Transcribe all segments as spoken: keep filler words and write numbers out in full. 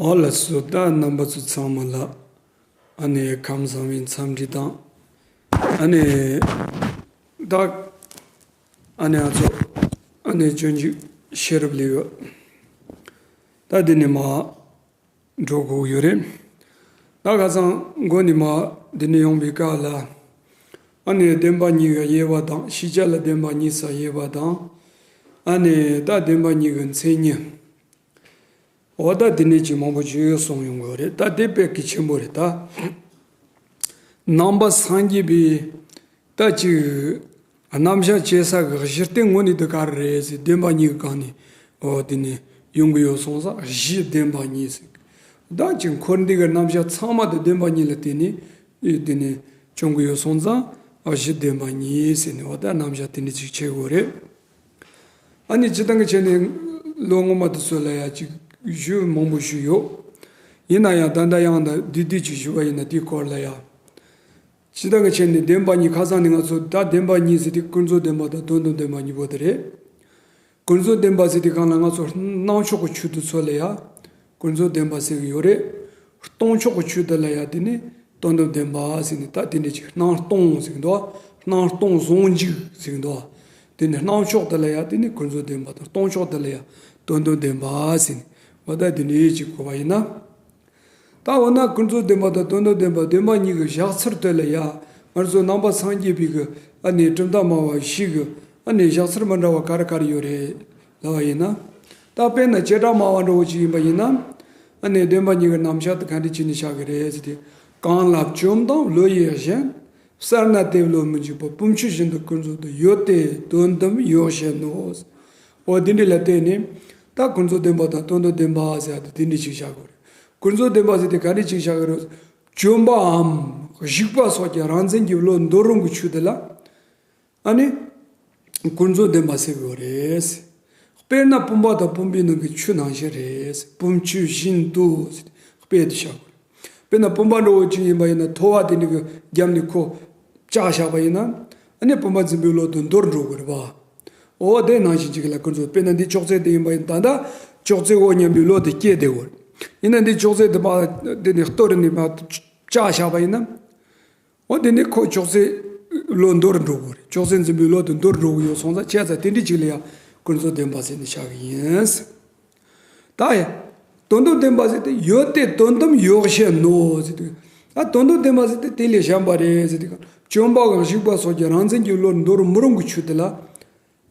ཨོ་ལགས་སོ། ད་རྣམ་པ་ཚོ་ཚང་མ་ལ་ཨ་ནེ་ཁམས་བཟང་བའི་འཚམས་འདྲི་དང་། ཨ་ནེ་ད་ཨ་ནེ་ཨ་ཚོ་ཨ་ནེ་སྤྱོད་འཇུག་ཤེས་རབ་ལེའུ། ད་འདི་ནས་མར་འགྲོ་དགོས་ཡོད་རེད། ད་ཁ་སང་འགོ་ནས་མར་འདི་ནས་ཡོང་པའི་སྐབས་ལ། ཨ་ནེ་བདེན་པ་གཉིས་ཀྱི་དབྱེ་བ་དང་། ཤེས་བྱ་ལ་བདེན་པ་གཉིས་སུ་དབྱེ་བ་དང་། ཨ་ནེ་ད་བདེན་པ་གཉིས་ཀྱི་མཚན་ཉིད། འོ་ད་དེ་འདྲ་ཅིག་མང་པོ་ཅིག་གསུངས་ཡོང་གི་རེད། ད་དེ་དཔེ་གལ་ཆེན་པོ་རེད་ད། ནང་པ་སངས་རྒྱས་པའི་ད་ཅིག་རྣམ་གཞག་བྱེད་ས་གི་གཞི་རྟེན་དངོས་གནས་དེ་ག་རེ་རེད་ཟེར། བདེན་པ་གཉིས་ཀྱི་སྒང་ནས་འོ་དེ་ནས་ཡོང་གི་ཡོད་སོང་ཙང་གཞི་བདེན་པ་གཉིས་ཟེར། ད་ཅིག་འཁོར་འདས་ཀྱི་རྣམ་གཞག་ཚང་མ་དེ་བདེན་པ་གཉིས་ལ་བརྟེན་ནས་དེ་ནས་བྱུང་གི་ཡོད་སོང་ཙང་གཞི་བདེན་པ་གཉིས་ཟེར་ནས་འོ་ད་རྣམ་གཞག་དེ་འདྲ་ཅིག་བྱེད་དགོས་རེད། ཨ་ནི་སྤྱིར་བཏང་གི་ཆ་ནས་ལོ་སྔོན་མ་དེ་ཚོ་ལ་ཡ་ཅིག་ཞུ་མང་པོ་ཞུས་ཡོད། ཡིན་ན་ཡང་ད་ལྟ་ཡང་ན་བསྡུས་བསྡུས་ཅིག་ཞུ་བ་ཡིན་ན་དེའི་སྐོར་ལ་ཡ། སྤྱིར་བཏང་གི་ཆ་ནས་བདེན་པ་གཉིས། ཁ་སང་ནས་ང་ཚོ་ད་བདེན་པ་གཉིས་ཟེར་དེ་ཀུན་རྫོབ་བདེན་པ་དང་དོན་དམ་བདེན་པ་གཉིས་པོ་དེ་རེད། ཀུན་རྫོབ་བདེན་པ་ཟེར་དེ་སྒང་ལ་ང་ཚོ་སྣང་ཕྱོགས་ཀྱི་ཆོས་དེ་ཚོ་ལ་ཡ་ཀུན་རྫོབ་བདེན་པ་ཟེར་གྱི་ཡོད་རེད། སྟོང་ཕྱོགས་ཀྱི་ཆོས་དེ་ལ་ཡ་དེ་ནི་དོན་དམ་བདེན་པ་ཟེར་ནས། ད་དེ་འདྲ་ཅིག་སྣང་སྟོང་ཟེར་གྱི་འདུག་སྣང་སྟོང་ཟུང་འཇུག་ཟེར་གྱི་འདུག་དེ་ནི་སྣང་ཕྱོགས་དེ་ལ་ཡ་དེ་ནི་ཀུན་རྫོབ་བདེན་པ་དང་། སྟོང་ཕྱོགས་དེ་ལ་ཡ་དོན་དམ་བདེན་པ་ཟེར་ནས། འོ་ད་དེ་འདྲ་ཅིག་གོ་བ་ཡིན་ན། ད་འོ་ན་ཀུན་རྫོབ་བདེན་པ་དང་དོན་དམ་བདེན་པ། བདེན་པ་གཉིས་ཀྱི་བཞག་ཚུལ་དེ་ལ་ཡ་ང་ཚོ་ནང་པ་སངས་རྒྱས་པའི་གི་ཨ་ནི་གྲུབ་མཐའ་སྨྲ་བ་བཞི་གི་ཨ་ནི་བཞག་ཚུལ་མི་འདྲ་བ་ག་རེ་ག་རེ་ཡོད་རེད་ལབ་པ་ཡིན་ན། ད་དཔེར་ན་བྱེ་བྲག་སྨྲ་བ་འདྲ་བོ་ཅིག་ཡིན་པ་ཡིན་ན། ཨ་ནི་བདེན་པ་གཉིས་ཀྱི་རྣམ་གཞག་དེ་ག་འདྲ་བྱས་ནས་བཞག་གི་རེད་ཟེར་ཏེ། གང་ལ་བཅོམ་དང་བློ་ཡིས་བཞེན། གསལ་ན་དེ་བློ་མི་འཇུག་པ། བུམ་ཆུ་བཞིན་དུ་ཀུན་རྫོབ་ཏུ། ཡོད་དེ་དོན་དམ་ཡོད་བཞིན་ནོ། འོ་དེ་འདྲ་ལ་བརྟེན་ནས་ད་ཀུན་རྫོབ་བདེན་པ་དང་དོན་དམ་བདེན་པ་ཟེར་ཡ་དེ་དེ་འདྲ་ཅིག་བཞག་དགོས་རེད། ཀུན་རྫོབ་བདེན་པ་ཟེར་དེ་ག་འདྲ་ཅིག་བཞག་གི་རེད། བཅོམ་པའམ་གཞིག་པ་སོགས་ཀྱི་རང་མཚན་གྱི་བློ་འདོར་རུང་གི་ཆོས་དེ་ལ་ཨ་ནི་ཀུན་རྫོབ་བདེན་པ་ཟེར་གྱི་ཡོད་རེད། དཔེར་ན་བུམ་པ་དང་བུམ་པའི་ནང་གི་ཆུ་ནང་བཞིན་རེད། བུམ་ཆུ་བཞིན་དུ་ཟེར་དཔེ་དེ་བཞག་དགོས་རེད། དཔེར་ན་བུམ་པ་འདྲ་བོ་ཅིག་ཡིན་པ་ཡིན་ན་ཐོ་བ་དེ་འདྲ་གི་རྒྱབ་ནས་ཁོ་བཅག་བཞག་པ་ཡིན་ན། ཨ་ནི་བུམ་པ་འཛིན་པའི་བློ་དེ་འདོར་འགྲོ་དགོས་རེད་པ། འོ་དེ་ནང་བཞིན་ཅིག་ལ་ཀུན་རྫོབ། དཔེར་ན་འདི་ཅོག་ཙེ་དེ་ཡིན་པ་ཡིན་ད་ལྟ་ཅོག་ཙེ་འོ་སྙམ་པའི་བློ་དེ་སྐྱེས་བསྡད་ཡོད་རེད། ཡིན་ན་འདི་ཅོག་ཙེ་དེ་མ་དེ་ནས་གཏོར་ནས་མ་བཅག་བཞག་པ་ཡིན་ན། འོ་དེ་ནས་ཁོ་ཅོག་ཙེ་བློ་འདོར་འགྲོ་དགོས་རེད། ཅོག་ཙེ་འཛིན་པའི་བློ་དེ་འདོར་འགྲོ་གི་ཡོད་སོང་ཙང་བྱས་ཙང་དེ་འདྲ་ཅིག་ལ་ཡང་ཀུན་རྫོབ་བདེན་པ་ཟེར་ནས་བཞག་གི་ཡིན། ད་ཡ། དོན་དམ་བདེན་པ་ཟེར་ཏེ། ཡོད་དེ་དོན་དམ་ཡོད་བཞིན་ནོ་ཟེར་ཏེ། ད་དོན་དམ་བདེན་པ་ཟེར་ཏེ་དེ་ལས་གཞན་པ་རེད་ཟེར་ཏེ། བཅོམ་པའམ་གཞིག་པ་སོགས་ཀྱི་རང་མཚན་གྱི་བློར་འདོར་མི་རུང་གི་ཆོས་དེ་ལ་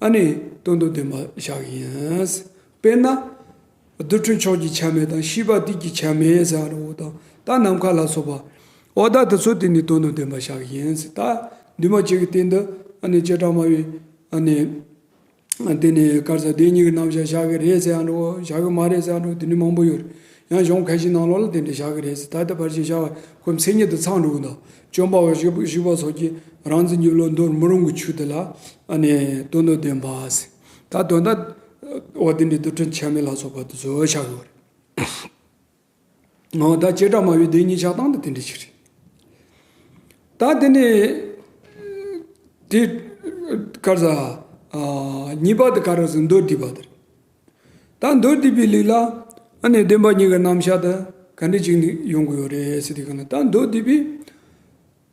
ཨ་ནི་དོན་དམ་བདེན་པ་བཞག་གི་ཡིན། དཔེར་ན། རྡུལ་ཕྲན་ཕྱོགས་ཀྱི་ཆ་མེད་དང་། ཤེས་པ་དུས་ཀྱི་ཆ་མེད་ཟེར་བ་འདྲ་བོ་དང་། ད་ནམ་མཁའ་ལ་སོགས་པ། འོ་ད་དེ་ཚོ་དེ་ནི་དོན་དམ་བདེན་པ་བཞག་གི་ཡིན་ཟེར། ད་འདུས་མ་བྱས་ཀྱི་སྟེང་དུ་ཨ་ནི་བྱེ་བྲག་སྨྲ་བའི་ཨ་ནི། དེ་ནས་ག་རེ་ཟེར། བདེན་གཉིས་ཀྱི་རྣམ་གཞག་བཞག་གི་རེད་ཟེར་ཡང་འགྲོ། བཞག་གི་མ་རེད་ཟེར་ཡང་འགྲོ། དེ་འདྲ་མང་པོ་ཡོད་རེད། ཡང་གཞུང་ཁ་ཤས་ནང་ལོགས་ལ་དེ་འདྲ་བཞག་གི་རེད་ཟེར། ད་ལྟ་ཕལ་ཆེར་བཞག་པ་ཁོ་མཚན་ཉིད་དུ་ཚང་འགྲོ་གི་འདུག་བཅོམ་པའམ་གཞིག་གཞིག་པ་སོགས་ཀྱི་རང་མཚན་གྱི་བློ་འདོར་མི་རུང་གི་ཆོས་དེ་ལ་ཨ་ནི་དོན་དམ་བདེན་པ་ཟེར། ད་དོན་དག་འོ་དེ་འདྲའི་རྡུལ་ཕྲན་ཆ་མེད་ལ་སོགས་པ་དེ་ཚོ་བཞག་གི་ཡོད་རེད། འོ་ད་བྱེ་བྲག་སྨྲ་བའི་བདེན་གཉིས་ཆགས་སྟངས་དེ་དེ་འདྲ་ཞིག་རེད། ད་དེ་ནས་དེ་ག་རེ་ཟེར། ཨ། གཉིས་པ་དེ་ག་རེ་ཟེར། མདོར་བསྡུས་པ་དེ་རེད། ད་མདོར་བསྡུས་པའི་ལུགས་ལ་ཨ་ནི་བདེན་པ་གཉིས་ཀྱི་རྣམ་གཞག་དེ་ག་འདྲ་ཅིག་ནས་ཡོང་གི་ཡོད་རེད་ཟེར་དུས་ག་ལ། ད་མདོར་བསྡུས་པའི་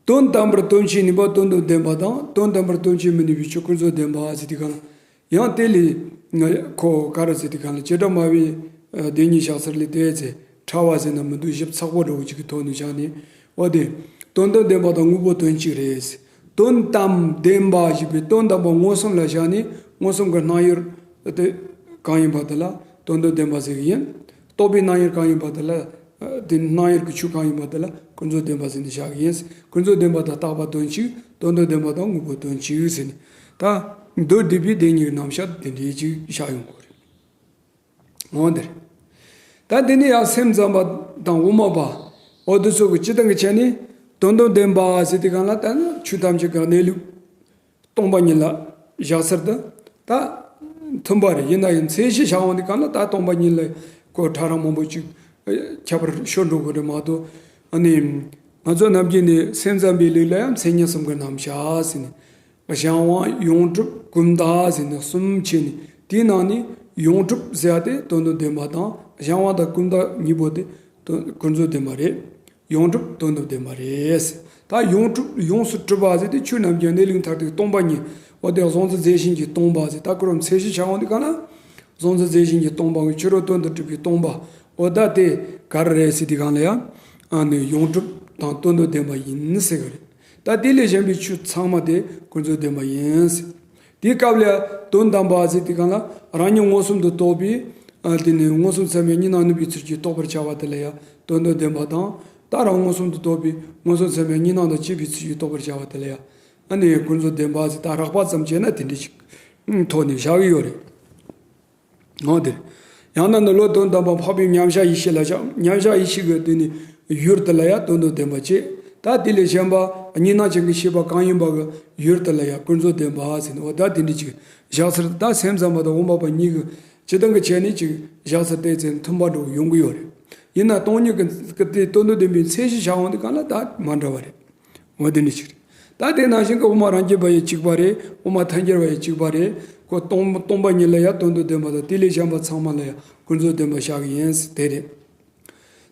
དོན་དམ་པར་དོན་བྱེད་ནུས་པ་དོན་དམ་བདེན་པ་དང་། དོན་དམ་པར་དོན་བྱེད་མི་ནུས་པའི་ཆོས་ཀུན་རྫོབ་བདེན་པ་ཟེར་དུས་ག་ལ། ཡང་དེ་ལས་ང་ཁོ་ག་རེ་ཟེར་དུས་ག་ལ། བྱེ་བྲག་སྨྲ་བའི་བདེན་གཉིས་བཞག་ཚུལ་ལས་དེ་ཚེ་ཕྲ་བ་ཟེར་ན་མི་འདུག་ཞིབ་ཚགས་པོ་འདྲ་བོ་ཅིག་གི་ཐོག་ནས་བཞག་ནས། འོ་དེ། དོན་དམ་བདེན་པ་དང་དངོས་པོ་དོན་གཅིག་རེད། དོན་དམ་བདེན་པ་ཞེས་པའི་དོན་དམ་པ་མངོན་སུམ་ལ་བཞག་ནས་མངོན་སུམ་གྱི་སྣང་ཡུལ་དེ་གང་ཡིན་པ་དེ་ལ་དོན་དམ་བདེན་པ་ཟེར་གྱི་ཡིན། རྟོག་པའི་སྣང་ཡུལ་གང་ཡིན་པ་དེ་ལ། དེ་སྣང་ཡུལ་གྱི་ཆོས་གང་ཡིན་པ་དེ་ལ་ཀུན་རྫོབ་བདེན་པ་ཟེར་ནས་བཞག་གི་ཡིན། ཀུན་རྫོབ་བདེན་པ་དང་རྟག་པ་དོན་གཅིག་དོན་དམ་བདེན་པ་དང་དངོས་པོ་དོན་གཅིག་ཟེར་ནས། ད་མདོར་བསྡུས་པའི་བདེན་གཉིས་ཀྱི་རྣམ་གཞག་དེ་འདྲའི་ཅིག་བཞག་ཡོང་གི་རེད། འོ་འདིར། ད་དེ་ནས་ཡང་སེམས་ཙམ་པ་དང་དབུ་མ་པ། འོ་དེ་ཚོ་གི་སྤྱིར་བཏང་གི་ཆ་ནས་དོན་དམ་བདེན་པ་ཟེར་དུས་ག་ལ། ད་ནི་ཆོས་ཐམས་ཅད་ཀྱི་གནས་ལུགས་སྟོང་པ་ཉིད་ལ་བཞག་ཚུལ་དེ་ད་མཐུན་པ་རེད། ཡིན་ན་ཡང་མཚན་གཞི་བཞག་འོང་དུས་ག་ལ་ད་སྟོང་པ་ཉིད་ལ་ཁོ་ཕྲ་རགས་མང་པོ་ཅིག་ཁྱད་པར་ཤོར་འགྲོ་གི་རེད་མ་གཏོགས། ཨ་ནི་ང་ཚོ་ནམ་རྒྱུན་ནས་སེམས་ཙམ་པའི་ལུགས་ལ་ཡང་མཚན་ཉིད་གསུམ་གྱི་རྣམ་གཞག་ཟེར་ནས། གཞན་དབང་ཡོངས་གྲུབ་གོམས་དག་ཟེར་ནས་གསུམ་ཕྱེ་ནས། དེའི་ནང་ནས་ ཡོངས་གྲུབ་ཟེར་ཡ་དེ་དོན་དམ་བདེན་པ་དང་གཞན་དབང་དང་ཀུན་བཏགས་གཉིས་པོ་དེ་དོན་ཀུན་རྫོབ་བདེན་པ་རེད། ཡོངས་གྲུབ་དོན་དམ་བདེན་པ་རེད། ད་ཡོངས་གྲུབ་ཡོངས་སུ་གྲུབ་པ་ཟེར་དེ་ཆོས་རྣམས་ཀྱི་གནས་ལུགས་མཐར་ཐུག་སྟོང་པ་ཉིད། འོ་དེ་གཟུང་འཛིན་རྫས་གཞན་གྱིས་སྟོང་པ་ཟེར། ད་ཁོ་རང་ཚད་གཞི་ཆ་འོང་དེ་གང་ལ། གཟུང་འཛིན་རྫས་གཞན་གྱིས་སྟོང་པ་གི་ཕྱི་རོལ་དོན་དུ་གྲུབ་པའི་སྟོང་པ། འོ་ད་དེ་ག་རེ་རེད་ཟེར་དེ་གང་ལ་ཡ། ཨ་ནི་ཡོངས་གྲུབ་དང་དོན་དམ་བདེན་པ་ཡིན་ཟེར་གི་རེད། ད་དེ་ལས་གཞན་པའི་ཆོས་ཚང་མ་དེ་ཀུན་རྫོབ་བདེན་པ་ཡིན་ཟེར། དེའི་སྐབས་ལ་དོན་དམ་པ་ཟེར་དེ་གང་ལ་རང་ཉིད་མངོན་སུམ་དུ་རྟོགས་པའི། ཨ་དེ་ནི་མངོན་སུམ་ཚད་མའི་གཉིས་སྣང་ནུབ་པའི་ཚུལ་གྱིས་རྟོགས་པར་བྱ་བ་དེ་ལ་ཡང་དོན་དམ་བདེན་པ་དང་། ད་རང་མངོན་སུམ་དུ་རྟོགས་པའི་མངོན་སུམ་ཚད་མའི་གཉིས་སྣང་དང་བཅས་པའི་ཚུལ་གྱིས་རྟོགས་པར་བྱ་བ་དེ་ལ་ཡང་། ཨ་ནི་ཀུན་རྫོབ་བདེན་པ་ཟེར་ད་རགས་པ་ཙམ་བྱས་ན་དེ་འདྲ་ཞིག་ཐོག་ནས་བཞག་གི་ཡོད་རེད། འོ་དེ། ཡང་ན་ནི་བློ་དོན་དམ་པ་འཕགས་པའི་མཉམ་གཞག་ཡེ་ཤེས་ལ་བཞག་མཉམ་གཞག་ཡེ་ཤེས་ཀྱི་དེ་ནི་ཡུལ་དེ་ལ་ཡང་དོན་དམ་བདེན་པ་བྱེད། ད་དེ་ལས་གཞན་པ་གཉིས་སྣང་ཅན་གྱི་ཤེས་པ་གང་ཡིན་པ་གི་ཡུལ་དེ་ལ་ཡང་ཀུན་རྫོབ་བདེན་པ་ཟེར་ནས། འོ་ད་དེ་འདྲ་ཅིག་བཞག་ཚུལ་ད་སེམས་ཙམ་པ་དང་དབུ་མ་པ་གཉིས་ཀྱི་སྤྱི་དོན་གྱི་ཆ་ནས་ཅིག་བཞག་ཚུལ་དེ་ཚོ་མཐུན་པ་འདྲ་བོ་ཡོང་གི་ཡོད་རེད། ཡིན་ན་སྟོང་ཉིད་ཀྱི་ཀྱི་དེ་དོན་དམ་བདེན་པའི་ཚད་གཞི་བཞག་འོང་དུས་གང་ལ་ད་མ་འདྲ་བ་རེད། འོ་དེ་འདྲ་ཞིག་རེད། ད་དེ་ནང་བཞིན་གྱི་དབུ་མ་རང་རྒྱུད་པ་ཡང་གཅིག་པ་རེད། དབུ་མ་ཐལ་འགྱུར་བ་ཡང་གཅིག་པ་རེད། ཁོ་སྟོང་སྟོང་པ་ཉིད་ལ་ཡང་དོན་དམ་བདེན་པ་དང་དེ་ལས་གཞན་པ་ཚང་མ་ལ་ཡང་ཀུན་རྫོབ་བདེན་པ་བཞག་གི་ཡིན་དེ་རེད།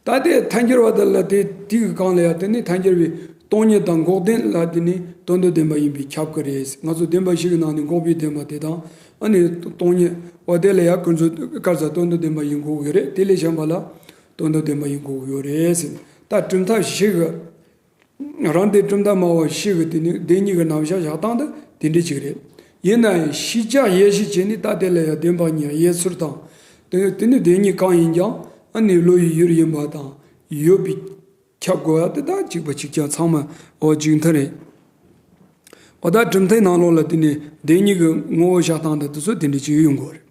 ད་དེ་ཐལ་འགྱུར་བ་དེ་ལ་དེ་དེ་གི་སྒང་ལ་ཡང་དེ་ནི་ཐལ་འགྱུར་བའི་སྟོང་ཉིད་དང་འགོག་བདེན་ལ་དེ་ནི་དོན་དམ་བདེན་པ་ཡིན་པས་ཁྱབ་ཀྱི་རེད། ང་ཚོ་བདེན་པ་བཞི་གི་ནང་ནས་འགོག་པའི་བདེན་པ་དེ་དང་ཨ་ནི་སྟོང་ཉིད་འོ་དེ་ལ་ཡང་ཀུན་རྫོབ་ག་རེ་ཟེར་དོན་དམ་བདེན་པ་ཡིན་དགོས་ཀྱི་རེད། དེ་ལས་གཞན་པ་ལ་དོན་དམ་བདེན་པ་ཡིན་དགོས་ཀྱི་ཡོད་རེད་ཟེར། ད་གྲུབ་མཐའ་བཞི་གི་རང་སྡེ་གྲུབ་མཐའ་སྨྲ་བ་བཞི་གི་དེ་ནི་བདེན་གཉིས་ཀྱི་རྣམ་གཞག་བཞག་སྟངས་དེ་དེ་འདྲ་ཅིག་རེད། ཡིན་ན་ཡང་ཤེས་བྱ་དབྱེ་གཞི་བྱས་ནས་ད་དེ་ལ་ཡང་བདེན་པ་གཉིས་དབྱེ་ཚུལ་དང་། དེ་དེ་ནི་བདེན་གཉིས་གང་ཡིན་ཀྱང་ཨ་ནི་བློ་ཡི་ཡུལ་ཡིན་པ་དང་ཡོད་པའི་ཁྱབ་དགོས་པ་དེ་དག་གཅིག་པ་གཅིག་རྐྱང་ཚང་མ་འོ་གཅིག་མཐུན་རེད། འོ་ད་གྲུབ་མཐའི་ནང་ལོགས་ལ་དེ་ནི་བདེན་གཉིས་ཀྱི་ངོ་བོ་བཞག་སྟངས་དང་དེ་ཚོ་དེ་འདྲ་ཅིག་ཡོང་དགོས་རེད།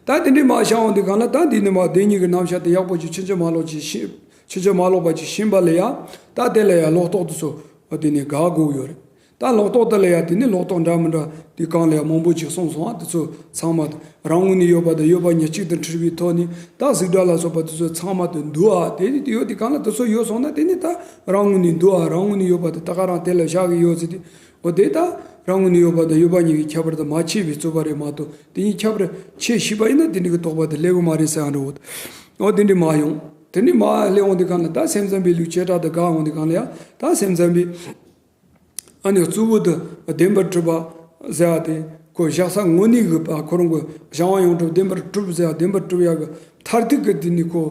ད་དེ་འདྲའི་མ་བྱ་འོང་དུས་གང་ལ་ད་འདི་ནི་མ་བདེན་གཉིས་ཀྱི་རྣམ་གཞག་དེ་ཡག་པོ་ཅིག་ཕྱིན་ཅི་མ་ལོག་ཅིག་ཤེས་ཕྱིན་ཅི་མ་ལོག་པ་ཅིག་ཤེས་པ་ལ་ཡང་ད་དེ་ལ་ཡང་ལོག་རྟོག་དེ་ཚོ་འོ་དེ་ནི་དགག་དགོས་ཡོད་རེད། ད་ལོག་རྟོག་དེ་ལ་ཡང་དེ་ནི་ལོག་རྟོག་འདྲ་མི་འདྲ་དེ་གང་ལ་ཡང་མང་པོ་ཅིག་གསུངས་སོང་ཨ། དེ་ཚོ་ཚང་མ་རང་ངོས་ནས་ཡོད་པ་དང་ཡོད་པ་ཉིད་གཅིག་ཏུ་འཁྲུལ་བའི་ཐོག་ནས་ད་གཟུགས་སྒྲ་ལ་སོགས་པ་དེ་ཚོ་ཚང་མ་དེ་འདུག་ཨ། དེ་ནི་དེ་ཡོད་དེ་གང་ལ་དེ་ཚོ་ཡོད་སོང་ན་དེ་ནི་ད་རང་ངོས་ནས་འདུག་ཨ། རང་ངོས་ནས་ཡོད་པ་དེ་ད་ག་རང་དེ་ལ་བཞག་གི་ཡོད་ཟེར་དེ། འོ་དེ་ད་རང་ངོས་ནས་ཡོད་པ་དང་ཡོད་པ་གཉིས་ཀྱི་ཁྱད་པར་དུ་མ་ཕྱེ་བའི་རྩོད་པ་རེད་མ་གཏོགས་དེ་གཉིས་ཁྱད་པར་ཕྱེ་ཤེས་པ་ཡིན་ན་དེ་འདྲ་གི་དོགས་པ་དེ་སླེབས་ཀྱི་མ་རེད་ཟེར་ཡང་འགྲོ། འོ་དེ་འདྲ་མ་ཡོང་། དེ་འདྲ་མ་སླེབས་འོང་དུས་གང་ལ་ད་སེམས་ཙམ་པའི་ལུགས་བྱེ་བྲག་ཏུ་དགག་འོང་དུས་གང་ལ་ཡང་ད་སེམས་ཙམ་པའི་ཨ་ནི་གཙོ་བོ་དེ་བདེན་པར་གྲུབ་པ་ཟེར་བ་དེ་ཁོ་བཞག་ས་དངོས་གནས་གི་པ་ཁོ་རང་གི་གཞན་དབང་ཡོངས་གྲུབ་བདེན་པར་གྲུབ་ཟེར་བ་བདེན་པར་གྲུབ་ཡག་གི་མཐར་ཐུག་གི་དེ་ནི་ཁོ་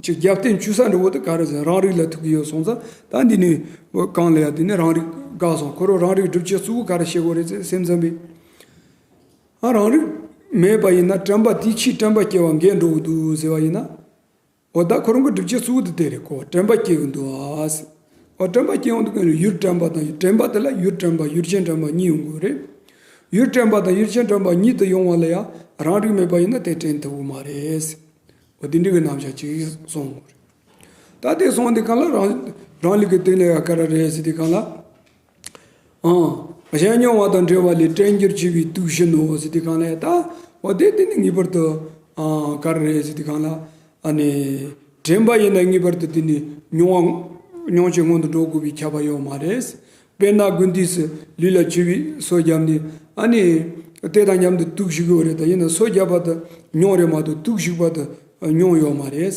ཅིག་རྒྱབ་རྟེན་བཅོལ་ས་འདྲ་བོ་དེ་ག་རེ་ཟེར་རང་རིག་ལ་ཐུག་གི་ཡོད་སོང་ཙང་ད་འདི་ནི་གང་ལ་ཡང་དེ་ནི་རང་རིག་དགག་སོང་། ཁོ་རང་རང་རིག་སྒྲུབ་བྱེད་གཙོ་བོ་ག་རེ་བྱེད་དགོས་རེད་ཟེར་སེམས་ཙམ་པས། ཨ་རང་རིག་མེད་པ་ཡིན་ན་དྲན་པ་དེའི་ཕྱིར་དྲན་པ་སྐྱེ་བ་འགལ་འགྲོ་གི་འདུག་ཟེར་བ་ཡིན་ན། འོ་ད་ཁོ་རང་གི་སྒྲུབ་བྱེད་གཙོ་བོ་དེ་དེ་རེད་ཁོ་དྲན་པ་སྐྱེ་གི་འདུག་ཨ་ཟེར། འོ་དྲན་པ་སྐྱེ་ཡོང་དུས་ཀྱང་ཡུལ་དྲན་པ་དང་དྲན་པ་དེ་ལ་ཡུལ་དྲན་པ་ཡུལ་ཅན་དྲན་པ་གཉིས་ཡོང་གི་རེད། ཡུལ་དྲན་པ་དང་ཡུལ་ཅན་དྲན་པ་གཉིས་དེ་ཡོང་བ་ལ་ཡང་རང་རིག་མེད་པ་ཡིན་ན་དེ་དྲན་ཐུབ་ཀྱི་མ་རེད་ཟེར། འོ་དེ་འདྲ་གི་རྣམ་གཞག་ཅིག་གསུངས་དགོས་རེད། ད་དེ་སོང་དེ་གང་ལ་རང་རང་ལུགས་ཀྱི་སྟེང་ལ་ཡང་ག་རེ་རེད་ཟེར་དེ་གང་ལ། ཨང་། གཞན་མྱོང་བ་དང་འབྲེལ་བ་ལས་དྲན་འགྱུར་བྱས་པའི་དུག་བཞིན་ནོ་ཟེར་དེ་གང་ལ་ཡང་ད། འོ་དེ་དེ་ནི་ངེས་པར་དུ་ཨང་ག་རེ་རེད་ཟེར་དེ་གང་ལ། ཨ་ནི། དྲན་པ་ཡིན་ན་ངེས་པར་དུ་དེ་ནི་མྱོང་བ་མྱོང་བྱེད་སྔོན་དུ་འགྲོ་དགོས་པའི་ཁྱབ་པ་ཡོད་མ་རེད། དཔེར་ན་དགུན་དུས་སུ་ལུས་ལ་བྱི་བའི་སོ་བརྒྱབ་ནས་ཨ་ནི། དེ་དང་མཉམ་དུ་དུག་བྱུག་གི་ཡོད་རེད། ད་ཡིན་ན་སོ་བརྒྱབ་པ་དེ་མྱོང་རེད་མ་གཏོགས་དུག་བྱུག་པ་དེ་མྱོང་ཡོད་མ་རེད།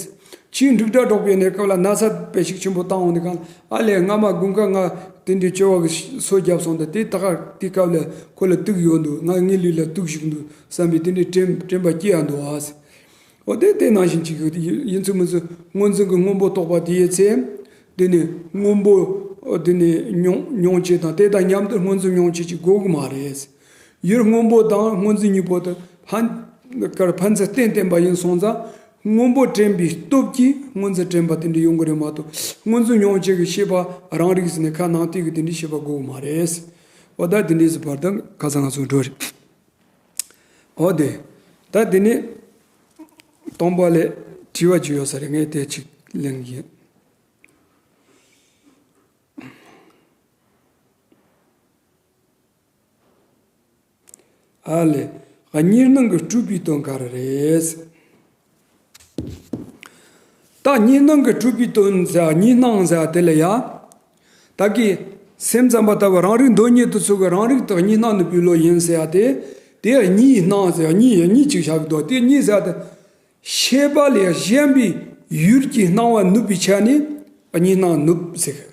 ཕྱིས་འབྲུག་སྒྲ་སྒྲོགས་པའི་གནས་སྐབས་ལ་ན་ཚ་དཔེ་ཞིག་ཆེན་པོ་བཏང་འོང་དུས་གང་ཨ་ལས་སྔ་མ་དགུན་ཁ་ང་དེ་འདྲའི་བྱི་བ་གི་སོ་བརྒྱབ་སོང་། ད་དེ་ད་ག་དེ་སྐབས་ལ་ཁོ་ལ་དུག་ཡོད་འདུག་ང་ངའི་ལུས་ལ་དུག་བྱུག་འདུག་བསམ་པའི་དེ་འདྲའི་དྲན་དྲན་པ་སྐྱེ་ཡ་འདུག་ཨ། འོ་དེ་དེ་ནང་བཞིན་ཅིག་ཡིན་ཚུལ་མིན་ཚུལ་སྔོ་འཛིན་གྱི་སྔོན་པོ་རྟོགས་པ་དེ་ཡི་ཚེ། དེ་ནི་སྔོན་པོ། དེ་ནི་མྱོང་མྱོང་བྱེད་དང་དེ་དང་མཉམ་དུ་སྔོ་འཛིན་མྱོང་བྱེད་ཅིག་དགོས་ཀྱི་མ་རེད། ཡུལ་སྔོན་པོ་དང་སྔོ་འཛིན་གཉིས་པོ་དེ་ཕན། ཕན་ཚུན་རྟེན་བརྟེན་པ་ཡིན་སོང་ཙང་སྔོན་པོ་དྲན་པའི་སྟོབས་ཀྱིས་སྔོ་འཛིན་དྲན་པ་དེ་འདྲ་ཡོང་གི་རེད་མ་གཏོགས་སྔོ་འཛིན་མྱོང་བྱེད་ཀྱི་ཤེས་པ་རང་རིག་ཟེར་ནས་ཁ་ནང་བལྟས་ཀྱི་དེ་འདྲའི་ཤེས་པ་དགོས་ཀྱི་མ་རེད། འོ་ད་དེ་འདྲའི་ཟེར་བར་དུ་ཁ་སང་ང་ཚོ་འགྲོ་རེད། འོ་དེ། ད་དེ་ནས་སྟོང་པ་ལས་དྲི་བ་ཅིག་ཡོད་ས་རེད། ངས་དེ་ཅིག་གླེང་གི་ཡིན། ཨ་ལས། གཉིས་སྣང་གི་སྤྲུལ་པའི་དོན་ག་རེ་རེད། ད་གཉིས་སྣང་གི་སྤྲུལ་པའི་དོན་ཟེར་གཉིས་སྣང་ཟེར་དེ་ལ་ཡ། ད་གི་སེམས་ཙམ་པ་ལྟ་བུ་རང་རིག་མདོ་ཉིད་དུ་ཚུལ་གྱི་རང་རིག་དག་གཉིས་སྣང་ནུབ་པའི་བློ་ཡིན་ཟེར་ཡ་དེ། དེ་གཉིས་སྣང་ཟེར། གཉིས་གཉིས་གཅིག་བཞག་གི་འདུག་དེ་གཉིས་ཟེར་ཏེ། ཤེས་པ་ལས་གཞན་པའི་ཡུལ་གྱི་སྣང་བ་ནུབ་པའི་ཆ་ནས་གཉིས་སྣང་ནུབ་ཟེར་གི།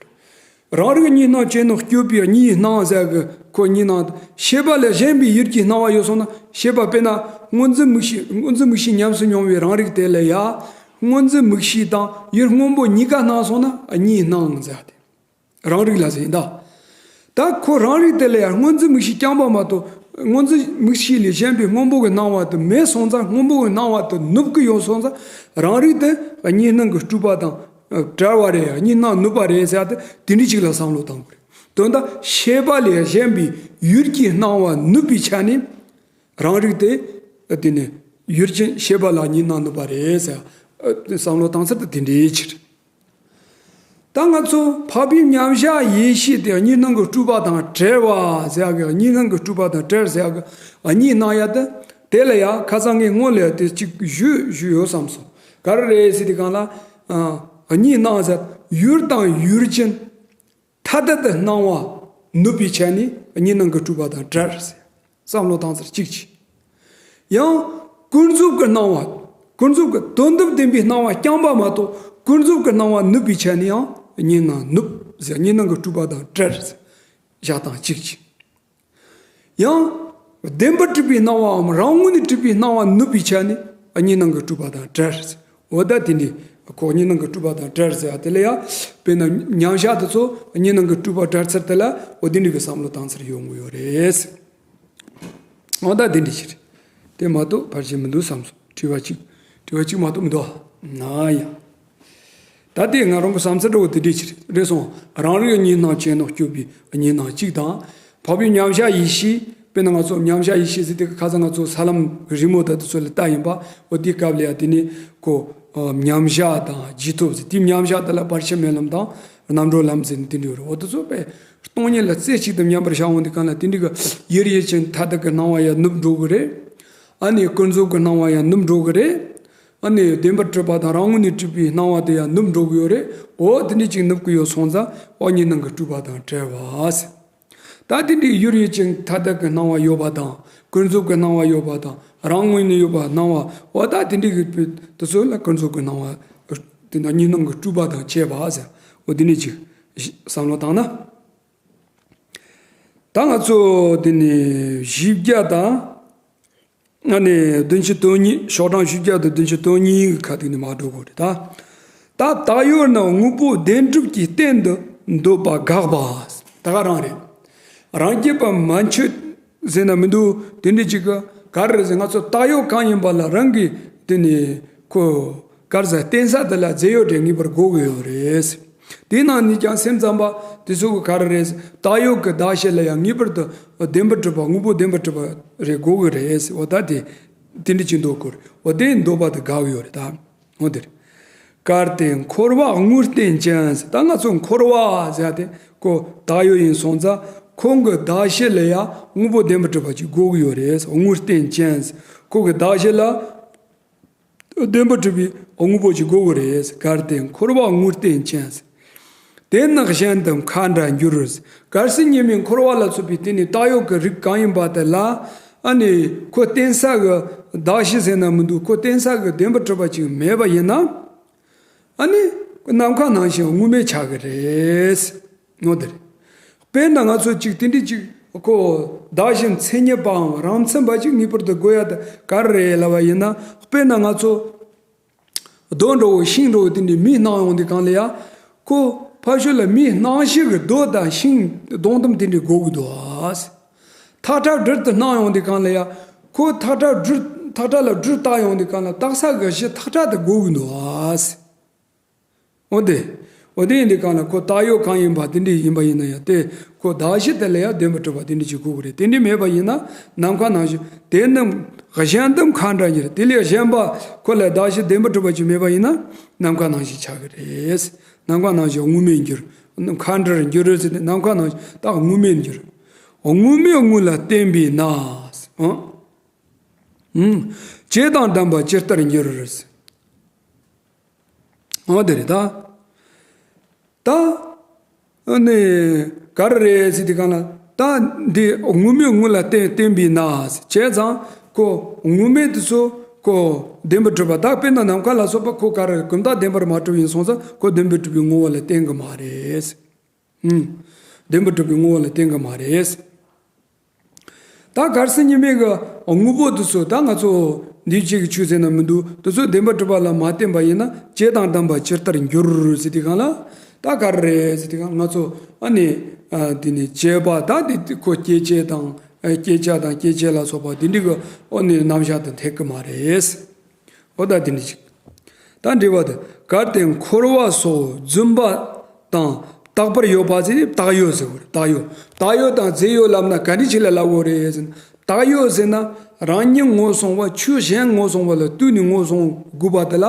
རང་རིག་གཉིས་སྣང་ཅན་དུ་སྐྱོད་པའི་གཉིས་སྣང་ཟེར་གི། ཁོ་གཉིས་སྣང་ཤེས་པ་ལས་གཞན་པའི་ཡུལ་གྱི་སྣང་བ་ཡོད་སོང་ན། ཤེས་པ་དཔེར་ན་སྔོ་འཛིན་མིག་ཤེས། སྔོ་འཛིན་མིག་ཤེས་ཉམས་སུ་མྱོང་བའི་རང་རིག་དེ་ལ་ཡ། སྔོ་འཛིན་མིག་ཤེས་དང་ཡུལ་སྔོན་པོ་གཉིས་ཀ་སྣང་སོང་ན་གཉིས་སྣང་ཟེར་ཏེ། རང་རིག་ལ་ཟེར་ཡིན་ད། ད་ཁོ་རང་རིག་དེ་ལ་ཡང་སྔོ་འཛིན་མིག་ཤེས་རྐྱང་པ་མ་གཏོགས། སྔོ་འཛིན་མིག་ཤེས་ལས་གཞན་པའི་སྔོན་པོ་གི་སྣང་བ་དེ་མེད་སོང་ཙང་། སྔོན་པོ་གི་སྣང་བ་དེ་ནུབ་ཀྱི་ཡོད་སོང་ཙང་། རང་རིག་དེ་གཉིས་སྣང་གི་སྤྲུལ་པ་དང་བྲལ་བ་རེད། གཉིས་སྣང་ནུབ་པ་རེད་ཟེར་ཏེ། དེ་འདྲ་ཅིག་ལ་བསམ་བློ་བཏང་དགོས་རེད། དོན་དག་ཤེས་པ་ལས་གཞན་པའི་ཡུལ་གྱི་སྣང་བ་ནུབ་པའི་ཆ་ནས། རང་རིག་དེ། དེ་ནི་ཡུལ་ཅན་ཤེས་པ་ལ་གཉིས་སྣང་ནུབ་པ་རེད་ཟེར། བསམ་བློ་བཏང་ཚར་ཏེ་དེ་འདྲའི་ཕྱིར། ད་ང་ཚོ་འཕགས་པའི་མཉམ་གཞག་ཡེ་ཤེས་དེ་གཉིས་སྣང་གི་སྤྲུལ་པ་དང་བྲལ་བ་ཟེར་ཡག་གི། གཉིས་སྣང་གི་སྤྲུལ་པ་དང་བྲལ་ཟེར་ཡག་གི་གཉིས་སྣང་ཡ་དེ། དེ་ལ་ཡ་ཁ་སང་ངས་སྔོན་ལ་ཡ་དེ་གཅིག་ཞུས་ཞུས་ཡོད་བསམ་སོང་། ག་རེ་རེད་ཟེར་དུས་སྒང་ལ། གཉིས་སྣང་ཟེར། ཡུལ་དང་ཡུལ་ཅན་ཐ་དད་དུ་སྣང་བ་ནུབ་པའི་ཆ་ནས་གཉིས་སྣང་གི་སྤྲུལ་པ་དང་བྲལ་ཟེར། བསམ་བློ་བཏང་ཚར་གཅིག་བྱས། ཡང་ཀུན་རྫོབ་ཀྱི་སྣང་བ། ཀུན་རྫོབ་ཀྱི་དོན་དམ་བདེན་པའི་སྣང་བ་རྐྱང་པ་མ་གཏོགས། ཀུན་རྫོབ་ཀྱི་སྣང་བ་ནུབ་པའི་ཆ་ནས་ཡང་གཉིས་སྣང་ནུབ་ཟེར། གཉིས་སྣང་གི་སྤྲུལ་པ་དང་བྲལ་ཟེར། བཞག་སྟངས་གཅིག་བྱས། ཡང་བདེན་པར་གྲུབ་པའི་སྣང་བའམ་རང་ངོས་ནས་གྲུབ་པའི་སྣང་བ་ནུབ་པའི་ཆ་ནས་གཉིས་སྣང་གི་སྤྲུལ་པ་དང་བྲལ་ཟེར། འོ་ད་དེ་འདྲའི་ཁོ་གཉིས་སྣང་གི་སྤྲུལ་པ་དང་བྲལ་ཟེར་བ་དེ་ལ་ཡང་། དཔེར་ན་མཉམ་གཞག་དེ་ཚོ་གཉིས་སྣང་གི་སྤྲུལ་པ་བྲལ་ཚར་དེ་ལ། འོ་དེ་འདྲའི་གི་བསམ་བློ་བཏང་ཚར་ཡོང་གི་ཡོད་རེད། འོ་ད་དེ་འདྲའི་ཕྱིར། དེ་མ་གཏོགས་ཕལ་ཆེར་མི་འདུག་བསམ་སོང་། དྲི་བ་གཅིག་དྲི་བ་གཅིག་མ་གཏོགས་མི་འདུག་ན་ཡང་། ད་ལྟའི་ང་རང་གི་བསམ་ཚུལ་འདྲ་བོ་དེ་འདྲའི་ཕྱིར་རེད་སོང་། རང་རིག་གཉིས་སྣང་ཅན་དུ་སྐྱོད་པའི་གཉིས་སྣང་གཅིག་དང་། འཕགས་པའི་མཉམ་གཞག་ཡེ་ཤེས། དཔེར་ན་ང་ཚོ་མཉམ་གཞག་ཡེ་ཤེས་ཟེར་དུས་ཁ་སང་ང་ཚོ་ས་ལམ་གྱི་རི་མོ་དང་དེ་ཚོ་ལ་ལྟ་ཡིན་པ། འོ་དེའི་སྐབས་ལ་ཡང་དེ་ནི་ཁོ་མཉམ་གཞག་དང་རྗེས་ཐོབ་ཟེར། དེའི་མཉམ་གཞག་དེ་ལ་བར་ཆད་མེད་ལམ་དང་རྣམ་གྲོལ་ལམ་ཟེར་ནས་དེ་འདྲ་ཡོད་རེད། འོ་དེ་ཚོ་དཔེ་སྟོང་ཉིད་ལ་རྩེ་གཅིག་ཏུ་མཉམ་པར་བཞག་འོང་དུས་སྒང་ལ། དེ་འདྲའི་གི་ཡུལ་ཡུལ་ཅན་ཐ་དད་ཀྱི་སྣང་བ་ཡང་ནུབ་འགྲོ་གི་རེད། ཨ་ནི་ཀུན་རྫོབ་ཀྱི་སྣང་བ་ཡང་ནུབ་འགྲོ་གི་རེད། ཨ་ནི་བདེན་པར་གྲུབ་པ་དང་རང་ངོས་ནས་གྲུབ་པའི་སྣང་བ་དེ་ཡང་ནུབ་འགྲོ་གི་ཡོད་རེད། འོ་དེ་འདྲ་ཅིག་ནུབ་ཀྱི་ཡོད་སོང་ཙང་། འོ་གཉིས་སྣང་གི་སྤྲུལ་པ་དང་བྲལ་བ་ཟེར། ད་དེ་འདྲའི་ཡུལ་ཡུལ་ཅན་ཐ་དད་ཀྱི་སྣང་བ་ཡོད་པ་དང་། ཀུན་རྫོབ་ཀྱི་སྣང་བ་ཡོད་པ་དང་། རང་ངོས་ནས་ཡོད་པ་སྣང་བ། འོ་ད་དེ་འདྲའི་གི་དེ་ཚོ་ལ་ཀུན་རྫོབ་ཀྱི་སྣང་བ། དེ་དང་གཉིས་སྣང་གི་སྤྲུལ་པ་དང་བཅས་པ་ཟེར། འོ་དེ་འདྲ་ཅིག་བསམ་བློ་བཏང་ན། ད་ང་ཚོ་དེ་ནས་བཞི་བརྒྱ་དང་། ཨ་ནི་བདུན་ཅུ་དོན་གཉིས། ཤོག་གྲངས་བཞི་བརྒྱ་དང་བདུན་ཅུ་དོན་གཉིས་ཀྱི་ཁ་ཐུག་ནས་མར་འགྲོ་དགོས་རེད་ད། ད་བཏགས་ཡོད་ན་དངོས་པོ་བདེན་གྲུབ་ཀྱི་རྟེན་དུ་འདོད་པ་དགག་པ། ད་ག་རང་རེད། རང་རྒྱུད་པ་མན་ཆད་ཟེར་ན་མི་འདུག་དེ་འདྲ་ཅིག་གི་ག་རེ་རེད་ཟེར། ང་ཚོ་བཏགས་ཡོད་གང་ཡིན་པ་ལ་རང་གིས་དེ་ནས་ཁོ་ག་རེ་ཟེར། རྟེན་ས་དེ་ལ་རྫས་ཡོད་དེ་ངེས་པར་དགོས་ཀྱི་ཡོད་རེད། དེའི་ནང་ནས་ཀྱང་སེམས་ཙམ་པ་དེ་ཚོ་གི་ག་རེ་རེད། བཏགས་ཡོད་ཀྱི་གདགས་གཞི་ལ་ཡང་ངེས་པར་དུ་བདེན་པར་གྲུབ་པ། དངོས་པོ་བདེན་པར་གྲུབ་པ་རེ་དགོས་ཀྱི་རེད། འོ་ད་དེ་དེ་འདྲ་ཅིག་འདོད་དགོས་རེད། འོ་དེ་འདོད་པ་དེ་དགག་ཡོད་རེད་ད། འོ་དེ་རེད། གལ་ཏེ་འཁོར་བ་དངོས་རྟེན་ཅན་ཟེར། ད་ང་ཚོ་འཁོར་བ་ཟེར་དེ་ཁོ་བཏགས་ཡོད་ཡིན་སོང་ཙང་། ཁོང་གི་གདགས་གཞི་ལ་ཡང་དངོས་པོ་བདེན་པར་གྲུབ་པ་ཅིག་དགོས་ཀྱི་ཡོད་རེད། དངོས་རྟེན་ཅན་ཟེར། ཁོ་གི་གདགས་གཞི་ལ་བདེན་པར་གྲུབ་པའི་དངོས་པོ་ཅིག་དགོས་ཀྱི་རེད། གལ་ཏེ་འཁོར་བ་དངོས་རྟེན་ཅན་ཟེར། དེ་ནི་གཞན་དུ་མཁའ་འདྲ་འགྱུར་ཟེར། གལ་སྲིད་ཉེ་མིང་འཁོར་བ་ལ་སོགས་པའི་དེ་ནི་བཏགས་ཡོད་ཀྱི་རིགས་གང་ཡིན་པ་དེ་ལ། ཨ་ནི་ཁོ་རྟེན་ས་གི་གདགས་གཞི་ཟེར་ན་མི་འདུག་ཁོ་རྟེན་ས་གི་བདེན་པར་གྲུབ་པ་ཅིག་མེད་པ་ཡིན་ན། ཨ་ནི་ནམ་མཁའ་ནང་བཞིན་དངོས་མེད་ཆགས་ཀྱི་རེད། འོ་དེ་རེད། དཔེར་ན་ང་ཚོ་གཅིག་དེ་འདྲ་གཅིག་ཁོ་གདགས་གཞི་མཚན་ཉིད་པའམ་རང་མཚན་པ་ཅིག་ངེས་པར་དུ་དགོས་ཡ་དེ་ག་རེ་རེད་ལབ་པ་ཡིན་ན། དཔེར་ན་ང་ཚོ་རྡོ་འདྲ་བོ་ཤིང་འདྲ་བོ་དེ་འདྲའི་མེ་སྣང་ཡོང་དུས་སྒང་ལ་ཡ། ཁོ་ཕར་ཕྱོགས་ལ་མེ་སྣང་གཞི་གི་རྡོ་དང་ཤིང་སྡོང་དུམ་དེ་འདྲའི་དགོས་ཀྱི་འདུག་ཨ། ཐག་ཁྲ་སྦྲུལ་དུ་སྣང་ཡོང་དུས་སྒང་ལ་ཡ། ཁོ་ཐག་ཁྲ་སྦྲུལ། ཐག་ཁྲ་ལ་སྦྲུལ་བཏགས་ཡོང་དུས་སྒང་ལ་བཏགས་ས་གི་གཞི་ཐག་ཁྲ་དེ་དགོས་ཀྱི་འདུག་ཨ། འོ་དེ། འོ་དེ་ཡིན་དུས་སྒང་ལ་ཁོ་བཏགས་ཡོད་གང་ཡིན་པ་དེ་འདྲ་ཡིན་པ་ཡིན་ན་ཡང་། དེ་ཁོ་གདགས་གཞི་དེ་ལ་ཡང་བདེན་པར་གྲུབ་པ་དེ་འདྲ་ཅིག་དགོས་ཀྱི་རེད། དེ་འདྲ་མེད་པ་ཡིན་ན་ནམ་མཁའ་ནང་བཞིན། དེ་ནི་གཞན་དུ་མཁའ་འདྲ་འགྱུར། དེ་ལས་གཞན་པ་ཁོ་ལ་གདགས་གཞི་བདེན་པར་གྲུབ་པ་ཅིག་མེད་པ་ཡིན་ན་ནམ་མཁའ་ནང་བཞིན་ཆགས་ཀྱི་རེད། ནམ་མཁའ་ནང་བཞིན་དངོས་མེད་འགྱུར། མཁའ་འདྲར་འགྱུར་ཟེར་ཏེ། ནམ་མཁའ་ནང་བཞིན་ད་དངོས་མེད་འགྱུར། དངོས་མེད་དངོས་ལ་བརྟེན་པས་ན། ཨང་། ཨང་། བྱས་དང་ལྡན་པ་ཇི་ལྟར་འགྱུར། འོ་དེ་རེད་ད། ད། ཨ་ནི་ག་རེ་རེད་ཟེར་དུས་སྒང་ལ། ད་འདི་དངོས་མེད་དངོས་ལ་བརྟེན་བརྟེན་པས་ན། བྱས་ཙང་ཁོ་དངོས་མེད་དེ་ཚོ་ཁོ་བདེན་པར་གྲུབ་པ། ད་དཔེར་ན་ནམ་མཁའ་ལ་སོགས་པ་ཁོ་ག་རེ་ཀུན་བརྟགས་བདེན་པར་མ་གྲུབ་ཡིན་སོང་ཙང་ཁོ་བདེན་པར་གྲུབ་པའི་ངོ་བོ་ལ་བརྟེན་གི་མ་རེད། ཨུམ། བདེན་པར་གྲུབ་པའི་ངོ་བོ་ལ་བརྟེན་གི་མ་རེད། ད་གལ་སྲིད་གཉིས་མེད་ཀྱི་དངོས་པོ་དེ་ཚོ་ད་ང་ཚོ་འདུས་བྱས་ཀྱི་ཆོས་ཟེར་ན་མི་འདུག་དེ་ཚོ་བདེན་པར་གྲུབ་པ་ལ་མ་བརྟེན་པ་ཡིན་ན་བྱས་དང་ལྡན་པ་ཇི་ལྟར་འགྱུར་ཟེར་དུས་སྒང་ལ། ད་ག་རེ་རེད་ཟེར་དུས་སྒང་ང་ཚོ་ཨ་ནི་ཨ་དེ་ནི་བྱས་པ་ད་དེ་ཁོ་སྐྱེད་བྱེད་དང་ཨ་བསྐྱེད་བྱ་དང་སྐྱེད་བྱེད་ལ་སོགས་པ་དེ་འདྲ་གི་ཨ་ནི་རྣམ་གཞག་དེ་འཐད་གི་མ་རེད། འོ་ད་དེ་འདྲ་ཅིག་ད་འགྲེལ་པ་དེ། གལ་ཏེ་འཁོར་བ་སོགས་རྫུན་པ་དང་རྟག་པར་ཡོད་པ་ཟེར་ཏེ་བཏགས་ཡོད་ཟེར་བ་རེད། བཏགས་ཡོད། བཏགས་ཡོད་དང་རྫས་ཡོད་ལབ་ན་ག་འདྲ་ཅིག་ལ་ལབ་དགོས་རེད་ཟེར་ན། བཏགས་ཡོད་ཟེར་ན་རང་ཉིད་ངོས་བཟུང་བ་ཆོས་གཞན་ངོས་བཟུང་བ་ལ་ལྟོས་ནས་ངོས་བཟུང་དགོས་པ་དེ་ལ་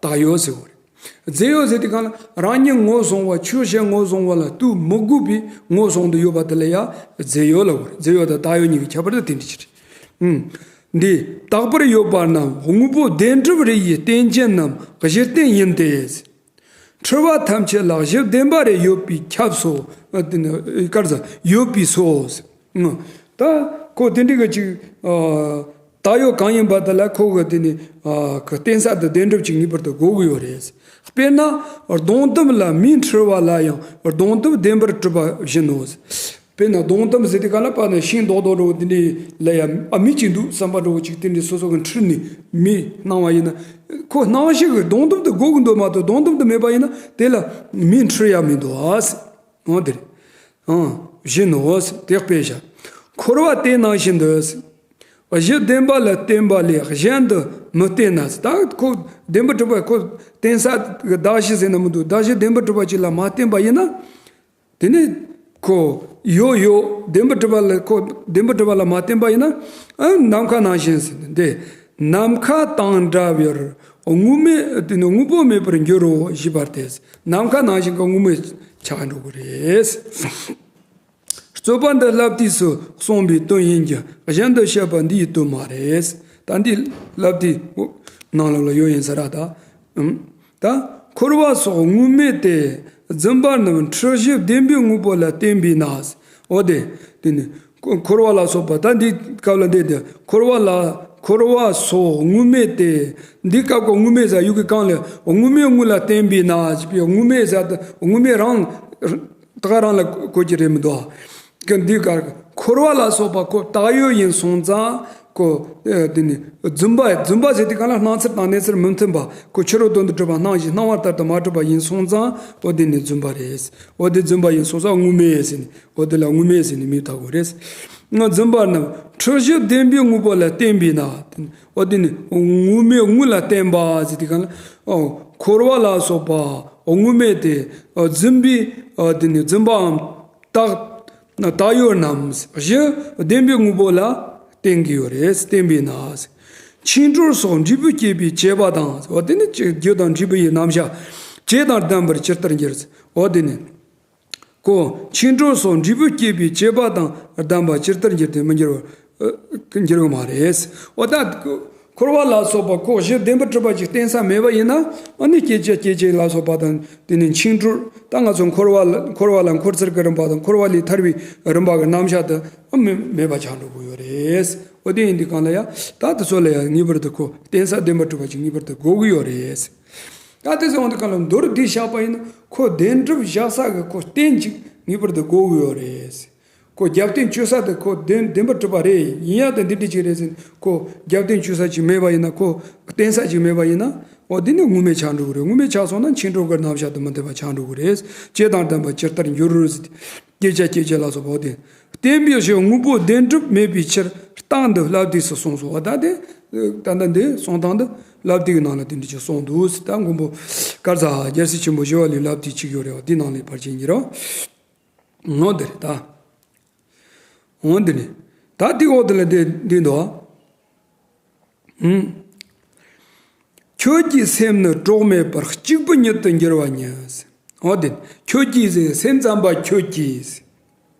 བཏགས་ཡོད་ཟེར་བ་རེད། རྫས་ཡོད་ཟེར་དུས་སྒང་ལ་རང་ཉིད་ངོས་བཟུང་བ་ཆོས་གཞན་ངོས་བཟུང་བ་ལ་ལྟོས་མི་དགོས་པའི་ངོས་བཟུང་དུ་ཡོད་པ་དེ་ལ་ཡང་རྫས་ཡོད་ལབ་དགོས་རེད། རྫས་ཡོད་དང་བཏགས་ཡོད་གཉིས་ཀྱི་ཁྱད་པར་དེ་དེ་འདྲ་ཅིག་རེད། ཨུམ། འདི་རྟག་པར་ཡོད་པ་རྣམས་དངོས་པོ་བདེན་གྲུབ་རེ་ཡི་རྟེན་ཅན་ནམ་གཞི་རྟེན་ཡིན་ཏེ། འཁྲུལ་བ་ཐམས་ཅད་ལ་གཞི་བདེན་པ་རེ་ཡོད་པས་ཁྱབ་སོ། ཨ་དེ་ནི་ཨེ་ག་རེ་ཟེར་ཡོད་པས་སོ། ཨ་ད་ཁོ་དེ་འདྲ་གི་ཅིག་ཨ་བཏགས་ཡོད་གང་ཡིན་པ་དེ་ལ་ཁོ་གི་དེ་ནི་ཨ་གི་རྟེན་ས་དེ་བདེན་གྲུབ་ཅིག་ངེས་པར་དུ་དགོས་ཀྱི་ཡོད་རེད། དཔེར་ན་སྡོང་དུམ་ལ་མེའི་འཁྲུལ་བ་ལ་ཡང་སྡོང་དུམ་བདེན་པར་གྲུབ་པ་བཞིན་ནོ། དཔེར་ན་སྡོང་དུམ་ཟེར་དུས་སྒང་ལ་དཔེར་ན་ཤིང་རྡོག་རྡོག་འདྲ་བོ་དེ་འདྲ་ལ་ཡང་ཨ་མེ་ཅིག་འདུག་བསམ་པ་འདྲ་བོ་ཅིག་དེ་འདྲ་སོ་སོ་གི་འཁྲུལ་ནས་མེ་སྣང་བ་ཡིན་ན། ཁོ་སྣང་བ་ཞིག་གི་སྡོང་དུམ་དེ་དགོས་ཀྱི་འདུག་མ་གཏོགས་སྡོང་དུམ་དེ་མེད་པ་ཡིན་ན་དེ་ལ་མེ་འཁྲུལ་ཡ་མི་འདུག་ཨ། འོ་དེ་རེད། ཨང་། བཞིན་ནོ། དེ་དཔེ་བཞག་འཁོར་བ་དེ་ནང་བཞིན་དུ། གཞི་བདེན་པ་ལ་བརྟེན་པ་ལས་གཞན་དུ་མི་བརྟེན་ན། ད་ཁོ་བདེན་པར་གྲུབ་པ་ཁོ་བརྟེན་ས་གི་གདགས་གཞི་ཟེར་ན་མི་འདུག་གདགས་གཞི་བདེན་པར་གྲུབ་པ་ཅིག་ལ་མ་བརྟེན་པ་ཡིན་ན། དེ་ནི་ཁོ་ཡོད་ཡོད་བདེན་པར་གྲུབ་པ་ལ་ཁོ་བདེན་པར་གྲུབ་པ་ལ་མ་བརྟེན་པ་ཡིན་ན། ཨ་ནམ་མཁའ་ནང་བཞིན་ཟེར་ནས་འདི། ནམ་མཁའ་དང་འདྲ་བར་དངོས་མེད་དེ་ནི་དངོས་པོ་མེད་པར་འགྱུར་རོ་ཞེས་པ་སྟེ། ནམ་མཁའ་ནང་བཞིན་གྱི་དངོས་མེད་ཆགས་འགྲོ་གི་རེད། རྩོད་པ་འདི་ལབ་དུས་སུ་གསུངས་པའི་དོན་ཡིན་གྱི་གཞན་དུ་བཤད་པ་འདི་ཡི་དོན་མ་རེད། ད་འདི་ལབ་དུས་ནང་ལོགས་ལ་ཡོད་ཡིན་ས་ར་ད། ཨུམ། ད་འཁོར་བ་སོགས་དངོས་མེད་དེ། རྫུན་པ་རྣམས་འཁྲུལ་གཞི་བདེན་པའི་དངོས་པོ་ལ་བརྟེན་པས་ན། འོ་དེ། དེ་ནི་འཁོར་བ་ལ་སོགས་པ་ད་འདི་སྐབས་ལ་འདི་དེ་འཁོར་བ་ལ་འཁོར་བ་སོགས་དངོས་མེད་དེ། འདི་སྐབས་ཀྱི་དངོས་མེད་ཟེར་ཡུལ་གྱི་གང་ལས་དངོས་མེད་དངོས་ལ་བརྟེན་པས་ན་ཞེས་པའི་དངོས་མེད་ཟེར་དེ་དངོས་མེད་རང་ད་ག་རང་ལ་གོ་གི་རེད་མི་འདུག་ཨ། གི་འདི་གར་འཁོར་བ་ལ་སོགས་པ་ཁོ་བཏགས་ཡོད་ཡིན་སོང་ཙང་ཁོ་ཨེ་དེ་ནི་རྫུན་པ་རྫུན་པ་ཟེར་དུས་སྒང་ལ་སྣང་ཚུལ་དང་གནས་ཚུལ་མི་མཐུན་པ་ཁོ་ཕྱི་རོལ་དོན་དུ་གྲུབ་པ་སྣང་ཞིང་སྣང་བ་ལྟར་དུ་མ་གྲུབ་པ་ཡིན་སོང་ཙང་འོ་དེ་ནི་རྫུན་པ་རེད། འོ་དེ་རྫུན་པ་ཡིན་སོང་ཙང་དངོས་མེད་ཟེར་ནས་འོ་དེ་ལ་དངོས་མེད་ཟེར་ནས་མིང་བཏགས་དགོས་རེད། རྫུན་པ་རྣམས་འཁྲུལ་གཞི་བདེན་པའི་དངོས་པོ་ལ་བརྟེན་པས་ན། འོ་དེ་ནི་དངོས་མེད་དངོས་ལ་བརྟེན་པ་ཟེར་དུས་སྒང་ལ་འཁོར་བ་ལ་སོགས་པ་དངོས་མེད་དེ་རྫུན་པའི་དེ་ནི་རྫུན་པའམ། བཏགས་བཏགས་ཡོད་རྣམས་གཞི་བདེན་པའི་དངོས་པོ་ལ་བརྟེན་གྱི་ཡོད་རེད། བརྟེན་པས་ན། འཆིང་གྲོལ་སོགས་འབྲས་བུ་བསྐྱེད་པའི་བྱེད་པ་དང་། འོ་དེ་ནི་རྒྱུ་དང་འབྲས་བུ་ཡི་རྣམ་གཞག་བྱས་དང་ལྡན་པར་ཇི་ལྟར་འགྱུར། འོ་དེ་ནི་ཁོ་འཆིང་གྲོལ་སོགས་འབྲས་བུ་བསྐྱེད་པའི་བྱེད་པ་དང་ལྡན་པ་ཇི་ལྟར་འགྱུར་ཏེ་མི་འགྱུར་བར་འགྱུར་བ་མ་རེད། འོ་ད། འཁོར་བ་ལ་སོགས་པ་ཁོ་གཞི་བདེན་པར་གྲུབ་པ་ཅིག་བརྟེན་ས་མེད་པ་ཡིན་ན། ཨ་ནི་སྐྱེད་བྱེད་སྐྱེད་བྱེད་ལ་སོགས་པ་དང་དེ་ནི་འཆིང་གྲོལ། ད་ང་ཚོ་འཁོར་བ་ལ་འཁོར་བ་ལ་འཁོར་ཚུལ་གྱི་རིམ་པ་དང་འཁོར་བ་ལས་ཐར་བའི་རིམ་པ་གི་རྣམ་གཞག་དེ་ཨ་མེད་མེད་པ་ཆགས་འགྲོ་གི་ཡོད་རེད། འོ་དེ་ཡིན་དུས་སྒང་ལ་ཡང་ད་དེ་ཚོ་ལ་ཡང་ངེས་པར་དུ་ཁོ་བརྟེན་ས་བདེན་པར་གྲུབ་པ་ཅིག་ངེས་པར་དུ་དགོས་ཀྱི་ཡོད་རེད། ད་དེ་ཚོ་འོང་དུས་སྒང་ལ་མདོར་བསྡུས་བཞག་པ་ཡིན་ན་ཁོ་བདེན་གྲུབ་བཞག་ས་གི་ཁོ་རྟེན་ཅིག་ངེས་པར་དུ་དགོས་ཀྱི་ཡོད་རེད། ཁོ་རྒྱབ་རྟེན་བཅོལ་ས་དེ་ཁོ་བདེན་བདེན་པར་གྲུབ་པ་རེད། ཡིན་ཡང་དེ་འདི་འདྲ་ཅིག་རེད་ཟེར་ཁོ་རྒྱབ་རྟེན་བཅོལ་ས་ཅིག་མེད་པ་ཡིན་ན། ཁོ་བརྟེན་ས་ཅིག་མེད་པ་ཡིན་ན། འོ་འདི་ནི་དངོས་མེད་ཆགས་འགྲོ་གི་རེད། དངོས་མེད་ཆགས་སོང་ན་འཆིང་གྲོལ་གྱི་རྣམ་གཞག་དེ་མི་འཐད་པ་ཆགས་འགྲོ་གི་རེད། བྱས་དང་ལྡན་པ་ཇི་ལྟར་འགྱུར་ཟེར་ཏེ། སྐྱེད་བྱ་སྐྱེད་བྱེད་ལ་སོགས་པ་འོ་དེ། བརྟེན་པའི་གཞི་དངོས་པོ་བདེན་གྲུབ་མེད་པའི་ཕྱིར་རྟགས་འདི་ལབ་དུས་སུ་གསུངས་སོ། འོ་ད་དེ། ད་ལྟ་འདི་གསུང་སྟངས་འདི་ལབ་དུས་ཀྱི་ནང་ལ་དེ་འདྲ་ཅིག་གསུངས་འདུག་ད་མགོན་པོ་དཀར་ཚ་རྒྱལ་སྲས་ཆེན་པོ་ཞི་བ་ལྷས་ལབ་དུས་ཅིག་ཡོད་རེད་བ། འདི་ནང་ལས་ཕར་ཕྱིན་གྱི་རེད་བ། འོ་འདི་རེད་ད། འོ་འདི་ནི། ད་འདི་འོག་དེ་ལ་འདི་འདི་འདུག་ཨང་། ཁྱོད་ཀྱི་སེམས་ནི་གྲོགས་མེད་པར་གཅིག་པུ་ཉིད་དུ་འགྱུར་བ་ཉིད། འོ་འདི་ནི་ཁྱོད་ཀྱི་ཟེར་སེམས་ཙམ་པ་ཁྱོད་ཀྱི།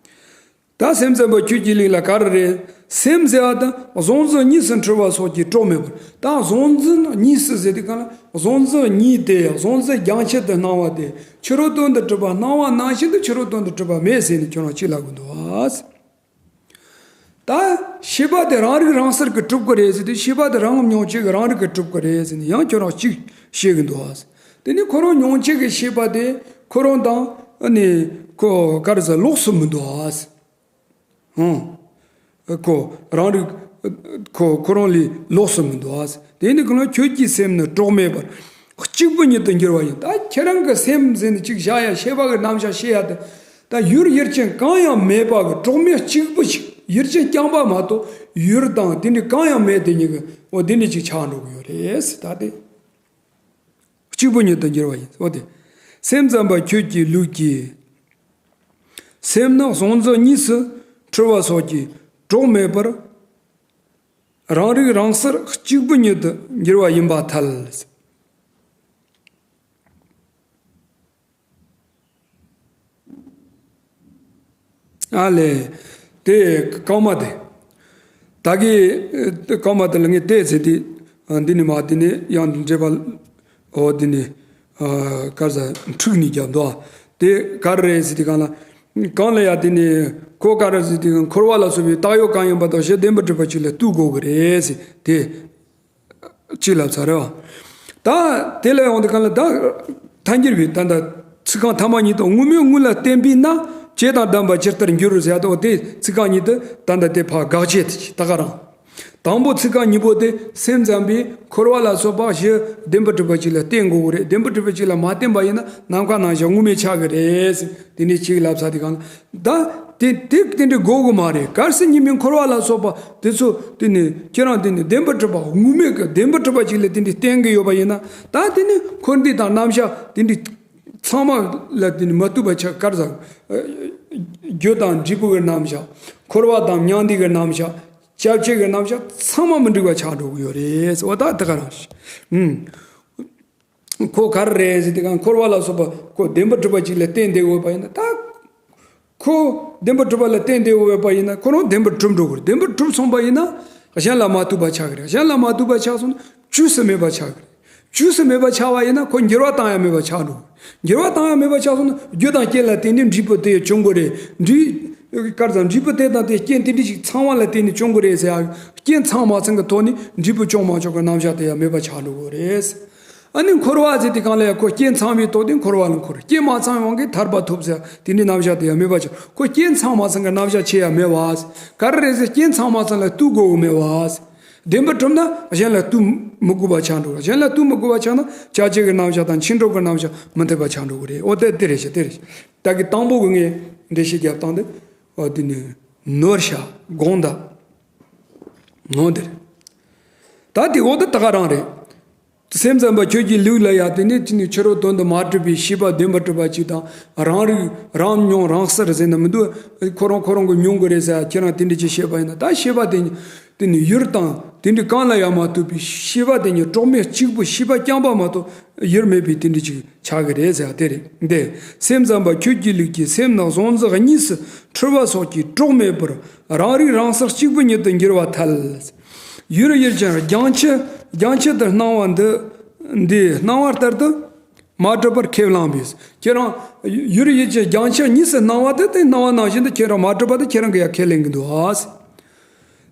ད་སེམས་ཙམ་པ་ཁྱོད་ཀྱི་ལུགས་ལ་ག་རེ་རེད། སེམས་ཟེར་བ་དང་གཟུང་འཛིན་གཉིས་སུ་འཁྲུལ་བ་སོགས་ཀྱི་གྲོགས་མེད་པར། ད་གཟུང་འཛིན་གཉིས་སུ་ཟེར་དུས་སྒང་ལ་གཟུང་འཛིན་གཉིས་དེ་གཟུང་འཛིན་རྒྱང་ཆད་དུ་སྣང་བ་དེ་ཕྱི་རོལ་དོན་དུ་གྲུབ་པ་སྣང་བ་ནང་བཞིན་དུ་ཕྱི་རོལ་དོན་དུ་གྲུབ་པ་མེད་ཟེར་ནས་ཁྱོད་རང་གཅིག་ལབ་དགོས་འདུག་ཨ། ད་ཤེས་པ་དེ་རང་རིག་རང་གསལ་གྱིས་གྲུབ་ཀྱི་རེད་ཟེར་དུས། ཤེས་པ་དེ་རང་ངམ་མྱོང་བྱེད་ཀྱི་རང་རིག་གིས་གྲུབ་ཀྱི་རེད་ཟེར་ནས་ཡང་ཁྱོད་རང་གཅིག་བཤད་ཀྱི་འདུག་ཨ། དེ་ནི་ཁོ་རང་མྱོང་བྱེད་ཀྱི་ཤེས་པ་དེ་ཁོ་རང་དང་ཨ་ནི་ཁོ་ག་རེ་ཟེར་ལོགས་སུ་མི་འདུག་ཨ། ཧང་། ཁོ་རང་རིག་ཁོ་ཁོ་རང་ལས་ལོགས་སུ་མི་འདུག་ཨ། དེ་ནི་ཁོ་ན་ཁྱོད་ཀྱི་སེམས་ནི་གྲོགས་མེད་པར་གཅིག་པུ་ཉིད་དུ་འགྱུར་བ་ཡིན། ད་ཁྱེད་རང་གི་སེམས་ཟེར་ནས་གཅིག་བཞག་ཡ། ཤེས་པ་གི་རྣམ་གཞག་བཤད་ཡ་དེ། ད་ཡུལ་ཡུལ་ཅན་གང་ཡང་མེད་པ་གི་གྲོགས་མེད་གཅིག་པུ་ཞིག་ཡུལ་ཅན་རྐྱང་པ་མ་གཏོགས་ཡུལ་དང་དེ་འདྲ་གང་ཡང་མེད་དེ་ཉིད་ཀྱི་འོ་དེ་འདྲ་ཅིག་ཆགས་འགྲོ་གི་ཡོད་རེད་ཟེར། ད་དེ་གཅིག་པུ་ཉིད་དུ་འགྱུར་བ་ཡིན། འོ་དེ་སེམས་ཙམ་པ་ཁྱོད་ཀྱི་ལུགས་ཀྱིས། སེམས་ནི་གཟུང་འཛིན་གཉིས་སུ་འཁྲུལ་བ་སོགས་ཀྱི་གྲོགས་མེད་པར་རང་རིག་རང་གསལ་གཅིག་པུ་ཉིད་དུ་འགྱུར་བ་ཡིན་པར་ཐལ། ཨ་ལས། དེ་རྐང་མ་དེ། ད་གི་རྐང་མ་དེ་ལ་ངས་བལྟས་ཚེ་དེ། འདི་ནི་མ་དེ་ནི་ཡང་འགྲེལ་པ། འོ་དེ་ནི། ག་རེ་ཟེར་འཁྲུག་ནས་རྒྱབ་འདུག་ཨ། དེ་ག་རེ་རེད་ཟེར་དུས་སྒང་ལ། གང་ལ་ཡང་དེ་ནི་ཁོ་ག་རེ་ཟེར་དུས་སྒང་འཁོར་བ་ལ་སོགས་པའི་བཏགས་ཡོད་གང་ཡིན་པ་དང་གཞི་བདེན་པར་གྲུབ་པ་གཅིག་ལ་ལྟོས་དགོས་ཀྱི་རེད་ཟེར་དེ། གཅིག་ལབ་ཚར་རེད་བ། ད་དེ་ལ་ཡོང་དུས་སྒང་ལ་ད་ཐལ་འགྱུར་བའི་ད་ལྟ་ཚིག་རྐང་ཐ་མ་གཉིས་དང་། དངོས་མེད་དངོས་ལ་བརྟེན་པས་ན་བྱས་དང་ལྡན་པ་ཇི་ལྟར་འགྱུར་ཟེར་ཡ་དང་། དེ་ཚིག་རྐང་གཉིས་དེ་ད་ལྟ་དེ་ཕར་དགག་བྱེད་དེ་ད་ག་རང་། དང་པོ་ཚིག་རྐང་གཉིས་པོ་དེ་སེམས་ཙམ་པས་འཁོར་བ་ལ་སོགས་པ་གཞི་བདེན་པར་གྲུབ་པ་གཅིག་ལ་བརྟེན་དགོས་ཀྱི་རེད། བདེན་པར་གྲུབ་པ་གཅིག་ལ་མ་བརྟེན་པ་ཡིན་ན་ནམ་མཁའ་ནམ་བཞག་དངོས་མེད་ཆགས་ཀྱི་རེད་ཟེར། དེ་ནས་གཅིག་ལབ་ཚར་དུས་སྒང་ལ། ད་དེ་དེ་དེ་འདྲ་དགོས་ཀྱི་མ་རེད། གལ་སྲིད་ཉི་མའི་འཁོར་བ་ལ་སོགས་པ་དེ་ཚོ་དེ་ནི་ཁྱེད་རང་དེ་ནི་བདེན་པར་གྲུབ་པ་དངོས་མེད་ཀྱི་བདེན་པར་གྲུབ་པ་གཅིག་ལ་དེ་འདྲ་བརྟེན་གྱི་ཡོད་པ་ཡིན་ན། ད་དེ་ནི་འཁོར་འདས་དང་རྣམ་གཞག་དེ་འདྲ་ཚང་མ་ལ་དེ་ནི་མ་ལྟོས་པ་ཆགས། ག་རེ་ཟེར། རྒྱུ་དང་འབྲས་བུ་གི་རྣམ་གཞག་འཁོར་བ་དང་མྱང་འདས་ཀྱི་རྣམ་གཞག་སྐྱེ་འཆི་གི་རྣམ་གཞག་ཚང་མ་མི་འགྲིག་པ་ཆགས་འགྲོ་གི་ཡོད་རེད། འོ་ད་དེ་ག་རང་ཞིག་ཁོ་ག་རེ་རེད་ཟེར་དུས་སྒང་འཁོར་བ་ལ་སོགས་པ་ཁོ་བདེན་པར་གྲུབ་པ་གཅིག་ལ་བརྟེན་བསྡད་ཡོད་པ་ཡིན་ན། ད་ཁོ་བདེན་པར་གྲུབ་པ་ལ་བརྟེན་བསྡད་ཡོད་པ་ཡིན་ན་ཁོ་རང་བདེན་པར་གྲུབ་འགྲོ་གི་རེད། བདེན་པར་གྲུབ་སོང་པ་ཡིན་ན་གཞན་ལ་མ་ལྟོས་པ་ཆགས་ཀྱི་རེད། གཞན་ལ་མ་ལྟོས་པ་ཆགས་སོང་ན་བཅོས་སུ་མེད་པ་ཆགས་ཀྱི་རེད། བཅོས་སུ་མེད་པ་ཆགས་པ་ཡིན་ན་ཁོ་འགྱུར་བ་བཏང་ཡ་མེད་པ་ཆགས་འགྲོ་གི་རེད། འགྱུར་བ་བཏང་ཡ་མེད་པ་ཆགས་སོང་ན་རྒྱུ་དང་རྐྱེན་ལ་བརྟེན་ནས་འབྲས་བུ་དེ་བྱུང་གི་རེད། འབྲས། ག་རེ་ཟེར། འབྲས་བུ་དེ་དང་དེ་རྐྱེན་དེ་འདྲ་ཞིག་ཚང་བ་ལ་བརྟེན་ནས་བྱུང་གི་རེད་ཟེར་ཡ། རྐྱེན་ཚང་མ་ཚང་གི་ཐོག་ནས་འབྲས་བུ་བྱུང་མ་བྱུང་གི་རྣམ་གཞག་དེ་ཡང་མེད་པ་ཆགས་འགྲོ་གི་རེད། ཨ་ནི་འཁོར་བ་ཟེར་དུས་སྒང་ལ་ཡང་ཁོ་རྐྱེན་ཚང་བའི་ཐོག་ནས་འཁོར་བ་ལ་འཁོར། རྐྱེན་མ་ཚང་བའི་དབང་གིས་ཐར་པ་ཐོབ་ཟེར་དེ་འདྲའི་རྣམ་གཞག་དེ་ཡང་མེད་པ་ཆགས། ཁོ་རྐྱེན་ཚང་མ་ཚང་གི་རྣམ་གཞག་ཆེ་ཡང་མེད་པ། ག་རེ་རེད་ཟེར། རྐྱེན་ཚང་མ་ཚང་ལ་ལྟོས་དགོས་མེད་པ། བདེན་པར་གྲུབ་ན་གཞན་ལ་ལྟོས་མི་དགོས་པ་ཆགས་འགྲོ། གཞན་ལ་ལྟོས་མི་དགོས་པ་ཆགས་ན་སྐྱེ་འཆི་གི་རྣམ་གཞག་དང་འཆི་འགྲོ་གི་རྣམ་གཞག་མི་འཐད་པ་ཆགས་འགྲོ་གི་རེད། འོ་དེ་དེ་རེད་ཤག་དེ་རེད་ཤག་ད་གི་དང་པོ་གི་ངས་འགྲེལ་བཤད་རྒྱབ་སྟངས་དེ། འོ་དེ་ནི་ནོར་བྱ་དགོངས་དག་ངོ་འདིར། ད་དེ་འོ་ད་ད་ག་རང་རེད། སེམས་ཙམ་པ་ཁྱོད་ཀྱི་ལུགས་ལ་ཡང་དེ་ནི་དེ་ནི་ཕྱི་རོལ་དོན་དུ་མ་གྲུབ་པའི་ཤེས་པ་བདེན་པར་གྲུབ་པ་གཅིག་དང་། རང་རིག་རང་མྱོང་རང་གསལ་ཟེར་ན་མི་འདུག་ཁོ་རང་ཁོ་རང་གི་མྱོང་གི་རེད་ཟེར། ཁྱེད་རང་དེ་འདྲ་ཅིག་བཤད་པ་ཡིན་ན། ད་ཤེས་པ་དེ་ནི་དེ་ནི་ཡུལ་དང་དེ་འདྲ་གང་ལ་ཡང་མ་ལྟོས་པའི་ཤེས་པ་དེ་ཉིད་གྲོགས་མེད་གཅིག་པུ་ཤེས་པ་རྐྱང་པ་མ་གཏོགས་ཡུལ་མེད་པའི་དེ་འདྲ་ཅིག་ཆགས་ཀྱི་རེད་ཟེར་བ་དེ་རེད། འདི་སེམས་ཙམ་པ་ཁྱོད་ཀྱི་ལུགས་ཀྱི་སེམས་ནི་གཟུང་འཛིན་གཉིས་སུ་འཁྲུལ་བ་སོགས་ཀྱི་གྲོགས་མེད་པར་རང་རིག་རང་གསལ་གཅིག་པུ་ཉིད་དུ་འགྱུར་བར་ཐལ། ཡུལ་ཡུལ་ཅན་རྒྱང་ཆད་རྒྱང་ཆད་དུ་སྣང་བ་འདི་འདི་སྣང་བ་ལྟར་དུ་མ་གྲུབ་པར་ཁས་བླངས་པས། ཁྱེད་རང་ཡུལ་ཡུལ་ཅན་རྒྱང་ཆད་གཉིས་སུ་སྣང་བ་དེ་དེ་སྣང་བ་ནང་བཞིན་དུ་ཁྱེད་རང་མ་གྲུབ་པ་དེ་ཁྱེད་རང་གིས་ཡང་ཁས་ལེན་གྱི་འདུག་ཨ།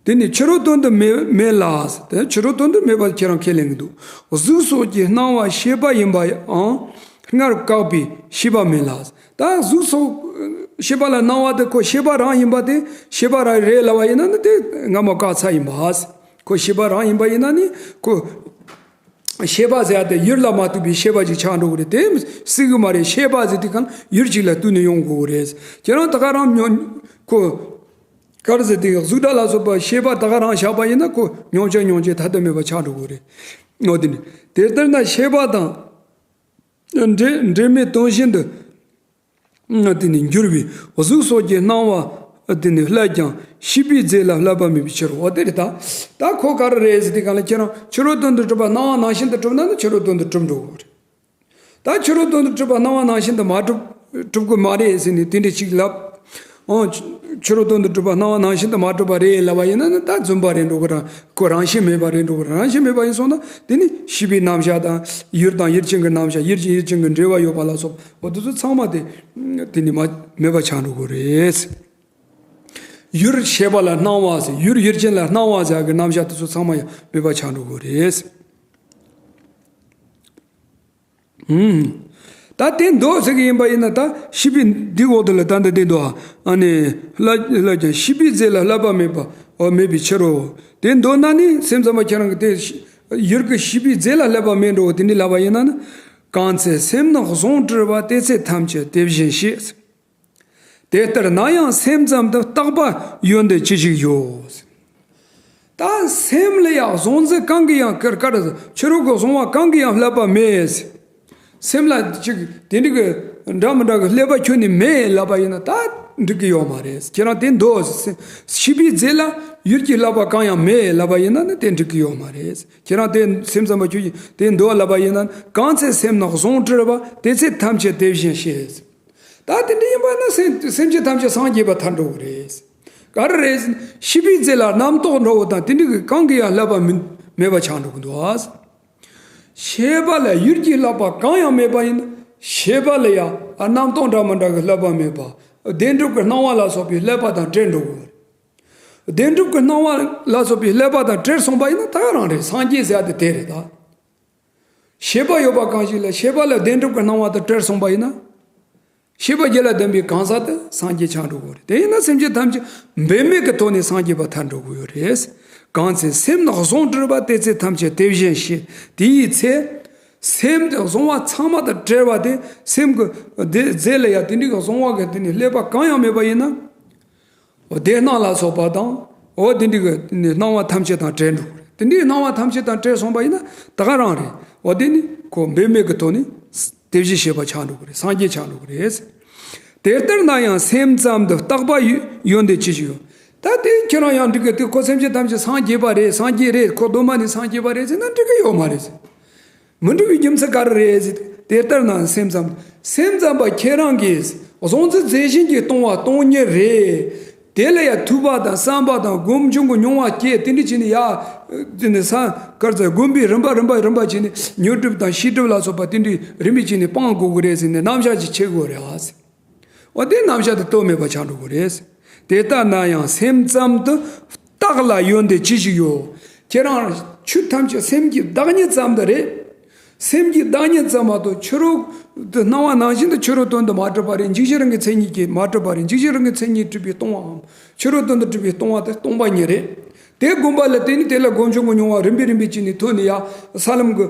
དེ་ནི་ཕྱི་རོལ་དོན་དུ་མེད་མེད་ལ། དེ་ཕྱི་རོལ་དོན་དུ་མེད་པ་ཁྱེད་རང་ཁས་ལེན་གྱི་འདུག་གཟུགས་སོགས་ཀྱི་སྣང་བ་ཤེས་པ་ཡིན་པའང་སྔར་བཀག་པའི་ཤེས་པ་མེད་ལ། ད་གཟུགས་སོགས་ཤེས་པ་ལ་སྣང་བ་དེ་ཁོ་ཤེས་པ་རང་ཡིན་པ་དེ་ཤེས་པ་རང་རེད་ལབ་པ་ཡིན་ན་ནི་དེ་སྔ་མ་བཀག་ཚར་ཡིན་པ། ཁོ་ཤེས་པ་རང་ཡིན་པ་ཡིན་ན་ནི་ཁོ་ཤེས་པ་ཟེར་ཡ་དེ་ཡུལ་ལ་མ་ལྟོས་པའི་ཤེས་པ་ཅིག་ཆགས་འགྲོ་གི་རེད། དེ་སྲིད་གི་མ་རེད། ཤེས་པ་ཟེར་དུས་སྒང་ཡུལ་གཅིག་ལ་ལྟོས་ནས་ཡོང་དགོས་གི་རེད། ཁྱེད་རང་ད་ག་རང་མྱོང་ཁོ། ག་རེ་ཟེར་དེ་གཟུགས་སྒྲ་ལ་སོགས་པ་ཤེས་པ་ད་ག་རང་བཞག་པ་ཡིན་ན་ཁོ་མྱོང་བྱ་མྱོང་བྱེད་ཐ་དད་མེད་པ་ཆགས་འགྲོ་གི་རེད། འོ་དེ་ནི་དེ་ལྟར་ན་ཤེས་པ་དང་འབྲེལ་འབྲེལ་མེད་དོན་གཞན་དུ་དེ་ནི་འགྱུར་བའི་གཟུགས་སོགས་ཀྱི་སྣང་བ་དེ་ནི་བསླད་ཀྱང་ཤེས་པའི་རྫས་ལ་བསླད་པ་མེད་པའི་ཕྱིར། འོ་དེ་རེད། ད་ད་ཁོ་ག་རེ་རེད་ཟེར་དེ་གང་ལ་ཁྱེད་རང་ཕྱི་རོལ་དོན་དུ་གྲུབ་པ་སྣང་བ་ནང་བཞིན་དུ་གྲུབ་ན་ནི་ཕྱི་རོལ་དོན་དུ་གྲུབ་འགྲོ་གི་རེད། ད་ཕྱི་རོལ་དོན་དུ་གྲུབ་པ་སྣང་བ་ནང་བཞིན་དུ་མ་གྲུབ་གྲུབ་ཀྱི་མ་རེད་ཟེར་ནས་དེ་འདྲ་ཅིག་ལབ། ཨང་། ཕྱི་རོལ་དོན་དུ་གྲུབ་པ་སྣང་བ་ནང་བཞིན་དུ་མ་གྲུབ་པ་རེད་ལབ་པ་ཡིན་ན་ནི་ད་རྫུན་པ་རེད་འགྲོ་གི་རེད། ཁོ་རང་བཞིན་མེད་པ་རེད་འགྲོ་གི་རེད། རང་བཞིན་མེད་པ་ཡིན་སོང་ན་དེ་ནི་ཤེས་པའི་རྣམ་གཞག་དང་ཡུལ་དང་ཡུལ་ཅན་གྱི་རྣམ་གཞག་ཡུལ་ཅན་ཡུལ་ཅན་གྱི་འབྲེལ་བ་ཡོད་པ་ལ་སོགས་པ་དེ་ཚོ་ཚང་མ་དེ་དེ་ནི་མ་མེད་པ་ཆགས་འགྲོ་གི་རེད། ཡུལ་ཤེས་པ་ལ་སྣང་བ་ཟེར། ཡུལ་ཡུལ་ཅན་ལ་སྣང་བ་ཟེར་གྱི་རྣམ་གཞག་དེ་ཚོ་ཚང་མ་ཡང་མེད་པ་ཆགས་འགྲོ་གི་རེད། ཧུམ། ད་དེ་མདོ་ཟེར་གྱི་ཡིན་པ་ཡིན་ན། ད་ཤེས་པའི་འདི་འོག་ཏུ་ལ་ད་འདི་འདི་འདུག་ཨ་ནི་བསླབ་བསླབ་ཀྱང་ཤེས་པའི་རྫས་ལ་བསླབ་པ་མེད་པ་འོ་མེད་པའི་ཕྱིར་རོ། དེ་མདོར་ན་ནི་སེམས་ཙམ་པ་ཁྱེད་རང་གི་དེ་ཡུལ་གྱི་ཤེས་པའི་རྫས་ལ་བསླབ་པ་མེད་འགྲོ། དེ་འདྲའི་ལབ་པ་ཡིན་ན་ནི། གང་ཚེ་སེམས་ནི་གཟུང་བྲལ་བ། དེ་ཚེ་ཐམས་ཅད་དེ་བཞིན་ཤེས། དེ་ལྟར་ན་ཡང་སེམས་ཙམ་དུ་བརྟག་པ་ཡོན་ཏན་ཅི་ཞིག་ཡོད། ད་སེམས་ལ་ཡང་གཟུང་རྫས་གང་གིས་ཡང་ཀར་ཀར་ཕྱི་རོལ་གྱི་གཟུང་བ་གང་གིས་ཡང་བསླབ་པ་མེད། སེམས་ལ་ཅིག་དེ་འདྲ་གི་འདྲ་མི་འདྲ་གི་བསླབ་པ་ཁྱོན་ནས་མེད་ལབ་པ་ཡིན་ན་ད་འགྲིག་གི་ཡོད་མ་རེད། ཁྱེད་རང་དེ་མདོ་ཤེས་པའི་རྫས་ལ་ཡུལ་གྱི་བསླབ་པ་གང་ཡང་མེད་ལབ་པ་ཡིན་ན་ནི་དེ་འགྲིག་གི་ཡོད་མ་རེད། ཁྱེད་རང་དེ་སེམས་ཙམ་པ་ཁྱོད་ཀྱིས་དེ་མདོ་ལབ་པ་ཡིན་ན། གང་ཚེ་སེམས་ནི་གཟུང་བྲལ་བ། དེ་ཚེ་ཐམས་ཅད་དེ་བཞིན་ཤེས། ད་དེ་འདྲ་ཡིན་པ་ན་སེམས་སེམས་ཅན་ཐམས་ཅད་སངས་རྒྱས་པ་ཐལ་འགྲོ་གི་རེད། ག་རེ་རེད་ཟེར་ན། ཤེས་པའི་རྫས་ལ་རྣམ་རྟོག་འདྲ་བོ་དང་དེ་འདྲ་གི་གང་གིས་ཡང་བསླབ་པ་མིན་མེད་པ་ཆགས་འགྲོ་གི་འདུག་ཨ། ཤེས་པ་ལ་ཡུལ་གྱི་བསླབ་པ་གང་ཡང་མེད་པ་ཡིན་ན། ཤེས་པ་ལ་ཡང་རྣམ་རྟོག་འདྲ་མི་འདྲ་གི་བསླབ་པ་མེད་པ། བདེན་གྲུབ་ཀྱི་སྣང་བ་ལ་སོགས་པའི་བསླབ་པ་དང་བྲལ་འགྲོ་གི་རེད། བདེན་གྲུབ་ཀྱི་སྣང་བ་ལ་སོགས་པའི་བསླབ་པ་དང་བྲལ་སོང་པ་ཡིན་ན་ད་ག་རང་རེད། སངས་རྒྱས་ཟེར་ཡ་དེ་དེ་རེད་ད། ཤེས་པ་ཡོད་པ་གང་ཞིག་ལ་ཤེས་པ་ལ་བདེན་གྲུབ་ཀྱི་སྣང་བ་དང་བྲལ་སོང་པ་ཡིན་ན། ཤེས་པ་རྒྱུད་ལ་ལྡན་པའི་གང་ཟག་དེ་སངས་རྒྱས་ཆགས་འགྲོ་གི་རེད། དེ་ཡིན་ན་སེམས་ཅན་ཐམས་ཅད་འབད་མེད་ཀྱི་ཐོག་ནས་སངས་རྒྱས་པ་ཐལ་འགྲོ་གི་ཡོད་རེད། གང་ཚེ་སེམས་ནི་གཟུང་བྲལ་བ། དེ་ཚེ་ཐམས་ཅད་དེ་བཞིན་ཤེས། དེའི་ཚེ་སེམས་དེ་གཟུང་བ་ཚང་མ་དང་བྲལ་བ་དེ། སེམས་ཀྱི་དེ་རྫས་ལ་ཡང་དེ་འདྲའི་གཟུང་བ་གི་དེ་ནི་བསླབ་པ་གང་ཡང་མེད་པ་ཡིན་ན། འོ་དེ་སྣང་ལ་སོགས་པ་དང་། འོ་དེ་འདྲའི་གི་སྣང་བ་ཐམས་ཅད་དང་བྲལ་འགྲོ་གི་རེད། དེ་འདྲའི་སྣང་བ་ཐམས་ཅད་དང་བྲལ་སོང་པ་ཡིན་ན་ད་ག་རང་རེད། འོ་དེ་ནི་ཁོ་འབད་མེད་ཀྱི་ཐོག་ནས་དེ་བཞིན་གཤེགས་པ་ཆགས་འགྲོ་གི་རེད། སངས་རྒྱས་ཆགས་འགྲོ་གི་རེད། དེ་ལྟར་ན་ཡང་སེམས་ཙམ་དུ་བརྟག་པ་ཡོན་ཏན་ཅི་ཞིག་ཡོད། ད་དེ་ཁྱེད་རང་ཡང་འགྲིག་གི། དེ་ཁོ་སེམས་ཅན་ཐམས་ཅད་སངས་རྒྱས་པ་རེད། སངས་རྒྱས་རེད། ཁོ་གདོད་མ་ནས་སངས་རྒྱས་པ་རེད་ཟེར་ན་འགྲིག་གི་ཡོད་མ་རེད། མི་འགྲིག་པའི་རྒྱུ་མཚན་ག་རེ་རེད་ཟེར། དེ་ལྟར་ན་སེམས་ཙམ། སེམས་ཙམ་པ་ཁྱེད་རང་གིས་གཟུང་འཛིན་རྫས་གཞན་གྱིས་སྟོང་བ་སྟོང་ཉིད་རེད། དེ་ལ་ཡང་ཐོས་པ་དང་བསམ་པ་དང་སྒོམ་བྱུང་གི་མྱོང་བ་སྐྱེས། དེ་འདྲ་བྱས་ནས་ཡ། དེ་ནས་ས་གར་ཚ་སྒོམ་པའི་རིམ་པ་རིམ་པ་རིམ་པ་བྱས་ནས་ཉོན་སྒྲིབ་དང་ཤེས་སྒྲིབ་ལ་སོགས་པ་དེ་འདྲའི་རིམ་པས་བྱས་ནས་སྤང་དགོས་ཀྱི་རེད་ཟེར་ནས་རྣམ་གཞག་ཅིག་བྱེད་དགོས་རེད་ཨ་ཟེར། འོ་དེ་རྣམ་གཞག་དེ་དོན་མེད་པ་ཆགས་འགྲོ་གི་རེད། དེ་ལྟ་ན་ཡང་སེམས་ཙམ་དུ་བརྟག་ལ་ཡོན་ཏན་ཅི་ཞིག་ཡོད། ཁྱེད་རང་ཆོས་ཐམས་ཅད་སེམས་ཀྱི་བདག་ཉིད་ཙམ་དུ་རེད། སེམས་ཀྱི་བདག་ཉིད་ཙམ་མ་གཏོགས་ཕྱི་རོལ་དུ་སྣང་བ་ནང་བཞིན་དུ་ཕྱི་རོལ་དོན་དུ་མ་གྲུབ་པ་རེད། འཇིགས་བྱེད་རང་གི་མཚན་ཉིད་ཀྱིས་མ་གྲུབ་པ་རེད། འཇིགས་བྱེད་རང་གི་མཚན་ཉིད་གྲུབ་པའི་སྟོང་བའམ་ཕྱི་རོལ་དོན་དུ་གྲུབ་པའི་སྟོང་བ་དེ་སྟོང་པ་ཉིད་རེད། དེ་བསྒོམ་པ་ལ་བརྟེན་ནས་དེ་ལ་སྒོམ་བྱུང་གི་མྱོང་བ་རིམ་པས་རིམ་པས་བྱས་ནས་ཐོན་ནས་ཡ། ས་ལམ་གྱི་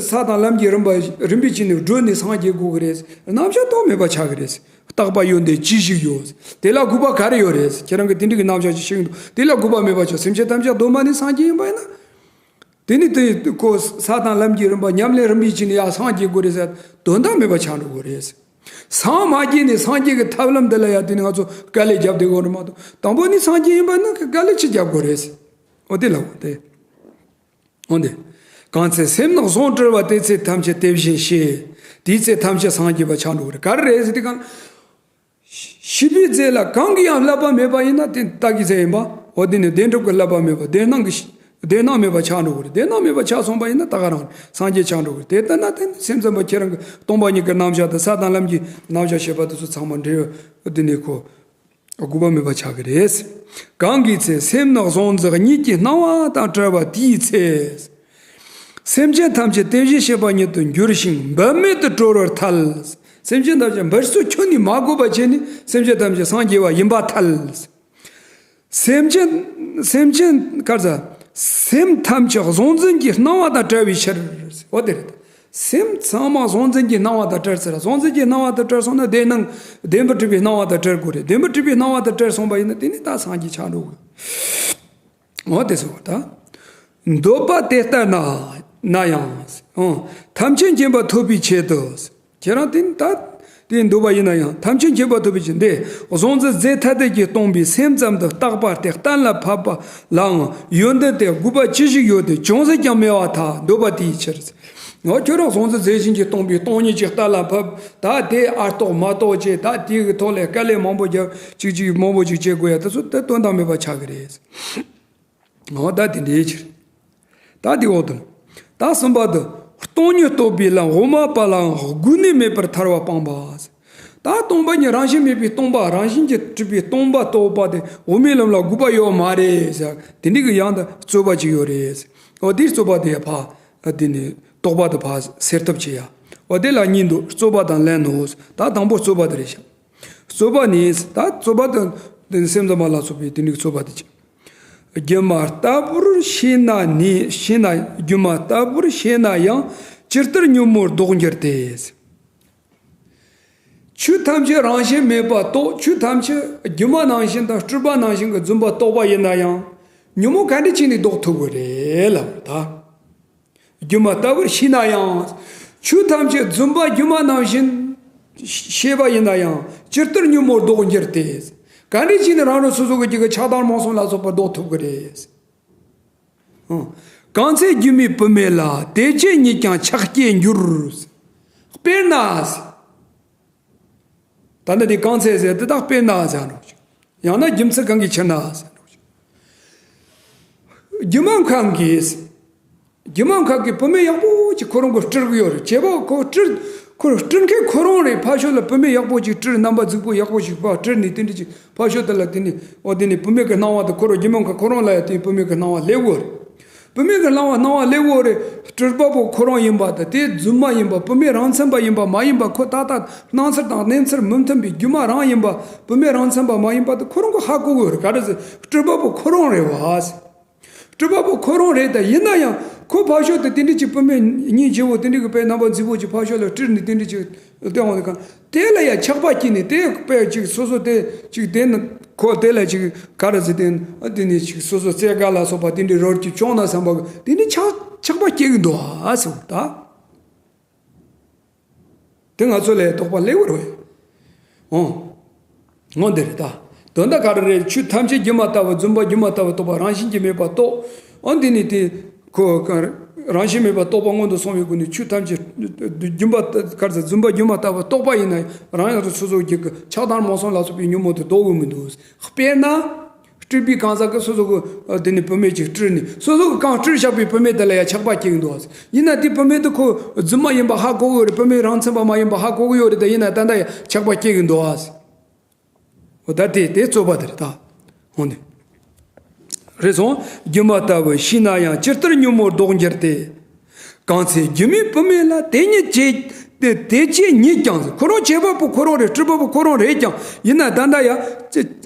ས་དང་ལམ་གྱི་རིམ་པ་རིམ་པས་བྱས་ནས་བགྲོད་ནས་སངས་རྒྱས་དགོས་ཀྱི་རེད། རྣམ་གཞག་དོན་མེད་པ་ཆགས་ཀྱི་རེད། བརྟག་པ་ཡོན་ཏན་ཅི་ཞིག་ཡོད། དེ་ལ་དགོས་པ་ག་རེ་ཡོད་རེད། ཁྱེད་རང་གིས་དེ་འདྲ་གི་རྣམ་གཞག་ཅིག་ཤེས་ཀྱི་འདུག་དེ་ལ་དགོས་པ་མེད་པ་ཆགས། སེམས་ཅན་ཐམས་ཅད་གདོད་མ་ནས་སངས་རྒྱས་ཡིན་པ་ཡིན་ན། དེ་ནི་དེ་ཁོ་ས་དང་ལམ་གྱི་རིམ་པ་ཉམས་ལེན་རིམ་པས་བྱས་ནས་ཡ་སངས་རྒྱས་དགོས་རེད་ཟེར་དོན་དག་མེད་པ་ཆགས་འགྲོ་གི་རེད། སངས་མ་རྒྱས་ནས་སངས་རྒྱས་ཀྱི་ཐབས་ལམ་འདི་ལ་ཡ་དེ་ནི་ང་ཚོ་དཀའ་ལས་རྒྱབ་བསྡད་དགོས་རེད་མ་གཏོགས། དང་པོ་ནས་སངས་རྒྱས་ཡིན་པ་ན་དཀའ་ལས་ཅི་རྒྱབ་དགོས་རེད། འོ་དེ་ལ་འོ་དེ། འོན་ཏེ། གང་ཚེ་སེམས་ནི་གཟུང་བྲལ་བ། དེ་ཚེ་ཐམས་ཅད་དེ་བཞིན་ཤེས། དེའི་ཚེ་ཐམས་ཅད་སངས་རྒྱས་པ་ཆགས་འགྲོ་གི་རེད། ག་རེ་རེད་ཟེར་དུས་གང་། ཤེས་པའི་རྫས་ལ་གང་གིས་ཡང་བསླབ་པ་མེད་པ་ཡིན་ན་དེ་ལྟ་གི་ཚེ་ཡིན་པ། འོ་དེ་ནི་བདེན་གྲུབ་ཀྱི་བསླབ་པ་མེད་པ། བདེན་སྣང་གི་བདེན་སྣང་མེད་པ་ཆགས་འགྲོ་གི་རེད། བདེན་སྣང་མེད་པ་ཆགས་སོང་པ་ཡིན་ན་ད་ག་རང་སངས་རྒྱས་ཆགས་འགྲོ་གི་རེད། དེ་ལྟ་ན་དེ་ནི་སེམས་ཙམ་པ་ཁྱེད་རང་གི་སྟོང་པ་ཉིད་ཀྱི་རྣམ་གཞག་དང་ས་དང་ལམ་གྱི་རྣམ་གཞག་བཤད་པ་དེ་ཚོ་ཚང་མ་འབྲེལ་ཡོད་དེ་ནི་ཁོ། དགོས་པ་མེད་པ་ཆགས་ཀྱི་རེད། གང་གི་ཚེ་སེམས་ནི་གཟུང་འཛིན་གཉིས་ཀྱི་སྣང་བ་དང་བྲལ་བ་དེའི་ཚེ། སེམས་ཅན་ཐམས་ཅད་དེ་བཞིན་གཤེགས་པ་ཉིད་དུ་འགྱུར་ཞིང་འབད་མེད་དུ་གྲོལ་བར་ཐལ། སེམས་ཅན་ཐམས་ཅད་འབད་རྩོལ་ཁྱོན་ནས་མ་དགོས་པ་བྱས་ནས་སེམས་ཅན་ཐམས་ཅད་སངས་རྒྱས་པ་ཡིན་པར་ཐལ། སེམས་ཅན་སེམས་ཅན་ག་རེ་ཟ། སེམས་ཐམས་ཅད་གཟུང་འཛིན་གྱི་སྣང་བ་དང་བྲལ་བའི་ཕྱིར། འོ་དེ་རེད། སེམས་ཚང་མ་གཟུང་འཛིན་གྱི་སྣང་བ་དང་བྲལ་ཟེར། གཟུང་འཛིན་གྱི་སྣང་བ་དང་བྲལ་སོང་ན་བདེན་སྣང་བདེན་པར་གྲུབ་པའི་སྣང་བ་དང་བྲལ་དགོས་རེད། བདེན་པར་གྲུབ་པའི་སྣང་བ་དང་བྲལ་སོང་པ་ཡིན་ན་དེ་ནི་ད་སངས་རྒྱས་ཆགས་འགྲོ་དགོས། འོ་དེ་ཟེར་བ་ད། འདོད་པ་དེ་ལྟར་ན་ན་ཡང་། ཨང་། ཐམས་ཅད་མཁྱེན་པ་ཐོབ་པའི་ཆེད་དུ། ཁྱེད་རང་དེ་ནི་ད་དེ་འདོད་པ་ཡིན་ན་ཡང་ཐམས་ཅད་མཁྱེན་པ་ཐོབ་པའི་ཕྱིར་འདི་གཟུང་འཛིན་རྫས་ཐ་དད་ཀྱིས་སྟོང་པའི་སེམས་ཙམ་དུ་བརྟག་པ་སྟེ་གཏན་ལ་ཕབ་པ་ལའང་ཡོན་ཏན་དེ་དགོས་པ་ཅི་ཞིག་ཡོད་དེ་ཅུང་ཟད་ཀྱང་མེད་པར་ཐལ། འདོད་པ་དེའི་ཕྱིར། འོ་ཁྱོད་རང་གཟུང་འཛིན་རྫས་གཞན་གྱིས་སྟོང་པའི་སྟོང་ཉིད་ཅིག་གཏན་ལ་ཕབ། ད་དེ་ཨ་རྟོགས་མ་རྟོགས་བྱས། ད་དེའི་ཐོག་ལ་དཀའ་ལས་མང་པོ་རྒྱབ། ཅིག་ཅིག་མང་པོ་ཅིག་བྱེད་དགོས་ཡ་དེ་ཚོ་དེ་དོན་དག་མེད་པ་ཆགས་ཀྱི་རེད། འོ་ད་དེ་འདྲའི་ཕྱིར། ད་དེ་འོག་ཏུ། ད་གསུམ་པ་དུ། སྟོང་ཉིད་རྟོགས་པའི་ལམ་དབུ་མ་པ་ལའང་དགོས་གནད་མེད་པར་ཐལ་བ་སྤངས་པ། ད་ ད་སྟོང་པ་ཉིད་རང་བཞིན་མེད་པའི་སྟོང་པ། རང་བཞིན་གྱིས་གྲུབ་པའི་སྟོང་པ་རྟོགས་པ་དེ་དབུ་མའི་ལམ་ལ་དགོས་པ་ཡོད་མ་རེད་ཟེར། དེ་འདྲའི་གི་ཡང་ད་རྩོད་པ་ཅིག་ཡོད་རེད། འོ་དེའི་རྩོད་པ་དེ་ཕར་དེ་ནི་རྟོག་པ་དེ་ཕར་སེལ་ཐབས་བྱེད་ཡ། འོ་དེ་ལ་གཉིས་འདུག་རྩོད་པ་དང་ལན་ནོ། ད་དང་པོ་རྩོད་པ་དེ་རེད་ཤག་རྩོད་པ་ནི་ད་རྩོད་པ་དང་དེ་ནི་སེམས་ཙམ་པ་ལ་སོགས་པའི་དེ་འདྲའི་རྩོད་པ་དེ་བྱེད། སྒྱུ་མ་ལྟ་བུར་ཤེས་ན་ནི། ཤེས་ན། སྒྱུ་མ་ལྟ་བུར་ཤེས་ན་ཡང་། ཇི་ལྟར་ཉོན་མོངས་ལྡོག་འགྱུར་ཏེ། ཆོས་ཐམས་ཅད་རང་བཞིན་མེད་པ་རྟོགས། ཆོས་ཐམས་ཅད་སྒྱུ་མ་ནང་བཞིན་དང་སྤྲུལ་པ་ནང་བཞིན་གྱི་རྫུན་པ་རྟོགས་པ་ཡིན་ན་ཡང་། ཉོན་མོངས་ག་འདྲ་བྱས་ནས་ལྡོག་ཐུབ་ཀྱི་རེད་ལབ་ད། སྒྱུ་མ་ལྟ་བུར་ཤེས་ན་ཡང་། ཆོས་ཐམས་ཅད་རྫུན་པ་སྒྱུ་མ་ནང་བཞིན་ཤེས་པ་ཡིན་ན་ཡང་། ཇི་ལྟར་ཉོན་མོངས་ལྡོག་འགྱུར་ཏེ། ག་འདྲ་བྱས་ནས་རང་རང་སོ་སོ་གི་རྒྱུད་ཀྱི་ཆགས་སྡང་རྨོངས་གསུམ་ལ་སོགས་པ་ལྡོག་ཐུབ་ཀྱི་རེད། ཨང་། གང་ཚེ་སྒྱུ་མའི་བུད་མེད་ལ། དེ་ཕྱིར་ཉིད་ཀྱང་ཆགས་སྐྱེས་འགྱུར། དཔེར་ན། ད་ནི་དེ་གང་ཚེ་ཟེར་དེ་དག་དཔེར་ན་ཟེར་ནོ། ཡང་ན་རྒྱུ་མཚན་གང་གི་ཕྱིར་ན་ཟེར་ནོ། སྒྱུ་མ་མཁན་གྱིས། སྒྱུ་མ་མཁན་གྱིས་བུད་མེད་ཡག་པོ་ཅིག་ཁོ་རང་གིས་སྤྲུལ་གྱི་ཡོད་རེད། བྱས་པ་ཁོ་སྤྲུལ། ཁོ་སྤྲུལ་མཁན་ཁོ་རང་རེད། ཕ་ཤོད་ལ་བུད་མེད་ཡག་པོ་ཅིག་སྤྲུལ། རྣམ་པ་རྫིག་པོ་ཡག་པོ་ཞིག་ཕར་སྤྲུལ་ནས་དེ་འདྲ་ཅིག་ཕ་ཤོད་དེ་ལ་དེ་ནས་འོ་དེ་ནས་བུད་མེད་ཀྱི་སྣང་བ་དེ་ཁོ་རང་སྒྱུ་མ་མཁན་ཁོ་རང་ལ་ཡང་དེ་བུད་མེད་ཀྱི་སྣང་བ་སླེབས་ཡོད་རེད། བུད་མེད་ཀྱི་སྣང་བ་སྣང་བ་སླེབས་ཡོད་རེད། སྤྲུལ་པ་པོ་ཁོ་རང་ཡིན་པ་དང་དེ་རྫུན་མ་ཡིན་པ་བུད་མེད་རང་མཚན་པ་ཡིན་པ་མ་ཡིན་པ་ཁོ་ཏག་ཏག་སྣང་ཚུལ་དང་གནས་ཚུལ་མི་མཐུན་པའི་སྒྱུ་མ་རང་ཡིན་པ་བུད་མེད་རང་མཚན་པ་མ་ཡིན་པ་དེ་ཁོ་རང་གིས་ཧ་གོ་གི་ཡོད་རེད། ག་རེ་ཟེར་སྤྲུལ་པ་པོ་ཁོ་རང་རེད་བ། སྤྲུལ་པ་པོ་ཁོ་རང་རེད། ད་ཡིན་ན་ཡང་ཁོ་ཕ་ཤོད་དུ་དེ་འདྲ་ཅིག་བུད་མེད་སྙིང་རྗེ་བོ་དེ་འདྲ་གི་དཔེ་རྣམ་པ་རྫིག་པོ་ཅིག་ཕ་ཤོད་ལ་སྤྲུལ་ནས་དེ་འདྲ་ཅིག་སྟོན་འོང་དུས་གང་དེ་ལ་ཡང་ཆགས་པ་སྐྱེས་ནས་དེ་དཔེ་ཅིག་སོ་སོ་དེ་ཅིག་དེ་ནི་ཁོ་དེ་ལ་ཅིག་ག་རེ་ཟེར་དེ་དེ་ནི་ཅིག་སོ་སོ་རྩེ་དགའ་ལ་སོགས་པ་དེ་འདྲའི་རོལ་གྱིས་བཅོང་ན་བསམ་པ་དེ་འདྲའི་ཆགས་ཆགས་པ་སྐྱེ་གི་འདུག་ཨ་ཟེར་བ་ད། དེ་ང་ཚོ་ལ་དོགས་པ་སླེབས་ཡོད་རེད། འོང་། འོང་དེ་རེད་ད། དོན་དག་ག་རེ་རེད། ཆོས་ཐམས་ཅད་སྒྱུ་མ་ལྟ་བུ། རྫུན་པ་སྒྱུ་མ་ལྟ་བུ་རྟོགས་པ། རང་བཞིན་གྱིས་མེད་པ་རྟོགས། འོ་འདི་ནི་དེ་ཁོ་ག་རང་བཞིན་མེད་པ་རྟོགས་པ་སྔོན་དུ་སོང་བའི་སྒོ་ནས་ཆོས་ཐམས་ཅད་སྒྱུ་མ་ལྟ་ག་རེ་ཟེར་རྫུན་པ་སྒྱུ་མ་ལྟ་བུ་རྟོགས་པ་ཡིན་ན་རང་ཡང་སོ་སོའི་རྒྱུད་ཀྱི་ཆགས་སྡང་རྨོངས་གསུམ་ལ་སོགས་པའི་ཉོན་མོངས་དེ་ལྡོག་གི་མི་འདུག་དཔེར་ན། སྤྲུལ་པའི་གང་ཟག་གིས་སོ་སོ་གི་དེ་ནི་བུད་མེད་ཅིག་སྤྲུལ་ནས་སོ་སོ་གི་གང་སྤྲུལ་བཞག་པའི་བུད་མེད་དེ་ལ་ཡང་ཆགས་པ་སྐྱེ་གི་འདུག་ཡིན་ན་དེ་བུད་མེད་དེ་ཁོ་རྫུན་མ་ཡིན་པ་ཧ་གོ་གི་ཡོད་རེད། བུད་མེད་རང་མཚན་པ་མ་ཡིན་པ་ཧ་གོ་གི་ཡོད་རེད། དེ་ཡིན་ན་ད་ལྟ་ཡང་ཆགས་པ་སྐྱེ་གི་འདུག་ཨ། འོ་ད་དེ་དེ་རྩོད་པ་དེ་རེད་ད། འོ་ནི། རེད་སོང་། སྒྱུ་མ་ལྟ་བུར་ཤེས་ན་ཡང་། ཇི་ལྟར་ཉོན་མོངས་ལྡོག་འགྱུར་ཏེ། གང་ཚེ་སྒྱུ་མའི་བུད་མེད་ལ། དེ་ཉིད་བྱེད་དེ་དེ་བྱེད་ཉིད་ཀྱང་། ཁོ་རང་བྱེད་པ་པོ་ཁོ་རང་རེད། སྤྲུལ་པ་པོ་ཁོ་རང་རེད་ཀྱང་། ཡིན་ན་ད་ལྟ་ཡང་ཅི་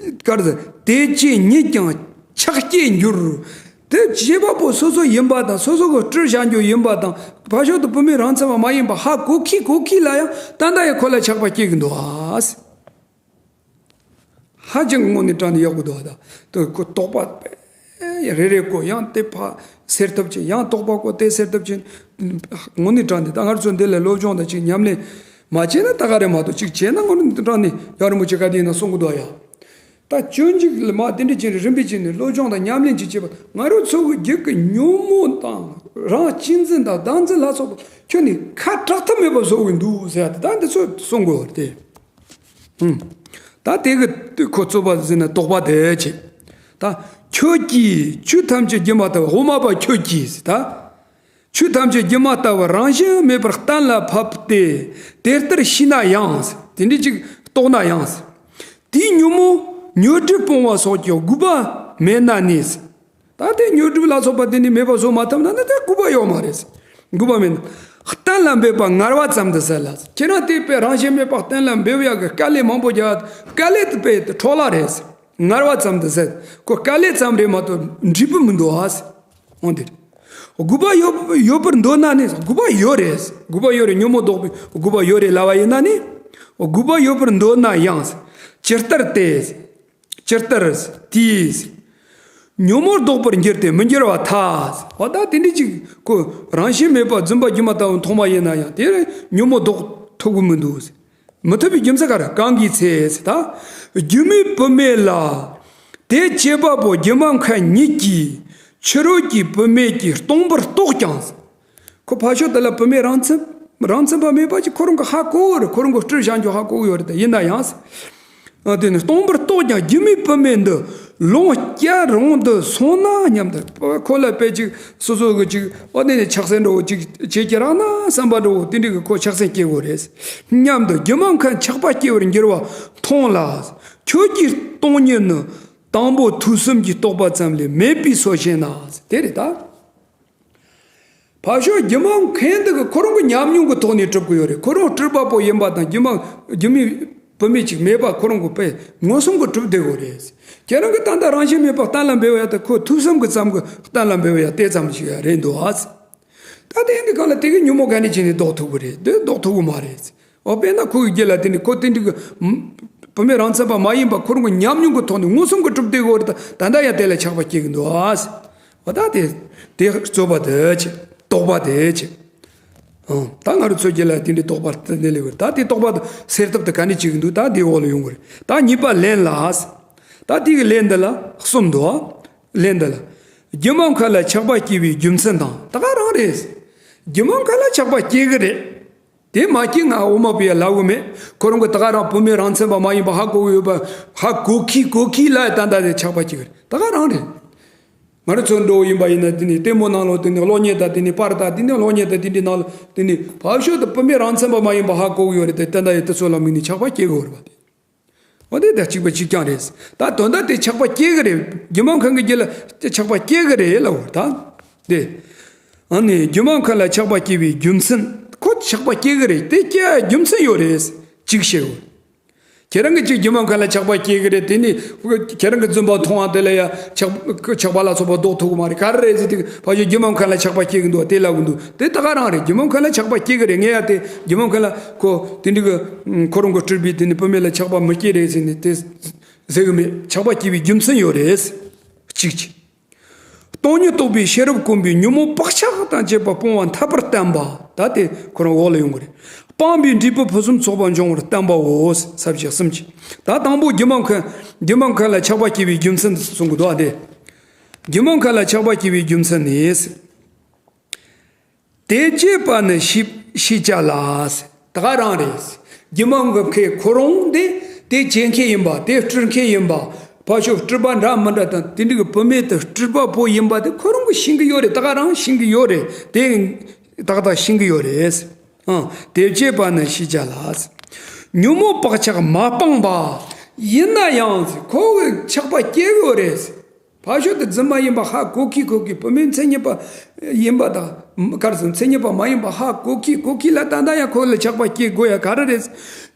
ག་རེ་ཟེར། དེ་བྱེད་ཉིད་ཀྱང་ཆགས་སྐྱེས་འགྱུར། དེ་བྱེད་པ་པོ་སོ་སོ་ཡིན་པ་དང་སོ་སོ་གི་སྤྲུལ་བཞག་རྒྱུ་ཡིན་པ་དང་ཕ་ཤོད་དུ་བུད་མེད་རང་མཚན་པ་མ་ཡིན་པ་ཧ་གོ་གི་གོ་གི་ལ་ཡང་ད་ལྟ་ཡང་ཁོ་ལ་ཆགས་པ་སྐྱེ་གི་འདུག་ཨ། ཧ་ཅང་གི་དངོས་གནས་དྲང་ནས་ཡག་པོ་འདུག་ཨ། ད་དེ་ཁོ་དོགས་པ་རེ་རེ་ཁོ་ཡང་དེ་ཕར་སེལ་ཐབས་ཅིག་ཡང་དོགས་པ་ཁོ་དེ་སེལ་ཐབས་ཅིག་དངོས་གནས་དྲང་ནས་ད་ང་ཚོ་འདི་ལ་སློབ་སྦྱོང་དང་ཅིག་ཉམས་ལེན་མ་བྱས་ན་ད་ག་རེ་མ་གཏོགས་ཅིག་བྱས་ན་དངོས་གནས་དྲང་ནས་ཡག་རིན་པོ་ཆེ་ག་དེ་ཡིན་ན་གསུང་གི་འདུག་ཨ། ཡ། ད་སྤྱོད་འཇུག་ལ་མ་དེ་འདྲ་བྱས་ནས་རིམ་པས་བྱས་ནས་སློབ་སྦྱོང་དང་ཉམས་ལེན་ཅིག་བྱེད་པ་ང་རང་ཚོ་གི་རྒྱུད་ཀྱི་ཉོན་མོངས་དང་རང་གཅེས་འཛིན་དང་བདག་འཛིན་ལ་སོགས་པ་ཁྱོན་ནས་ཁ་གྲག་ཐབས་མེད་པ་བཟོ་གི་འདུག་ཟེར་ཡ་དེ་ད་འདི་ཚོ་གསུང་དགོས་པ་རེད་དེ། ཧུམ། ད་དེ་གི་ཁོ་རྩོད་པ་ཟེར་ན་དོགས་པ་དེ་བྱེད། ད་ཁྱོད་ཀྱིས་ཆོས་ཐམས་ཅད་སྒྱུ་མ་ལྟ་བུ། དབུ་མ་པ་ཁྱོད་ཀྱིས་ཟེར་ད། ཆོས་ཐམས་ཅད་སྒྱུ་མ་ལྟ་བུ་རང་བཞིན་མེད་པར་གཏན་ལ་ཕབ་སྟེ་དེ་ལྟར་ཤེས་ན་ཡང་། དེ་འདྲ་ཅིག་རྟོགས་ན་ཡང་། དེའི་ཉོན་མོངས་ཉོན་སྒྲིབ་སྤོང་བ་སོགས་ཀྱི་དགོས་པ་མེད་ན་ནི། ད་དེ་ཉོན་སྒྲིབ་ལ་སོགས་པ་དེ་ནི་མེད་པ་བཟོ་མ་ཐུབ་ན་ནི་དེ་དགོས་པ་ཡོད་མ་རེད། དགོས་པ་མེད་ན། གཏན་ལ་འབེབས་པ་ངལ་བ་ཙམ་དུ་ཟད་ལ། ཁྱེད་རང་དེ་དཔེ་རང་བཞིན་མེད་པ་གཏན་ལ་འབེབས་ཡག་གི་དཀའ་ལས་མང་པོ་རྒྱག་དཀའ་ལས་དེ་དཔེ་འཕྲོ་བརླག་རེད། ངལ་བ་ཙམ་དུ་ཟད། ཁོ་དཀའ་ལས་ཙམ་རེད་མ་གཏོགས་འབྲས་བུ་མི་འདུག་ཨ། འོང་དེ། དགོས་པ་ཡོད་ཡོད་པར་འདོད་ན་ནི་དགོས་པ་ཡོད་རེད། དགོས་པ་ཡོད་རེད། ཉོན་མོངས་ལྡོག་པའི་དགོས་པ་ཡོད་རེད་ལབ་པ་ཡིན་ན་ནི། དགོས་པ་ཡོད་པར་འདོད་ན་ཡང་། ཇི་ལྟར་དེ། ཇི་ལྟར་དེས། ཉོན་མོངས་ལྡོག་པར་འགྱུར་ཏེ་མི་འགྱུར་བར་ཐལ། འོ་ད་དེ་འདྲ་ཅིག་ཁོ་རང་བཞིན་མེད་པ་རྫུན་པ་སྒྱུ་མ་ལྟ་བུ་མཐོང་བ་ཡིན་ན་ཡང་དེ་ཉོན་མོངས་ལྡོག་ཐུབ་ཀྱི་མི་འདུག་མི་ཐུབ་པའི་རྒྱུ་མཚན་ག་རེ། གང་གི་ཚེ་ཟེར་ད། སྒྱུ་མའི་བུད་མེད་ལ། དེ་བྱེད་པ་པོ་སྒྱུ་མ་མཁན་ཉིད་ཀྱིས་ཕྱི་རོལ་གྱི་བུད་མེད་ཀྱིས་སྟོང་པར་རྟོགས་ཀྱང་། ཁོ་ཕ་ཤོད་དེ་ལ་བུད་མེད་རང་མཚན་རང་མཚན་པ་མེད་པ་ཅིག་ཁོ་རང་གིས་ཧ་གོ་གི་རེད། ཁོ་རང་གིས་སྤྲུལ་བཞག་རྒྱུ་ཧ་གོ་གི་ཡོད་རེད། ད་ཡིན་ན་ཡང་། དེ་ནི་སྟོང་པར་རྟོགས་ཀྱང་སྒྱུ་མའི་བུད་མེད་འདི་ ལོངས་སྤྱོད་རུང་དུ་སོང་ན་སྙམ་དུ། ཁོ་ལ་དཔེ་ཅིག་སོ་སོ་གི་ཅིག་འོ་དེ་ནས་ཆགས་སེམས་འདྲ་བོ་ཅིག་བྱེད་ཀྱི་རག་ན་བསམ་པ་འདྲ་བོ་དེ་འདྲ་གི་ཁོ་ཆགས་སེམས་སྐྱེ་དགོས་རེད་སྙམ་དུ། སྒྱུ་མ་མཁན་ཆགས་པ་སྐྱེ་བར་འགྱུར་བ་མཐོང་ལ། ཁྱོད་ཀྱི་སྟོང་ཉིད་ནི་དང་པོ་ཐོས་བསམ་གྱི་རྟོགས་པ་ཙམ་ལས་མེད་པའི་ཚུལ་ཤེས་ན། དེ་རེད་ད། ཕར་ཕྱོགས་སྒྱུ་མ་མཁན་དེ་གི་ཁོ་རང་གི་ཉམས་མྱོང་གི་ཐོག་ནས་གྲུབ་ཀྱི་ཡོད་རེད། ཁོ་རང་སྤྲུལ་པ་པོ་ཡིན་པ་དང་སྒྱུ་མ་སྒྱུ་མའི་བུད་མེད་ཅིག་མེད་པ་ཁོ་རང་གི་དཔེ་མངོན་སུམ་གྱིས་གྲུབ་བསྡད་ཡོད་རེད། ཁྱེད་རང་གི་ད་ལྟ་རང་བཞིན་མེད་པ་གཏན་ལ་འབེབས་ཡ་དེ་ཁོ་ཐོས་བསམ་གྱི་ཙམ་གྱི་གཏན་ལ་འབེབས་ཡ་དེ་ཙམ་ཞིག་ཡ་རེད་འདུག་ཨ། ད་དེ་འདི་གང་ལ་དེ་གི་ཉོན་མོངས་ག་ནས་བྱས་ནས་ལྡོག་ཐུབ་ཀྱི་རེད། དེ་ལྡོག་ཐུབ་ཀྱི་མ་རེད། འོ་དཔེར་ན་ཁོ་གི་རྒྱུད་ལ་དེ་ནི་ཁོ་དེ་འདྲ་གི་བུད་མེད་རང་མཚན་པ་མ་ཡིན་པ་ཁོ་རང་གི་ཉམས་མྱོང་གི་ཐོག་ནས་མངོན་སུམ་གྱིས་གྲུབ་བསྡད་ཡོད་རེད། ད་ད་ལྟ་ཡང་དེ་ལ་ཆགས་པ་སྐྱེ་གི་འདུག་ཨ། འོ་ད་དེ་དེ་རྩོད་པ་དེ་ཆེ། རྟོག་པ་དེ་ཆེ། ཨང་། ད་ང་རང་ཚོའི་རྒྱུད་ལ་དེ་འདྲའི་རྟོག་པ་དེ་འདྲ་སླེབས་ཡོད་རེད། ད་དེ་རྟོག་པ་དེ་སེལ་ཐབས་དེ་ག་ནས་བྱེད་གི་འདུག་ད་དེའི་འོག་ལ་ཡོང་གི་རེད། ད་གཉིས་པ་ལན་ལ། ད་དེ་གི་ལན་འདི་ལ་གསུམ་འདུག་ལན་འདི་ལ། སྒྱུ་མ་མཁན་ལ་ཆགས་པ་སྐྱེ་བའི་རྒྱུ་མཚན་དང་། ད་ག་རང་རེད། སྒྱུ་མ་མཁན་ལ་ཆགས་པ་སྐྱེ་གི་རེད། དེ་མ་སྐྱེས་ང་འོ་མ་ཕུལ་ཡ་ལབ་གི་མེད། ཁོ་རང་གི་ད་ག་རང་བུད་མེད་རང་མཚན་པ་མ་ཡིན་པ་ཧ་གོ་གི་ཡོད་པ། ཧ་གོ་གི་གོ་གི་ལ་ད་ད་དེ་ཆགས་པ་སྐྱེ་གི་རེད། ད་ག་རང་རེད། ང་རང་ཚོ་འགྲོ་བ་ཡིན་པ་ཡིན་ན་དེ་ནི་ལྟད་མོ་ནང་ལོགས་དེ་ནི་གློག་བརྙན་དང་དེ་ནི་པར་དང་དེ་ནི་གློག་བརྙན་དང་དེ་འདྲའི་ནང་ལ་དེ་ནི་ཕར་ཕྱོགས་དུ་བུད་མེད་རང་མཚན་པ་མ་ཡིན་པ་ཧ་གོ་གི་ཡོད་རེད་དེ། ད་ད་ཡི་དེ་ཚོ་ལ་དམིགས་ནས་ཆགས་པ་སྐྱེ་གི་ཡོད་རེད་པ་དེ། འོ་དེ་ད་གཅིག་པ་གཅིག་རྐྱང་རེད། ད་དོན་དག་དེ་ཆགས་པ་སྐྱེ་གི་རེད། སྒྱུ་མ་མཁན་གྱི་རྒྱུད་ལ་དེ་ཆགས་པ་སྐྱེ་གི་རེད་ལབ་ཡོད་ད། དེ། ཨ་ནི་སྒྱུ་མ་མཁན་ལ་ཆགས་པ་སྐྱེ་བའི་རྒྱུ་མཚན། ཁོ་ཆགས་པ་སྐྱེ་གི་རེད། དེ་སྐྱེ་ཡ་རྒྱུ་མཚན་ཡོད་རེད། གཅིག་བཤད་དགོས། ཁྱེད་རང་གི་གཅིག་སྒྱུ་མ་མཁན་ལ་ཆགས་པ་སྐྱེ་གི་རེད། དེ་ནི་ཁྱེད་རང་གི་རྫུན་པ་མཐོང་བ་དེ་ལ་ཡ་ཆགས་ཆགས་པ་ལ་སོགས་པ་ལྡོག་ཐུབ་གི་མ་རེད། ག་རེ་རེད་ཟེར་དུས་ཕ་ཆོས་སྒྱུ་མ་མཁན་ལ་ཆགས་པ་སྐྱེ་གི་འདུག་དེ་ལབ་གི་འདུག་དེ་ད་ག་རང་རེད། སྒྱུ་མ་མཁན་ལ་ཆགས་པ་སྐྱེ་གི་རེད། ངས་ཡ་དེ་སྒྱུ་མ་མཁན་ལ་ཁོ་དེ་འདྲ་གི་ཁོ་རང་གི་སྤྲུལ་པའི་དེ་ནི་བུད་མེད་ལ་ཆགས་པ་མི་སྐྱེ་རེད་ཟེར་ནས་དེ་ཟེར་གི་མེད། ཆགས་པ་སྐྱེ་བའི་རྒྱུ་མཚན་ཡོད་རེད། གཅིག་གཅིག་སྟོང་ཉིད་རྟོགས་པའི་ཤེས་རབ་སྐོམ་པས་ཉོན་མོངས་བག་ཆགས་དང་བཅས་པ་སྤོང་བ་འཐད་པར་བསྟན་པ། ད་དེ་ཁོ་རང་འོག་ལ་ཡོང་གི་རེད། སྤངས་པས་འབྲས་བུ་ཕུན་སུམ་ཚོགས་པ་འབྱུང་བར་བསྟན་པའོ། ས་བཅད་གསུམ་གྱི། ད་དང་པོ་སྒྱུ་མ་མཁན། སྒྱུ་མ་མཁན་ལ་ཆགས་པ་སྐྱེ་བའི་རྒྱུ་མཚན་གསུང་གི་འདུག་ཨ། དེ། སྒྱུ་མ་མཁན་ལ་ཆགས་པ་སྐྱེ་བའི་རྒྱུ་མཚན་ནི། དེ་བྱེད་པ་ནི་ཤེས་ཤེས་བྱ་ལ། ད་ག་རང་རེད། སྒྱུ་མ་མཁན་ཁོ་རང་དེ་དེ་བྱེད་མཁན་ཡིན་པ། དེ་སྤྲུལ་མཁན་ཡིན་པ། ཕ་ཆོས་སྤྲུལ་པ་འདྲ་མི་འདྲ་དང་དེ་འདྲ་གི་བུད་མེད་དེ་སྤྲུལ་པ་པོ་ཡིན་པ་དེ་ཁོ་རང་གིས་ཤེས་ཀྱི་ཡོད་རེད། ད་ག་རང་ཤེས་ཀྱི་ཡོད་རེད། དེ་ཏག་ཏག་ཤེས་ཀྱི་ཡོད་རེད། ཨང་། དེ་བྱེད་པ་ནི་ཤེས་བྱ་ལ། ཉོན་མོངས་བག་ཆགས་མ་སྤངས་པ། ཡིན་ན་ཡང་ཁོ་གི་ཆགས་པ་སྐྱེ་གི་ཡོད་རེད། ཕ་ཆོས་དེ་རྫུན་མ་ཡིན་པ་ཧ་གོ་གི་གོ་གི། བུད་མེད་མཚན་ཉིད་པ་ཡིན་པ་དང་། ག་རེ་ཟེར། མཚན་ཉིད་པ་མ་ཡིན་པ་ཧ་གོ་གི་གོ་གི་ལ་ད་ལྟ་ཡང་ཁོ་ལ་ཆགས་པ་སྐྱེ་དགོས་ཡ་ག་རེ་རེད།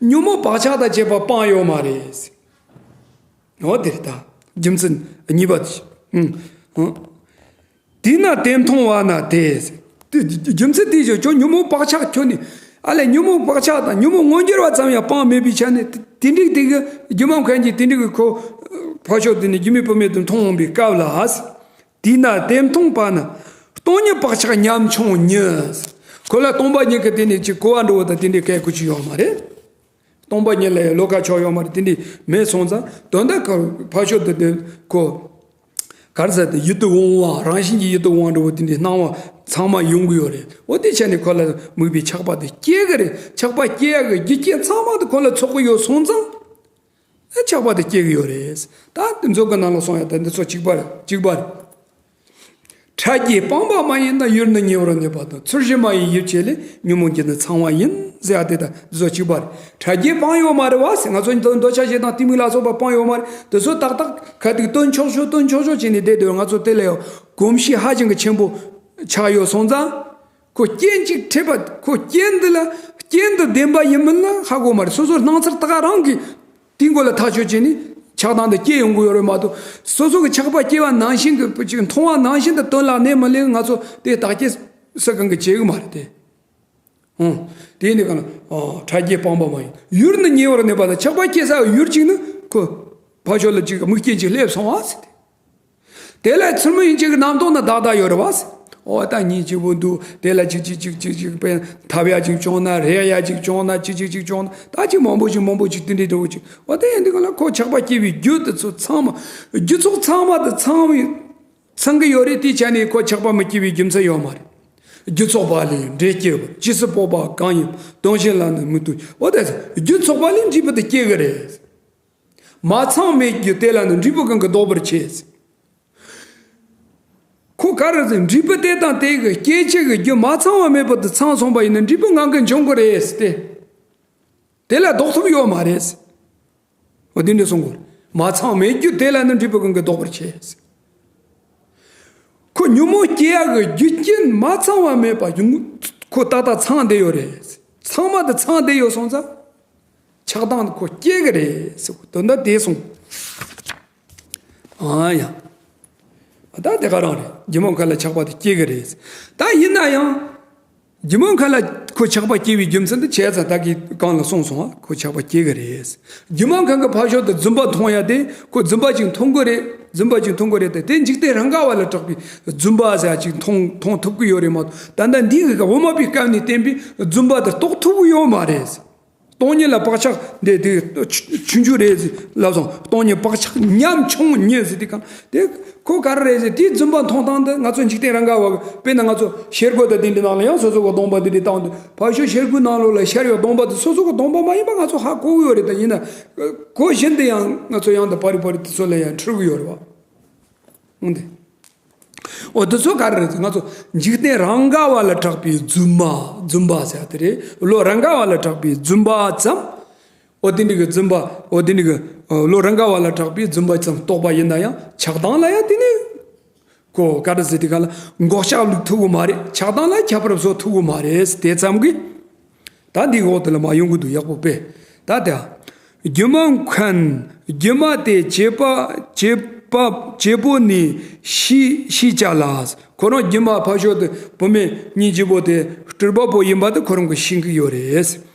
ཉོན་མོངས་བག་ཆགས་དང་བཅས་པ་སྤངས་ཡོད་མ་རེད། འོ་དེ་རེད་ད། རྒྱུ་མཚན་གཉིས་པ་དེ། ཨང་། དེས་ན་དེ་མཐོང་བ་ན་དེ། དེ་རྒྱུ་མཚན་དེ་བཞིན་ཁྱོད་ཉོན་མོངས་བག་ཆགས་ཁྱོད་ནི། ཨ་ལས་ཉོན་མོངས་བག་ཆགས་དང་ཉོན་མོངས་མངོན་གྱུར་བ་ཙམ་ཡང་སྤངས་མེད་པའི་ཆ་ནས། དེ་དེ་འགྲིག་དེ་གི་སྒྱུ་མ་མཁན་གྱིས་དེ་འགྲིག་གི་ཁོ་ཕ་ཆོས་དེ་ནི་སྒྱུ་མའི་བུད་མེད་དུ་མཐོང་འོང་པའི་སྐབས་ལ། དེས་ན་དེ་མཐོང་བ་ན་སྟོང་ཉིད་བག་ཆགས་ཉམ་ཆུང་ཉིད། ཁོ་ལ་སྟོང་པ་ཉིད་ཀྱི་དེ་ནི་ཅིག་གོ་བ་འགྲོ་བ་དང་དེ་འདྲའི་སྐད་ཁུ་ཅི་ཡོད་མ་རེད། སྟོང་པ་ཉིད་ལ་ཡང་བློ་ཁ་ཕྱོགས་ཡོད་མ་རེད། དེ་འདྲ་མེད་སོང་ཙང་དོན་དག་གི་ཕ་ཆོས་དེ་དེ་ཁོ། ག་རེ་ཟེར་དེ་ཡིད་དུ་འོང་བ། རང་བཞིན་གྱིས་ཡིད་དུ་འོང་བ་འདྲ་བོ་དེ་འདྲའི་སྣང་བ་ཚང་མ་ཡོང་གི་ཡོད་རེད། འོ་དེ་ཆ་ནས་ཁོ་ལ་དམིགས་པའི་ཆགས་པ་དེ་སྐྱེ་གི་རེད། ཆགས་པ་སྐྱེ་ཡག་གི་རྒྱུ་རྐྱེན་ཚང་མ་དེ་ཁོ་ལ་ཚོགས་ཀྱི་ཡོད་སོང་ཙང་། ཨ། ཆགས་པ་དེ་སྐྱེ་གི་ཡོད་རེད། ད་དེ་མཛོད་ཀྱི་ནང་ལ་གསུངས་ཡ་ད་འདི་ཚོ་གཅིག་པ་རེད། གཅིག་པ་རེད། ཕྲ་རྒྱས་སྤངས་པ་མ་ཡིན་ན་ཡུལ་ནི་ཉེ་བར་གནས་པ་དང་། ཚུལ་བཞིན་མ་ཡིན་ཡིད་བྱེད་ལས། ཉོན་མོངས་རྒྱུ་ནི་ཚང་བ་ཡིན་ཟེར་ཡ་དེ་དང་འདི་ཚོ་གཅིག་པ་རེད། ཕྲ་རྒྱས་སྤངས་ཡོད་མ་རེད་བ་ཟེར། ང་ཚོ་འདོད་འདོད་ཆགས་ཞེ་སྡང་གཏི་མུག་ལ་སོགས་པ་སྤངས་ཡོད་མ་རེད། དེ་ཚོ་ཏག་ཏག་ག་དུས་སྟོན་ཆོག་ཆོག་སྟོན་ཆོག་ཆོག་བྱས་ནས་བསྡད་དུས། ང་ཚོ་དེ་ལ་ཡང་གོམས་གཤིས་ཧ་ཅང་གི་ཆེན་པོ་ཆགས་ཡོད་སོང་ཙང་། ཁོ་རྐྱེན་གཅིག་འཕྲད་པ། ཁོ་རྐྱེན་འདི་ལ་རྐྱེན་འདི་བདེན་པ་ཡིན་མིན་ལ་ཧ་གོ་མ་རེད། སོ་སོའི་སྣང་ཚུལ་ད་ག་རང་གིས་དེའི་མགོ་ལ་ཐག་གཅོད་བྱས་ནས་ཆགས་སྡང་འདི་སྐྱེ་ཡོང་གི་ཡོད་རེད་མ་གཏོགས། སོ་སོ་གི་ཆགས་པ་སྐྱེ་བ་ནང་བཞིན་གྱི་ཅིག་མཐོང་བ་ནང་བཞིན་དུ་དོན་ལ་གནས་མི་ལེན། ང་ཚོ་དེ་བརྟག་དཔྱད་སུ་གང་གི་བྱེད་གི་མ་རེད་དེ། ཨང་། དེ་ནི་གང་ལ། ཨ། ཕྲ་རྒྱས་སྤངས་པ་མ་ཡིན། ཡུལ་ནི་ཉེ་བར་གནས་པ་དང་། ཆགས་པ་སྐྱེ་ས་ཡུལ་གཅིག་ནི་ཁོ་ཕ་ཆོས་ལ་ཅིག་དམིགས་རྐྱེན་ཅིག་སླེབས་སོང་བ་ཟེར་ཏེ། དེ་ལ་ཚུལ་མིན་ཡིན་གཅིག་གི་རྣམ་རྟོག་ནི་བདག་བདག་ཡོད་རེད་བ། འོ་ད་ངས་གཅིག་པུ་འདུག་དེ་ལ་གཅིག་གཅིག་གཅིག་གཅིག་གཅིག་པས་འཐབ་ཡ་གཅིག་བྱུང་ན། རེག་ཡ་གཅིག་བྱུང་ན། གཅིག་གཅིག་གཅིག་བྱུང་ན། ད་གཅིག་མང་པོ་ཞིག་མང་པོ་ཞིག་དེ་འདྲའི་འདྲ་བོ་ཅིག་འོ་དེ་ཡིན་དུས་གང་ལ་ཁོ་ཆགས་པ་སྐྱེ་བའི་རྒྱུ་དེ་ཚོ་ཚང་མ། རྒྱུ་ཚོགས་ཚང་མ་དེ་ཚང་བའི་ཚང་གི་ཡོད་རེད། དེའི་ཆ་ནས་ཁོ་ཆགས་པ་མི་སྐྱེ་བའི་རྒྱུ་མཚན་ཡོད་མ་རེད། རྒྱུ་ཚོགས་པ་ལས་འབྲས་སྐྱེ་བར། ཇི་སྲིད་སྤོབས་པ་གང་ཡིན། དོན་གཞན་ལ་ནི་མི་ལྟོས། འོ་དེ་རྒྱུ་ཚོགས་པ་ལས་འབྲས་བུ་དེ་སྐྱེ་གི་རེད། མ་ཚང་མེད་རྒྱུ་དེ་ལ་ནི་འབྲས་བུ་གང་གིས་བཟློག་པར་བྱེད། ཁོ་ག་རེ་ཟེར། འབྲས་བུ་དེ་དང་དེ་གི་སྐྱེད་བྱེད་ཀྱི་རྒྱུ་མ་ཚང་བ་མེད་པར་དུ་ཚང་སོང་བ་ཡིན་ན་འབྲས་བུ་ངང་གིས་འབྱུང་གི་རེད་ཟེར་ཏེ། དེ་ལ་བཟློག་ཐུབ་ཡོད་མ་རེད་ཟེར། འོ་དེ་འདྲ་གསུང་གི་ཡོད་རེད། མ་ཚང་མེད་རྒྱུ་དེ་ལ་ནི་འབྲས་བུ་གང་གིས་བཟློག་པར་བྱེད་ཟེར། ཁོ་ཉོན་མོངས་སྐྱེ་ཡག་གི་རྒྱུ་རྐྱེན་མ་ཚང་བ་མེད་པ་ཡོང་། ཁོ་ཏག་ཏག་ཚང་བསྡད་ཡོད་རེད། ཚང་མ་དེ་ཚང་བསྡད་ཡོད་སོང་ཙང་། ཆགས་སྡང་ཁོ་སྐྱེ་གི་རེད་ཟེར། དོན་དག་དེ་གསུངས། ཨ་ཡ། ད་དེ་ག་རང་རེད། རྒྱུ་མ་མཁན་ལ་ཆགས་པ་དེ་སྐྱེ་གི་རེད། ད་ཡིན་ན་ཡང་། རྒྱུ་མ་མཁན་ལ་ཁོ་ཆགས་པ་སྐྱེ་བའི་རྒྱུ་མཚན་དེ་བྱས་ཙང་ད་གིན་གོང་ལ་གསུངས་སོང་ང་། ཁོ་ཆགས་པ་སྐྱེ་གི་རེད། རྒྱུ་མ་མཁན་གྱི་ཕ་ཤོག་ཏུ་རྫུན་པ་མཐོང་ཡ་དེ་ཁོ་རྫུན་པ་ཅིག་མཐོང་གི་རེད། རྫུན་པ་ཅིག་མཐོང་གི་རེད་དེ། དེ་འཇིག་རྟེན་རང་ག་བ་ལ་གྲགས་པའི་རྫུན་པ་ཟེར་ཡ་ཅིག་མཐོང་མཐོང་ཐུབ་ཀྱི་ཡོད་རེད་མ་གཏོགས། ད་ལྟ་འདི་གི་འོ་མ་པའི་སྐབས་ནས་བསྟན་པའི་རྫུན་པ་དེ་རྟོགས་ཐུབ་ཀྱི་ཡོད་མ་རེད། སྟོང་ཉིད་ལ་བག་ཆགས་འདི་དེ་ཆུང་ཆུང་རེད་ལབ་སོང་། སྟོང་ཉིད་བག་ཆགས་ཉམ་ཆུང་ཉིད་ཟེར་དུས་གང་དེ་ཁོ་ག་རེ་རེད་ཟེར། དེའི་རྫུན་པ་མཐོང་སྟངས་དེ་ང་ཚོ་འཇིག་རྟེན་རང་ག་བ། དཔེར་ན་ང་ཚོ་ཤེལ་སྒོ་དང་དེ་འདྲའི་ནང་ལ་ཡང་སོ་སོ་གི་སྡོམ་པ་དེ་འདྲའི་བཏང་དུས། ཕ་ཤོག་ཤེལ་སྒོའི་ནང་ལོགས་ལ་ཤར་ཡོད་སྡོམ་པ་དེ་སོ་སོ་གི་སྡོམ་པ་མ་ཡིན་པ་ང་ཚོ་ཧ་གོ་གི་ཡོད་རེད། ད་ཡིན་ན་གོ་བཞིན་དུ་ཡང་ང་ཚོ་ཡང་དུ་པར་རི་པར་རི་དེ་ཚོ་ལ་ཡང་འཁྲུལ་གི་ཡོད་རེད་བ། འོན་ཏེ། འོ་དེ་ཚོ་ག་རེ་རེད། ང་ཚོ་འཇིག་རྟེན་རང་ག་བ་ལ་གྲགས་པའི་རྫུན་མ། རྫུན་པ་ཟེར་དེ་རེད། བློ་རང་ག་བ་ལ་གྲགས་པའི་རྫུན་པ་ཙམ། འོ་དེ་འདྲ་གི་རྫུན་པ། འོ་དེ་འདྲ་གི་བློ་རང་ག་བ་ལ་གྲགས་པའི་རྫུན་པ་ཙམ་རྟོགས་པ་ཡིན་ན་ཡང་ཆགས་སྡང་ལ་ཡང་དེ་ནི་ཁོ་ག་རེ་ཟེར། དེ་ག་ལ་འགོག་བྱ་བླུག་ཐུབ་གི་མ་རེད། ཆགས་སྡང་ལ་ཁྱད་པར་བཟོ་ཐུབ་གི་མ་རེད། དེ་ཙམ་གི། ད་འདི་འོག་དེ་ལ་མ་ཡོང་གི་འདུག་ཡག་པོ་དཔེ། ད་དེ། རྒྱུ་མ་མཁན། རྒྱུ་མ་དེ་བྱེད་པ་བྱེད་པ་བྱེད་པོ་ནི་ཤེས་ཤེས་བྱ་ལ། ཁོ་རང་རྒྱུ་མ་ཕ་ཤོག་ཏུ་བུད་མེད་སྙིང་རྗེ་པོ་དེ་སྤྲུལ་པ་པོ་ཡིན་པ་དེ་ཁོ་རང་གིས་ཤེས་ཀྱི་ཡོད་རེད།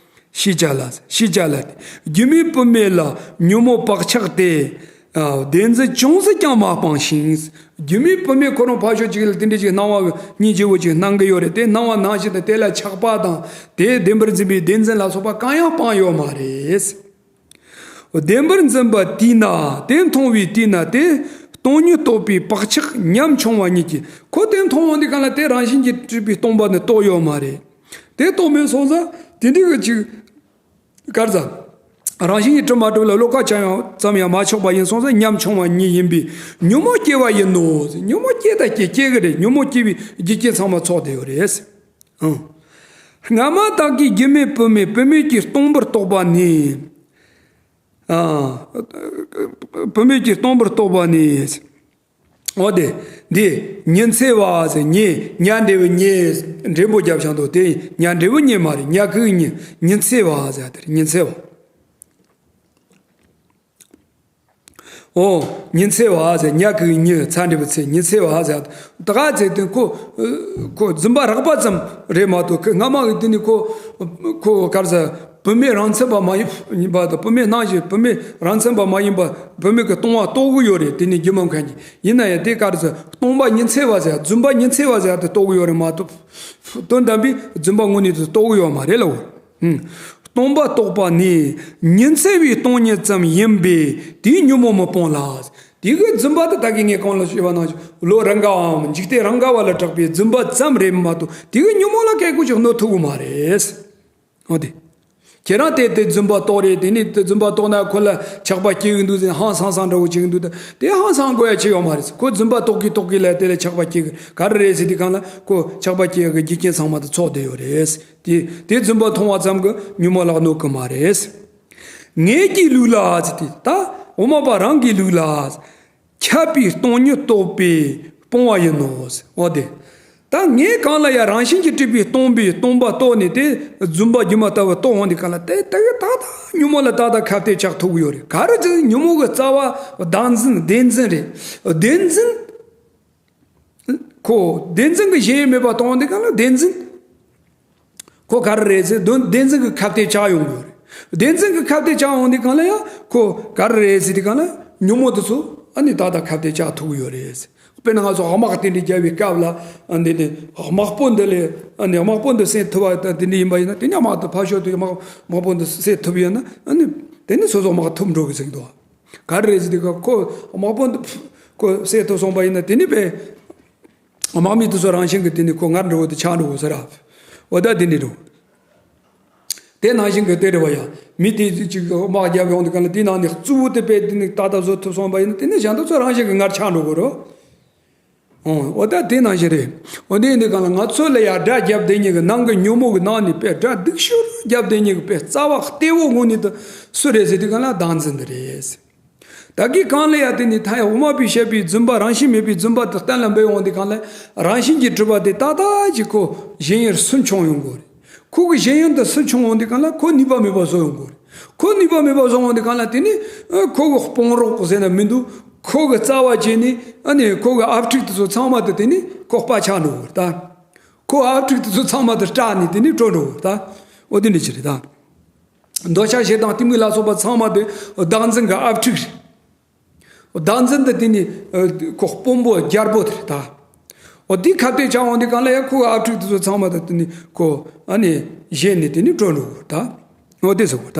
ཤེས་བྱ་ལ། ཤེས་བྱ་ལ་དེ། རྒྱུ་མའི་བུད་མེད་ལ་ཉོན་མོངས་བག་ཆགས་དེ། ཨ། བདེན་འཛིན་ཅུང་ཟད་ཀྱང་མ་སྤངས་ཤིང་། རྒྱུ་མའི་བུད་མེད་ཁོ་རང་ཕ་ཤོག་ཅིག་ལ་དེ་འདྲ་ཅིག་སྣང་བ་སྙིང་རྗེ་བོ་ཅིག་སྣང་གི་ཡོད་རེད། དེ་སྣང་བ་སྣང་བཞིན་དུ་དེ་ལ་ཆགས་པ་དང་། དེ་བདེན་པར་འཛིན་པའི་བདེན་འཛིན་ལ་སོགས་པ་གང་ཡང་སྤངས་ཡོད་མ་རེད། བདེན་པར་འཛིན་པ་དེས་ན། དེ་མཐོང་བའི་དུས་ན་དེ་སྟོང་ཉིད་རྟོགས་པའི་བག་ཆགས་ཉམ་ཆུང་བ་ཉིད་ཀྱིས། ཁོ་དེ་མཐོང་འོང་དུས་གང་ལ་དེ་རང་བཞིན་གྱིས་གྲུབ་པའི་སྟོང་པ་ནི་རྟོགས་ཡོད་མ་རེད། དེ་རྟོགས་མེད་སོང་ཙང་དེ་འདྲའི་གི་ཅིག་ག་རེ་ཟེར། རང་བཞིན་གྱིས་གྲུབ་མ་གྲུབ་ལ་བློ་ཁ་ཅང་ཡང་ཙམ་ཡང་མ་ཆགས་པ་ཡིན་སོང་ཙང་ཉམ་ཆུང་བ་ཉིད་ཡིན་པས་ཉོན་མོངས་སྐྱེ་བ་ཡིན་ནོ། ཉོན་མོངས་སྐྱེ་ད་སྐྱེ་སྐྱེ་གི་རེད། ཉོན་མོངས་སྐྱེ་བའི་རྒྱུ་རྐྱེན་ཚང་མ་ཚོགས་བསྡད་ཡོད་རེད། ཨང་། སྔ་མ་དག་གི་རྒྱུ་མེད་བུད་མེད་བུད་མེད་ཀྱིས་སྟོང་པར་རྟོགས་པ་ནི། ཨ། བུད་མེད་ཀྱིས་སྟོང་པར་རྟོགས་པ་ནི། འོ་དེ། འདི་ཉི་ཚེ་བ་ཟེར། ཉི་ཉ་འབྲས་བུ་ཉི་འགྲེང་བུ་བརྒྱབ་བཞག་འདུག་དེ་ཉ་འབྲས་བུ་ཉི་མ་རེད། ཉ་གི་ཉི། ཉི་ཚེ་བ་ཟེར་དེ་རེད། ཉི་ཚེ་བ། འོ། ཉི་ཚེ་བ་ཟེར། ཉ་གི་ཉི་ཚ་འབྲས་བུ་ཚེ། ཉི་ཚེ་བ་ཟེར། ད་ག་ཚེ་དེ་ཁོ་ཁོ་རྫུན་པ་རགས་པ་ཙམ་རེད་མ་གཏོགས། ཁོ་སྔ་མ་གི་དེ་ནི་ཁོ་ཁོ་ག་རེ་ཟེར། བུད་མེད་རང་མཚན་པ་མ་ཡིན་ཡིན་པ་དང་། བུད་མེད་སྣང་བཞིན་བུད་མེད་རང་མཚན་པ་མ་ཡིན་པ་བུད་མེད་ཀྱི་སྟོང་པ་རྟོགས་ཀྱི་ཡོད་རེད། དེ་ནི་རྒྱུ་མ་མཁན་གྱིས། ཡིན་ན་ཡང་དེ་ག་རེ་ཟེར། སྟོང་པ་ཉི་ཚེ་བ་ཟེར། རྫུན་པ་ཉི་ཚེ་བ་ཟེར་དེ་རྟོགས་ཀྱི་ཡོད་རེད་མ་གཏོགས། དོན་དམ་པའི་རྫུན་པ་དངོས་གནས་དེ་རྟོགས་ཀྱི་ཡོད་མ་རེད་ལ། འོ། ཨུམ། སྟོང་པ་རྟོགས་པ་ནི་ཉི་ཚེ་བའི་སྟོང་ཉིད་ཙམ་ཡིན་པས་དེའི་ཉོན་མོངས་མི་སྤོང་ལ། དེ་གི་རྫུན་པ་དེ་ད་གིན་ངས་གོང་ལ་ཞུས་པ་ནང་བཞིན་བློ་རང་ག་བའམ་འཇིག་རྟེན་རང་ག་བ་ལ་གྲགས་པའི་རྫུན་པ་ཙམ་རེད་མ་གཏོགས་དེ་གི་ཉོན་མོངས་ལ་སྐད་ཀོ་ཞིག་གནོད་ཐུབ་ཀྱི་མ་རེད། འོ་དེ། ཁྱེད་རང་དེ་དེ་རྫུན་པ་རྟོགས་རེད། དེ་ནི་དེ་རྫུན་པ་རྟོགས་ན་ཁོ་ལ་ཆགས་པ་སྐྱེ་གི་འདུག་ཟེར་ཧང་སང་སང་འདྲ་བོ་བྱེད་ཀྱི་འདུག་ད་དེ་ཧང་སང་དགོས་ཡ་ཆེ་ཡོད་མ་རེད། ཁོ་རྫུན་པ་རྟོགས་ཀྱི་རྟོགས་ཀྱི་ལ་དེ་ལ་ཆགས་པ་སྐྱེ་གི་ག་རེ་རེད་ཟེར་དུས་གང་ལ་ཁོ་ཆགས་པ་སྐྱེ་གི་རྒྱུ་རྐྱེན་ཚང་མ་དེ་ཚོགས་བསྡད་ཡོད་རེད། དེ་དེ་རྫུན་པ་མཐོང་བ་ཙམ་གྱིས་ཉོན་མོངས་ལ་གནོད་ཀྱི་མ་རེད། ངེད་ཀྱི་ལུགས་ལ་ཟེར་དེ་ད་འོ་མ་པ་རང་གི་ལུགས་ལ། ཁྱབ་པའི་སྟོང་ཉིད་རྟོགས་པས་སྤོང་བ་ཡིན་ནོ། འོ་དེ། ད་ངས་གང་ལ་ཡང་རང་བཞིན་གྱིས་གྲུབ་པའི་སྟོང་པའི་སྟོང་པ་རྟོགས་ནས་དེ་རྫུན་པ་སྒྱུ་མ་ལྟ་བུ་རྟོགས་འོང་དུས་གང་ལ་དེ་དེ་གི་ད་ད་ཉོན་མོངས་ལ་ད་ད་ཁ་གཏད་བཅག་ཐུབ་ཀྱི་ཡོད་རེད། ག་རེ་ཟེར་ན་ཉོན་མོངས་ཀྱི་རྩ་བ་བདག་འཛིན་བདེན་འཛིན་རེད། བདེན་འཛིན། ཁོ་བདེན་འཛིན་གྱི་གཞན་མེད་པ་གཏོང་དུས་གང་ལ་བདེན་འཛིན། ཁོ་ག་རེ་རེད་ཟེར་དོན་བདེན་འཛིན་གྱི་ཁ་གཏད་བཅག་ཡོང་གི་ཡོད་རེད། བདེན་འཛིན་གྱི་ཁ་གཏད་བཅག་ཡོང་དུས་གང་ལ་ཡང་ཁོ་ག་རེ་རེད་ཟེར་དུས་གང་ལ་ཉོན་མོངས་དེ་ཚོ་ཨ་ནི་ད་ལྟ་ཁ་གཏད་བཅག་ཐུབ་ཀྱི་ཡོད་རེད། དཔེར་ན་ང་ཚོ་དམག་དེ་འདྲ་རྒྱག་པའི་སྐབས་ལ་ཨ་འདི་ནི་དམག་དཔོན་འདི་ལས་ཨ་ནི་དམག་དཔོན་འདི་བསད་ཐུབ་པ་དང་དེ་འདྲ་ཡིན་པ་ཡིན་ན་དེ་ནས་དམག་དེ་ཕར་ཞོག་དུས་དམག་དམག་དཔོན་འདི་བསད་ཐུབ་ཡོད་ན་ཨ་ནི་དེ་ནས་སོ་སོ་དམག་ཐུབ་འགྲོ་གི་ཟེར་གི་འདུག་ག་རེ་རེད་ཟེར་དུས་ཁོ་དམག་དཔོན་འདི་ཁོ་བསད་ཐུབ་སོང་པ་ཡིན་ན་དེ་ནས་པས་དམག་མི་དེ་ཚོ་རང་བཞིན་གྱིས་དེ་ནས་ཁོ་ངར་འགྲོ་གི་འདུག་ཆགས་འགྲོ་གི་ཟེར་ར། འོ་ད་དེ་འདྲ་འགྲོ། དེ་ནང་བཞིན་གྱི་དེ་རེད་བ་ཡ། མི་དེ་ཅིག་དམག་རྒྱབ་ཡོང་དུས་ག་ལ་དེ་ནང་ནས་གཙོ་བོ་དེ་དཔེ་དེ་ནི་ཏག་ཏག་བཟོ་ཐུབ་སོང་བ་ཡིན་ན། དེ་ནི་གཞན་དག་ཚོ་རང་བཞིན་གྱི་ངར་ཆགས་འགྲོ་གི་རེད། ཨོ་ད་དེ་ནང་བཞིན་རེད། འོ་དེ་ཡིན་དུས་ག་ལ་ང་ཚོ་ལ་ཡ་དགྲ་རྒྱབ་བསྡད་མཁན་གྱི་ནང་གི་ཉོན་མོངས་ཀྱི་ནང་ནས་དཔེ་དགྲ་སྡུག་ཤོས་རྒྱབ་བསྡད་མཁན་གྱི་དཔེ་རྩ་བ་གཏེ་བོ་ངོས་ནས་དུ་སུ་རེད་ཟེར་དུས་ག་ལ་བདག་འཛིན་དེ་རེད། ད་གིན་གང་ལ་ཡ་དེ་ནི་ད་ཡ་དབུ་མ་པས་བཤད་པའི་རྫུན་པ། རང་བཞིན་མེད་པའི་རྫུན་པ་དེ་གཏན་ལ་འབེབས་འོང་དུས་ག་ལ་རང་བཞིན་གྱིས་གྲུབ་པ་དེ་ཏག་ཏག་ཅིག་ཁོ་ཞེན་ཡུལ་སུན་ཕྱུང་ཡོང་གི་རེད། ཁོ་གི་ཞེན་ཡུལ་དེ་སུན་ཕྱུང་འོང་དུས་ག་ལ་ཁོ་ནུས་པ་མེད་པ་བཟོ་ཡོང་གི་རེད། ཁོ་ནུས་པ་མེད་པ་བཟོ་འོང་དུས་ག་ལ་དེ་ནི་ཨ་ཁོ་གི་དཔུང་རོགས་ཟེར་ན་མི་འདུག་ཁོ་གི་རྩ་བ་བྱས་ནས་ཨ་ནི་ཁོ་གི་ཨབ་ཕྲུག་དེ་ཚོ་ཚང་མ་དེ་དེ་ནི་ཁོ་དཔའ་ཆགས་འགྲོ་གི་རེད་ད། ཁོ་ཨབ་ཕྲུག་དེ་ཚོ་ཚང་མ་དེ་སྐྲག་ནས་དེ་ནི་བྲོས་འགྲོ་གི་རེད་ད། འོ་དེ་འདྲ་ཅིག་རེད་ད། འདོད་ཆགས་ཞེ་སྡང་གཏི་མུག་ལ་སོགས་པ་ཚང་མ་དེ་བདག་འཛིན་གྱི་ཨབ་ཕྲུག་རེད། བདག་འཛིན་དེ་དེ་ནི་ཁོ་དཔོན་པོ་རྒྱལ་པོ་དེ་རེད་ད། འོ་དེ་ཁ་གཏད་བཅག་འོང་དུས་གང་ལ་ཡང་ཁོ་གི་ཨབ་ཕྲུག་དེ་ཚོ་ཚང་མ་དེ་དེ་ནི་ཁོ་ཨ་ནི་ཞེན་ནས་དེ་ནི་བྲོས་འགྲོ་གི་རེད་ད། འོ་དེ་ཟེར་གི་རེད་ད།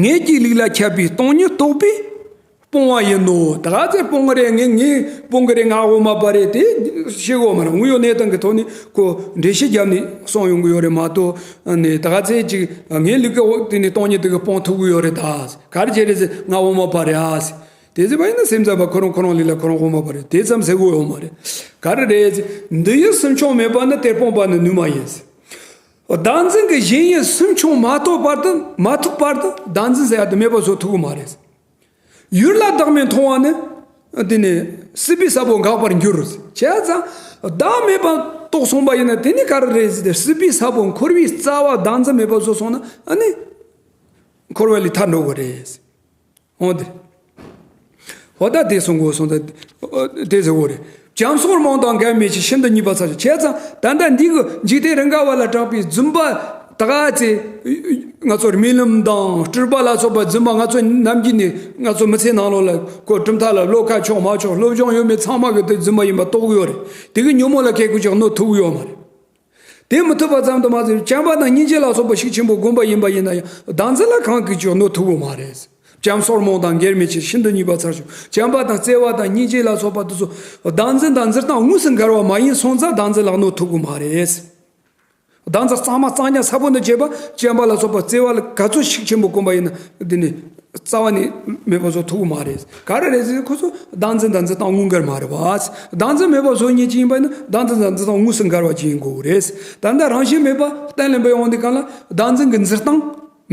ངེད་ཀྱི་ལུགས་ལ་ཁྱབ་པའི་སྟོང་ཉིད་རྟོགས་པས་སྤོང་བ་ཡིན་ནོ། ད་ག་ཚོད་སྤོང་གི་རེད། ངས་ངས་སྤོང་གི་རེད། ང་དབུ་མ་པ་རེད། དེ་ཤེས་དགོས་མ་རེད། དངོས་ཡོད་གནས་སྟངས་ཀྱི་ཐོག་ནས་ཁོ་འགྲེལ་བཤད་བརྒྱབ་ནས་གསུངས་ཡོང་གི་ཡོད་རེད་མ་གཏོགས། ནས་ད་ག་ཚོད་ཅིག་ངའི་ལུགས་ཀྱི་འོག་དེ་ནས་སྟོང་ཉིད་དེ་གི་སྤོང་ཐུབ་ཀྱི་ཡོད་རེད་ད། ག་རེ་བྱས་རེད་ཟེར། ང་དབུ་མ་པ་རེད་ཨ་ཟེར། དེ་ཟེར་བ་ཡིན་ན་སེམས་ཙམ་པ་ཁོ་རང་ཁོ་རང་ལུགས་ལ་ཁོ་རང་དབུ་མ་པ་རེད། དེ་ཙམ་ཟེར་དགོས་ཡོད་མ་རེད། ག་རེ་རེད་ཟེར། འདི་ཡི་སུན་ཕྱུང་མེད་པ་ནི་དེ་སྤོང་བ་ནི་ནུས་མ་ཡིན་ཟེར། བདག་འཛིན་གྱི་ཞེན་ཡུལ་སུན་ཕྱུང་མ་ཐུབ་བར་དུ་མ་ཐུབ་བར་དུ་བདག་འཛིན་ཟེར་ཡ་དེ་མེད་པ་བཟོ་ཐུབ་ཀྱི་མ་རེད། ཡུལ་ལ་བདག་མེད་མཐོང་བ་ནི། དེ་ནི་སྲིད་པའི་ས་བོན་འགག་པར་འགྱུར། བྱས་ཙང་བདག་མེད་པ་རྟོགས་སོང་བ་ཡིན་ན་དེ་ནི་ག་རེ་རེད་ཟེར་ཏེ། སྲིད་པའི་ས་བོན་འཁོར་བའི་རྩ་བ་བདག་འཛིན་མེད་པ་བཟོ་སོང་ན་ཨ་ནི་འཁོར་བ་ལས་ཐར་འགྲོ་གི་རེད། འོ་དེ། འོ་ད་དེ་གསུང་དགོས་སོང་ད། དེ་ཟེར་བོ་རེད། བྱམས་སོགས་རྨོངས་དང་འགལ་མེད་ཕྱིར། ཤིན་ཏུ་ཉེས་པ་ཚར་གཅོད། བྱས་ཙང་ད་ལྟ་འདི་གི་འཇིག་རྟེན་རང་ག་བ་ལ་གྲགས་པའི་རྫུན་པ་ད་ག་ཚེ་ང་ཚོ་རྨི་ལམ་དང་སྤྲུལ་པ་ལ་སོགས་པ་རྫུན་པ། ང་ཚོ་ནམ་རྒྱུན་ནས་ང་ཚོ་མི་ཚེ་ནང་ལོགས་ལ་ཁོ་གྲུབ་མཐའ་ལ་བློ་ཁ་ཕྱོགས་མ་ཕྱོགས་སློབ་སྦྱོང་ཡོད་མེད་ཚང་མ་གི་དེ་རྫུན་པ་ཡིན་པ་རྟོགས་ཡོད་རེད། དེ་གི་ཉོན་མོངས་ལ་ཁེ་ཁུ་ཅག་གནོད་ཐུབ་ཡོད་མ་རེད། དེ་མི་ཐུབ་པ་ཙམ་དུ་མ་ཟད། བྱམས་པ་དང་སྙིང་རྗེ་ལ་སོགས་པ་ཤུགས་ཆེན་པོ་བསྒོམ་པ་ཡིན་པ་ཡིན་ན་ཡང་བདག་འཛིན་ལ་གང་གིས་ཀྱང་གནོད་ཐུབ་ཀྱི་མ་རེད། བྱམས་སོགས་རྨོངས་དང་འགལ་མེད་ཕྱིར། ཤིན་ཏུ་ཉེས་པ་ཚར་གཅོད། བྱམས་པ་དང་བརྩེ་བ་དང་སྙིང་རྗེ་ལ་སོགས་པ་དེ་ཚོ་བདག་འཛིན་དང་འཛིན་སྟངས་དངོས་སུ་འགལ་བ་མ་ཡིན་སོང་ཙང་བདག་འཛིན་ལ་གནོད་ཐུབ་ཀྱི་མ་རེད། བདག་འཛིན་གཙང་མ་གཙང་རྐྱང་ས་བོན་དུ་བྱས་པ་བྱམས་པ་ལ་སོགས་པ་བརྩེ་བ་ལ་ག་ཚོད་ཤུགས་ཆེན་པོ་བསྒོམ་པ་ཡིན་ན་དེ་ནི་རྩ་བ་ནས་མེད་པ་བཟོ་ཐུབ་ཀྱི་མ་རེད། ག་རེ་རེད་ཟེར་ན་ཁོ་ཚོ་བདག་འཛིན་དང་འཛིན་སྟངས་དངོས་འགལ་མ་རེད་བ། བདག་འཛིན་མེད་པ་བཟོ་མཁན་ཅིག་ཡིན་པ་ཡིན་ན་བདག་འཛིན་དང་འཛིན་སྟངས་དངོས་སུ་འགལ་བ་ཅིག་ཡིན་དགོས་རེད། ད་ལྟ་རང་བཞིན་མེད་པ་གཏན་ལ་འབེབས་ཡོང་དུས་གང་ལ་བདག་འཛིན་གྱི་འཛིན་སྟངས་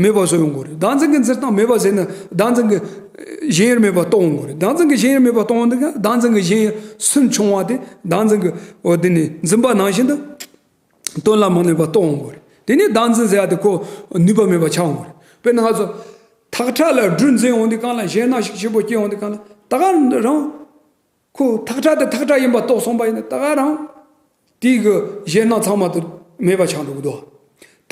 མེད་པ་བཟོ་ཡོང་དགོས་རེད། བདག་འཛིན་གྱི་འཛིན་སྟངས་མེད་པ་ཟེར་ན་བདག་འཛིན་གྱི་ཞེན་ཡུལ་མེད་པ་རྟོགས་ཡོང་དགོས་རེད། བདག་འཛིན་གྱི་ཞེན་ཡུལ་མེད་པ་རྟོགས་ཡོང་དུས་གང་བདག་འཛིན་གྱི་ཞེན་ཡུལ་སུན་ཕྱུང་བ་དེ་བདག་འཛིན་གྱི་འོ་དེ་ནི་འཛིན་པ་ནང་བཞིན་དུ། དོན་ལ་མི་གནས་པ་རྟོགས་འོང་དགོས་རེད། དེ་ནས་བདག་འཛིན་ཟེར་ཡ་དེ་ཁོ་ནུས་པ་མེད་པ་ཆགས་འོང་དགོས་རེད། དཔེར་ན་ང་ཚོ་ཐག་ཁྲ་ལ་སྦྲུལ་འཛིན་འོང་དུས་གང་ལ་ཞེད་སྣང་ཤུགས་ཆེན་པོ་སྐྱེ་འོང་དུས་གང་ལ་ད་ག་རང་ཁོ་ཐག་ཁྲ་དེ་ཐག་ཁྲ་ཡིན་པ་རྟོགས་སོང་པ་ཡིན་ན་ད་ག་རང་དེའི་གི་ཞེད་སྣང་ཚང་མ་དེ་མེད་པ་ཆགས་འགྲོ་གི་འདུག་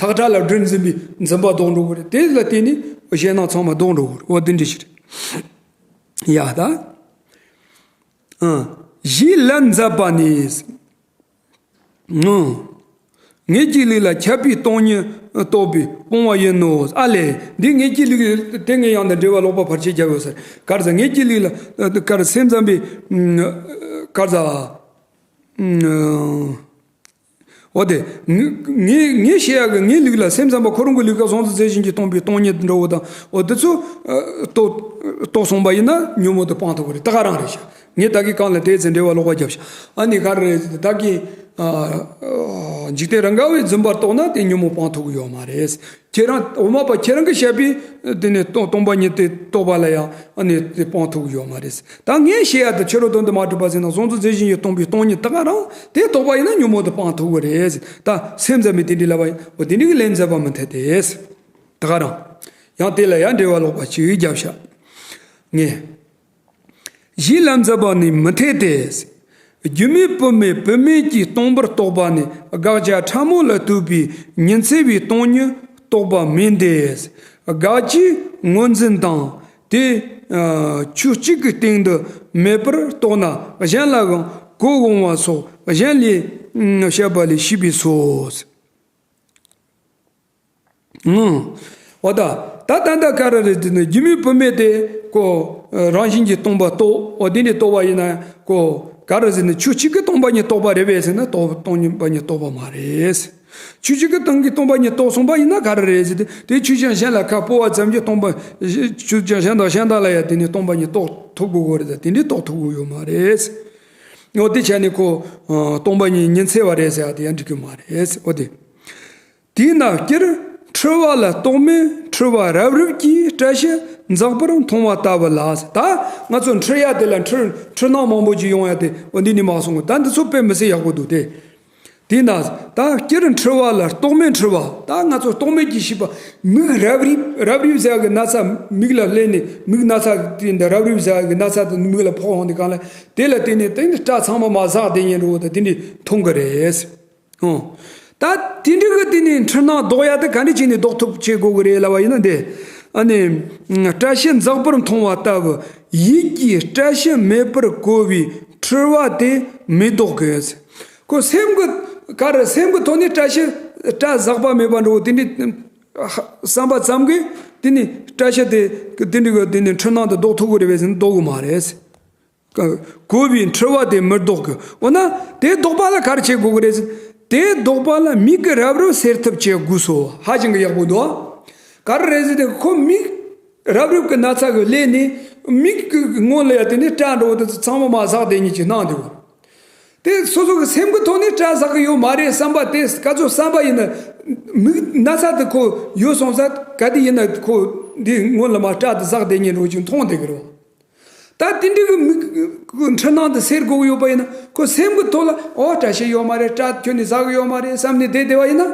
ཐག་ཁྲ་ལ་སྦྲུལ་འཛིན་པའི་འཛིན་པ་ལྡོག་འགྲོ་གི་རེད། དེ་ལ་བརྟེན་ནས་ཞེད་སྣང་ཚང་མ་ལྡོག་འགྲོ་གི་རེད། འོ་དེ་འདྲ་ཞིག་རེད། ཡ་ད། ཨང་། གཞིའི་ལམ་མཛད་པ་ནི། ངེད་ཀྱི་ལུགས་ལ་ཁྱབ་པའི་སྟོང་ཉིད་རྟོགས་པས་སྤོང་བ་ཡིན་ནོ། ཨ་ལས། འདི་ངེད་ཀྱི་ལུགས་དེ་ངས་ཡང་དང་འབྲེལ་བ་ལོག་པ་ཕར་ཆེར་རྒྱབ་ཡོད་ཟེར། ག་རེ་ཟེར། ངེད་ཀྱི་ལུགས་ལ་ག་རེ་སེམས་ཙམ་པའི་ག་རེ་ཟེར། འོ་དེ། ངས་ངས་བཤད་ཡག་གི་ངའི་ལུགས་ལ་སེམས་ཙམ་པ་ཁོ་རང་གི་ལུགས་ཀ་གཟུང་འཛིན་རྫས་གཞན་གྱིས་སྟོང་པའི་སྟོང་ཉིད་འདྲ་བོ་དང་འོ་དེ་ཚོ་རྟོགས་རྟོགས་སོང་པ་ཡིན་ན་ཉོན་མོངས་དེ་སྤང་ཐུབ་ཀྱི་རེད། ད་ག་རང་རེད་ཤག་ངས་ད་གིན་གང་ལ་དེ་ཚེ་འབྲེལ་བ་ལོག་པ་བརྒྱབ་ཤག་ཨ་ནི་ག་རེ་རེད་ད་གིན་འཇིག་རྟེན་རང་ག་བའི་རྫུན་པར་རྟོགས་ན་དེ་ཉོན་མོངས་སྤང་ཐུབ་ཀྱི་ཡོད་མ་རེད། ཁྱེད་རང་དབུ་མ་པ་ཁྱེད་རང་གིས་བཤད་པའི་དེ་ནས་སྟོང་སྟོང་པ་ཉིད་དེ་རྟོགས་པ་ལ་ཡང་ཨ་ནི་དེ་སྤང་ཐུབ་ཀྱི་ཡོད་མ་རེད། ད་ངས་བཤད་ཡ་དེ་ཕྱི་རོལ་དོན་དུ་མ་གྲུབ་པ་ཟེར་ན་གཟུང་འཛིན་རྫས་གཞན་གྱིས་སྟོང་པའི་སྟོང་ཉིད་ད་ག་རང་དེ་རྟོགས་པ་ཡིན་ན་ཉོན་མོངས་དེ་སྤང་ཐུབ་ཀྱི་རེད། ད་སེམས་ཙམ་པས་དེ་འདྲའི་ལབ་པ་ཡིན། འོ་དེ་འདྲའི་གི་ལན་མཛད་པ་མི་འཐད་དེ། ད་ག་རང་། ཡང་དེ་ལ་ཡང་འབྲེལ་བ་ལོག་པ་ཅིག་བརྒྱབ་ཤག་ངས། གཞིའི་ལམ་མཛད་པ་ནི་མི་འཐད་དེ། སྒྱུ་མའི་བུད་མེད་བུད་མེད་ཀྱིས་སྟོང་པར་རྟོགས་པ་ནི་དགག་བྱ་ཕྲ་མོ་ལ་ལྟོས་པའི་ཉི་ཚེ་བའི་སྟོང་ཉིད་རྟོགས་པ་མིན་ཏེ། དགག་བྱའི་ངོས་འཛིན་དང་དེ་ཆོས་གཅིག་གི་སྟེང་དུ་མེད་པར་རྟོགས་ན་གཞན་ལའང་གོ་འོང་བ་སོགས་གཞན་ལས་བཤད་པ་ལས་ཤེས་པས་སོ། ཨང་། འོ་ད། ད་ད་ད་ག་རེ་རེད་དེ་ནི་སྒྱུ་མའི་བུད་མེད་དེ་ཁོ་རང་བཞིན་གྱིས་སྟོང་པ་རྟོགས། འོ་དེ་འདྲའི་རྟོགས་པ་ཡིན་ན་ཁོ་ག་རེ་ཟེར་ན་ཆོས་གཅིག་གིས་སྟོང་པ་ཉིད་རྟོགས་པ་རེད་པས་ཟེར་ན་རྟོགས་སྟོང་པ་ཉིད་རྟོགས་པ་མ་རེད། ཆོས་ཅན་གྱི་སྟེང་གི་སྟོང་པ་ཉིད་རྟོགས་སོང་པ་ཡིན་ན་ག་རེ་རེད་ཟེར་ཏེ། དེ་ཆོས་ཅན་གཞན་ལ་ཁ་སྤོ་བ་ཙམ་གྱིས་སྟོང་པ། ཆོས་ཅན་གཞན་དང་གཞན་དག་ལ་ཡང་དེ་ནི་སྟོང་པ་ཉིད་རྟོགས་ཐུབ་དགོས་ཀྱི་རེད། དེ་འདྲའི་རྟོགས་ཐུབ་ཀྱི་ཡོད་མ་རེད། འོ་དེ་བྱས་ནས་ཁོ་སྟོང་པ་ཉིད་ཉི་ཚེ་བ་རེད་ཟེར་ཡ་དེ་ཡང་འགྲིག་གི་མ་རེད། འོ་དེ། དེས་ན་སྤྱིར་འཁྲུལ་བ་ལ་རྟོག་མེད་འཁྲུལ་བ་རབ་རིབ་ཀྱིས་བཀྲ་ཤིས་འཛག་པར་མཐོང་བ་ལྟ་བུ་ལ། ད་ང་ཚོ་འཁྲུལ་ཡ་དེ་ལ་འཁྲུལ་འཁྲུལ་སྣང་མང་པོ་ཅིག་ཡོང་ཡ་དེ། འོ་འདི་ནི་མ་གསུང་གི། ད་འདི་ཚོ་དཔེ་མི་སྲིད་ཡག་པོ་འདུག་སྟེ། དེས་ན་ད་སྤྱིར་འཁྲུལ་བ་ལ་རྟོག་མེད་འཁྲུལ་བ། ད་ང་ཚོ་རྟོག་མེད་ཀྱི་ཤེས་པ། མིག་རབ་རིབ་རབ་རིབ་ཟེར་གི་ན་ཚ། མིག་ལ་སླེབས་ནས་མིག་ན་ཚ་དེ་འདི་རབ་རིབ་ཟེར་གི་ན་ཚ་དེ་མིག་ལ་ཕོག་འོང་དུས་སྒང་ལ། དེ་ལ་བརྟེན་ནས་དེ་ནི་སྐྲ་ཚང་མ་མ་ཟག་བསྡད་ཉེན་རོ་དེ་འདྲ་མཐོང་གི་རེད། ཨོ། ད་དེ་འདྲ་གི་དེ་ནི་འཁྲུལ་སྣང་ལྡོག་ཡ་དེ་ག་འདྲ་བྱས་ནས་ལྡོག་ཐུབ་བྱེད་དགོས་གི་རེད་ལབ་པ་ཡིན་ན། འདི་ཨ་ནི་བཀྲ་ཤིས་འཛག་པར་མཐོང་བ་ལྟ་བུ། ཡིད་ཀྱིས་བཀྲ་ཤིས་མེད་པར་གོ་བའི་འཁྲུལ་བ་དེ་མི་ལྡོག་གི། ཁོ་སེམས་ཀྱི་ག་རེ། སེམས་ཀྱི་ཐོག་ནས་བཀྲ་ཤིས། སྐྲ་ཟག་པ་མེད་པ་འདྲ་བོ་དེ་འདྲའི་བསམ་པ་ཙམ་གྱིས་དེ་ནི་བཀྲ་ཤིས་དེ་དེ་འདྲ་གི་དེ་ནི་འཁྲུལ་སྣང་དེ་ལྡོག་ཐུབ་གི་རེད་པས་ཟེར་ན་ལྡོག་གི་མ་རེད། གོ་བའི་འཁྲུལ་བ་དེ་མི་ལྡོག་གི། འོ་ན་དེ་ལྡོག་པ་ལ་ག་རེ་བྱེད་དགོས་ཀྱི་རེད་ཟེར། དེ་ལྡོག་པ་ལ་མིག་གིས་རབ་རིབ་སེལ་ཐབས་བྱེད་དགོས་སོ། ཧ་ཅང་གི་ཡག་པོ་འདུག། ག་རེ་རེད་ཟེར་ཏེ། ཁོ་མིག་རབ་རིབ་ཀྱི་ན་ཚ་གི་སླེབས་ནས་མིག་གི་སྔོན་ལ་ཡ་དེ་ནས་སྐྲ་འདྲ་བོ་དེ་ཚོ་ཚང་མ་མ་ཟག་བསྡད་ཉེན་གྱི་སྣང་འདུག། དེ་སོ་སོ་གི་སེམས་ཀྱི་ཐོག་ནས་སྐྲ་ཟག་གི་ཡོད་མ་རེད་བསམ་པ་དེ། ག་ཚོད་བསམ་པ་ཡིན་ན་མིག་ན་ཚ་དེ་ཁོ་ཡོད་སོང་ཙང་ག་དེ་ཡིན་ན་ཁོ་འདི་སྔོན་ལ་མ་སྐྲ་དེ་ཟག་བསྡད་ཉེན་རོ་ཅིག་མཐོང་བསྡད་གི་རེད། ད་དེ་འདྲ་གི་མིག་གི་འཁྲུལ་སྣང་དེ་སེལ་དགོས་ཀྱི་ཡོད་པ་ཡིན་ན། ཁོ་སེམས་ཀྱི་ཐོག་ལ་འོ་སྐྲ་ཤད་ཡོད་མ་རེད། སྐྲ་ཁྱོན་ནས་ཟག་གི་ཡོད་མ་རེད་བསམ་ནས་བསྡད་བསྡད་པ་ཡིན་ན།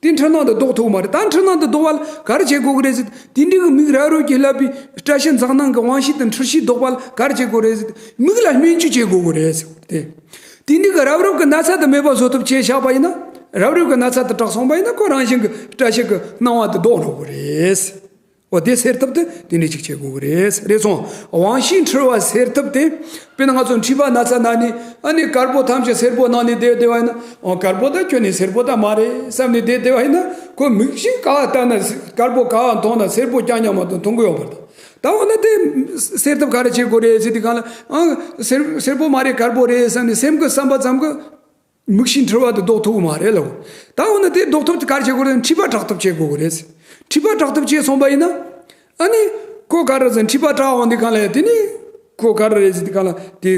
དེ་འཁྲུལ་སྣང་དེ་ལྡོག་ཐུབ་མ་རེད། ད་འཁྲུལ་སྣང་དེ་ལྡོག་པ་ལ་ག་རེ་བྱེད་དགོས་ཀྱི་རེད་ཟེར། དེ་འདྲ་གི་མིག་རབ་རིབ་ཀྱིས་བསླབས་པའི་བཀྲ་ཤིས་འཛག་སྣང་གི་དབང་ཤེས་དེ་འཁྲུལ་ཤེས་ལྡོག་པ་ལ་ག་རེ་བྱེད་དགོས་རེད་ཟེར། མིག་ལ་སྨན་བཅོས་བྱེད་དགོས་ཀྱི་རེད་ཟེར་ཏེ། དེ་འདྲ་གི་རབ་རིབ་ཀྱི་ན་ཚ་དེ་མེད་པ་བཟོ་ཐབས་བྱས་བཞག་པ་ཡིན་ན། རབ་རིབ་ཀྱི་ན་ཚ་དེ་དྲག་སོང་པ་ཡིན་ན་ཁོ་རང་བཞིན་གྱི་བཀྲ་ཤིས་ཀྱི་སྣང་བ་དེ་ལྡོག་འགྲོ་གི་རེད། འོ་དེ་སེལ་ཐབས་དེ་དེ་འདྲ་ཅིག་བྱེད་དགོས་ཀྱི་རེད། རེད་སོང་། དབང་ཤེས་འཁྲུལ་བ་སེལ་ཐབས་དེ། དཔེར་ན་ང་ཚོ་མཁྲིས་པ་ན་ཚ་ན་ནས་ཨ་ནི་དཀར་པོ་ཐམས་ཅད་སེར་པོ་སྣང་ནས་བསྡད་བསྡད་པ་ཡིན་ན། འོ་དཀར་པོ་ད་ཁྱོན་ནས་སེར་པོ་ད་མ་རེད་བསམ་ནས་བསྡད་བསྡད་པ་ཡིན་ན། ཁོ་མིག་ཤིན་ག་བ་ལྟ་ན་དཀར་པོ་ག་བ་མཐོང་ན་སེར་པོ་རྐྱང་རྐྱང་མ་གཏོགས་མཐོང་གི་ཡོད་མ་རེད། ད་འོ་ན་དེ་སེལ་ཐབས་ག་རེ་བྱེད་དགོས་རེད་ཟེར་དུས་སྒང་ལ། ཨ་སེར་སེར་པོ་མ་རེད་དཀར་པོ་རེད་བསམ་ནས་སེམས་ཀྱི་བསམ་པ་ཙམ་གྱིས། མིག་ཤེས་འཁྲུལ་བ་དེ་ལྡོག་ཐུབ་ཀྱི་མ་རེད་ལབ། ད་འོ་ན་དེ་ལྡོག་ཐབས་དེ་ག་རེ་བྱེད་དགོས་རེད། མཁྲིས་པ་དྲག་ཐབས་བྱེད་དགོས་ཀྱི་རེད། མཁྲིས་པ་དྲག་ཐབས་བྱས་སོང་པ་ཡིན་ན། ཨ་ནི་ཁོ་ག་རེ་ཟེར། མཁྲིས་པ་དྲག་འོང་དུས་སྒང་ལ་དེ་ནི་ཁོ་ག་རེ་རེད་ཟེར་དུས་སྒང་ལ་དེ་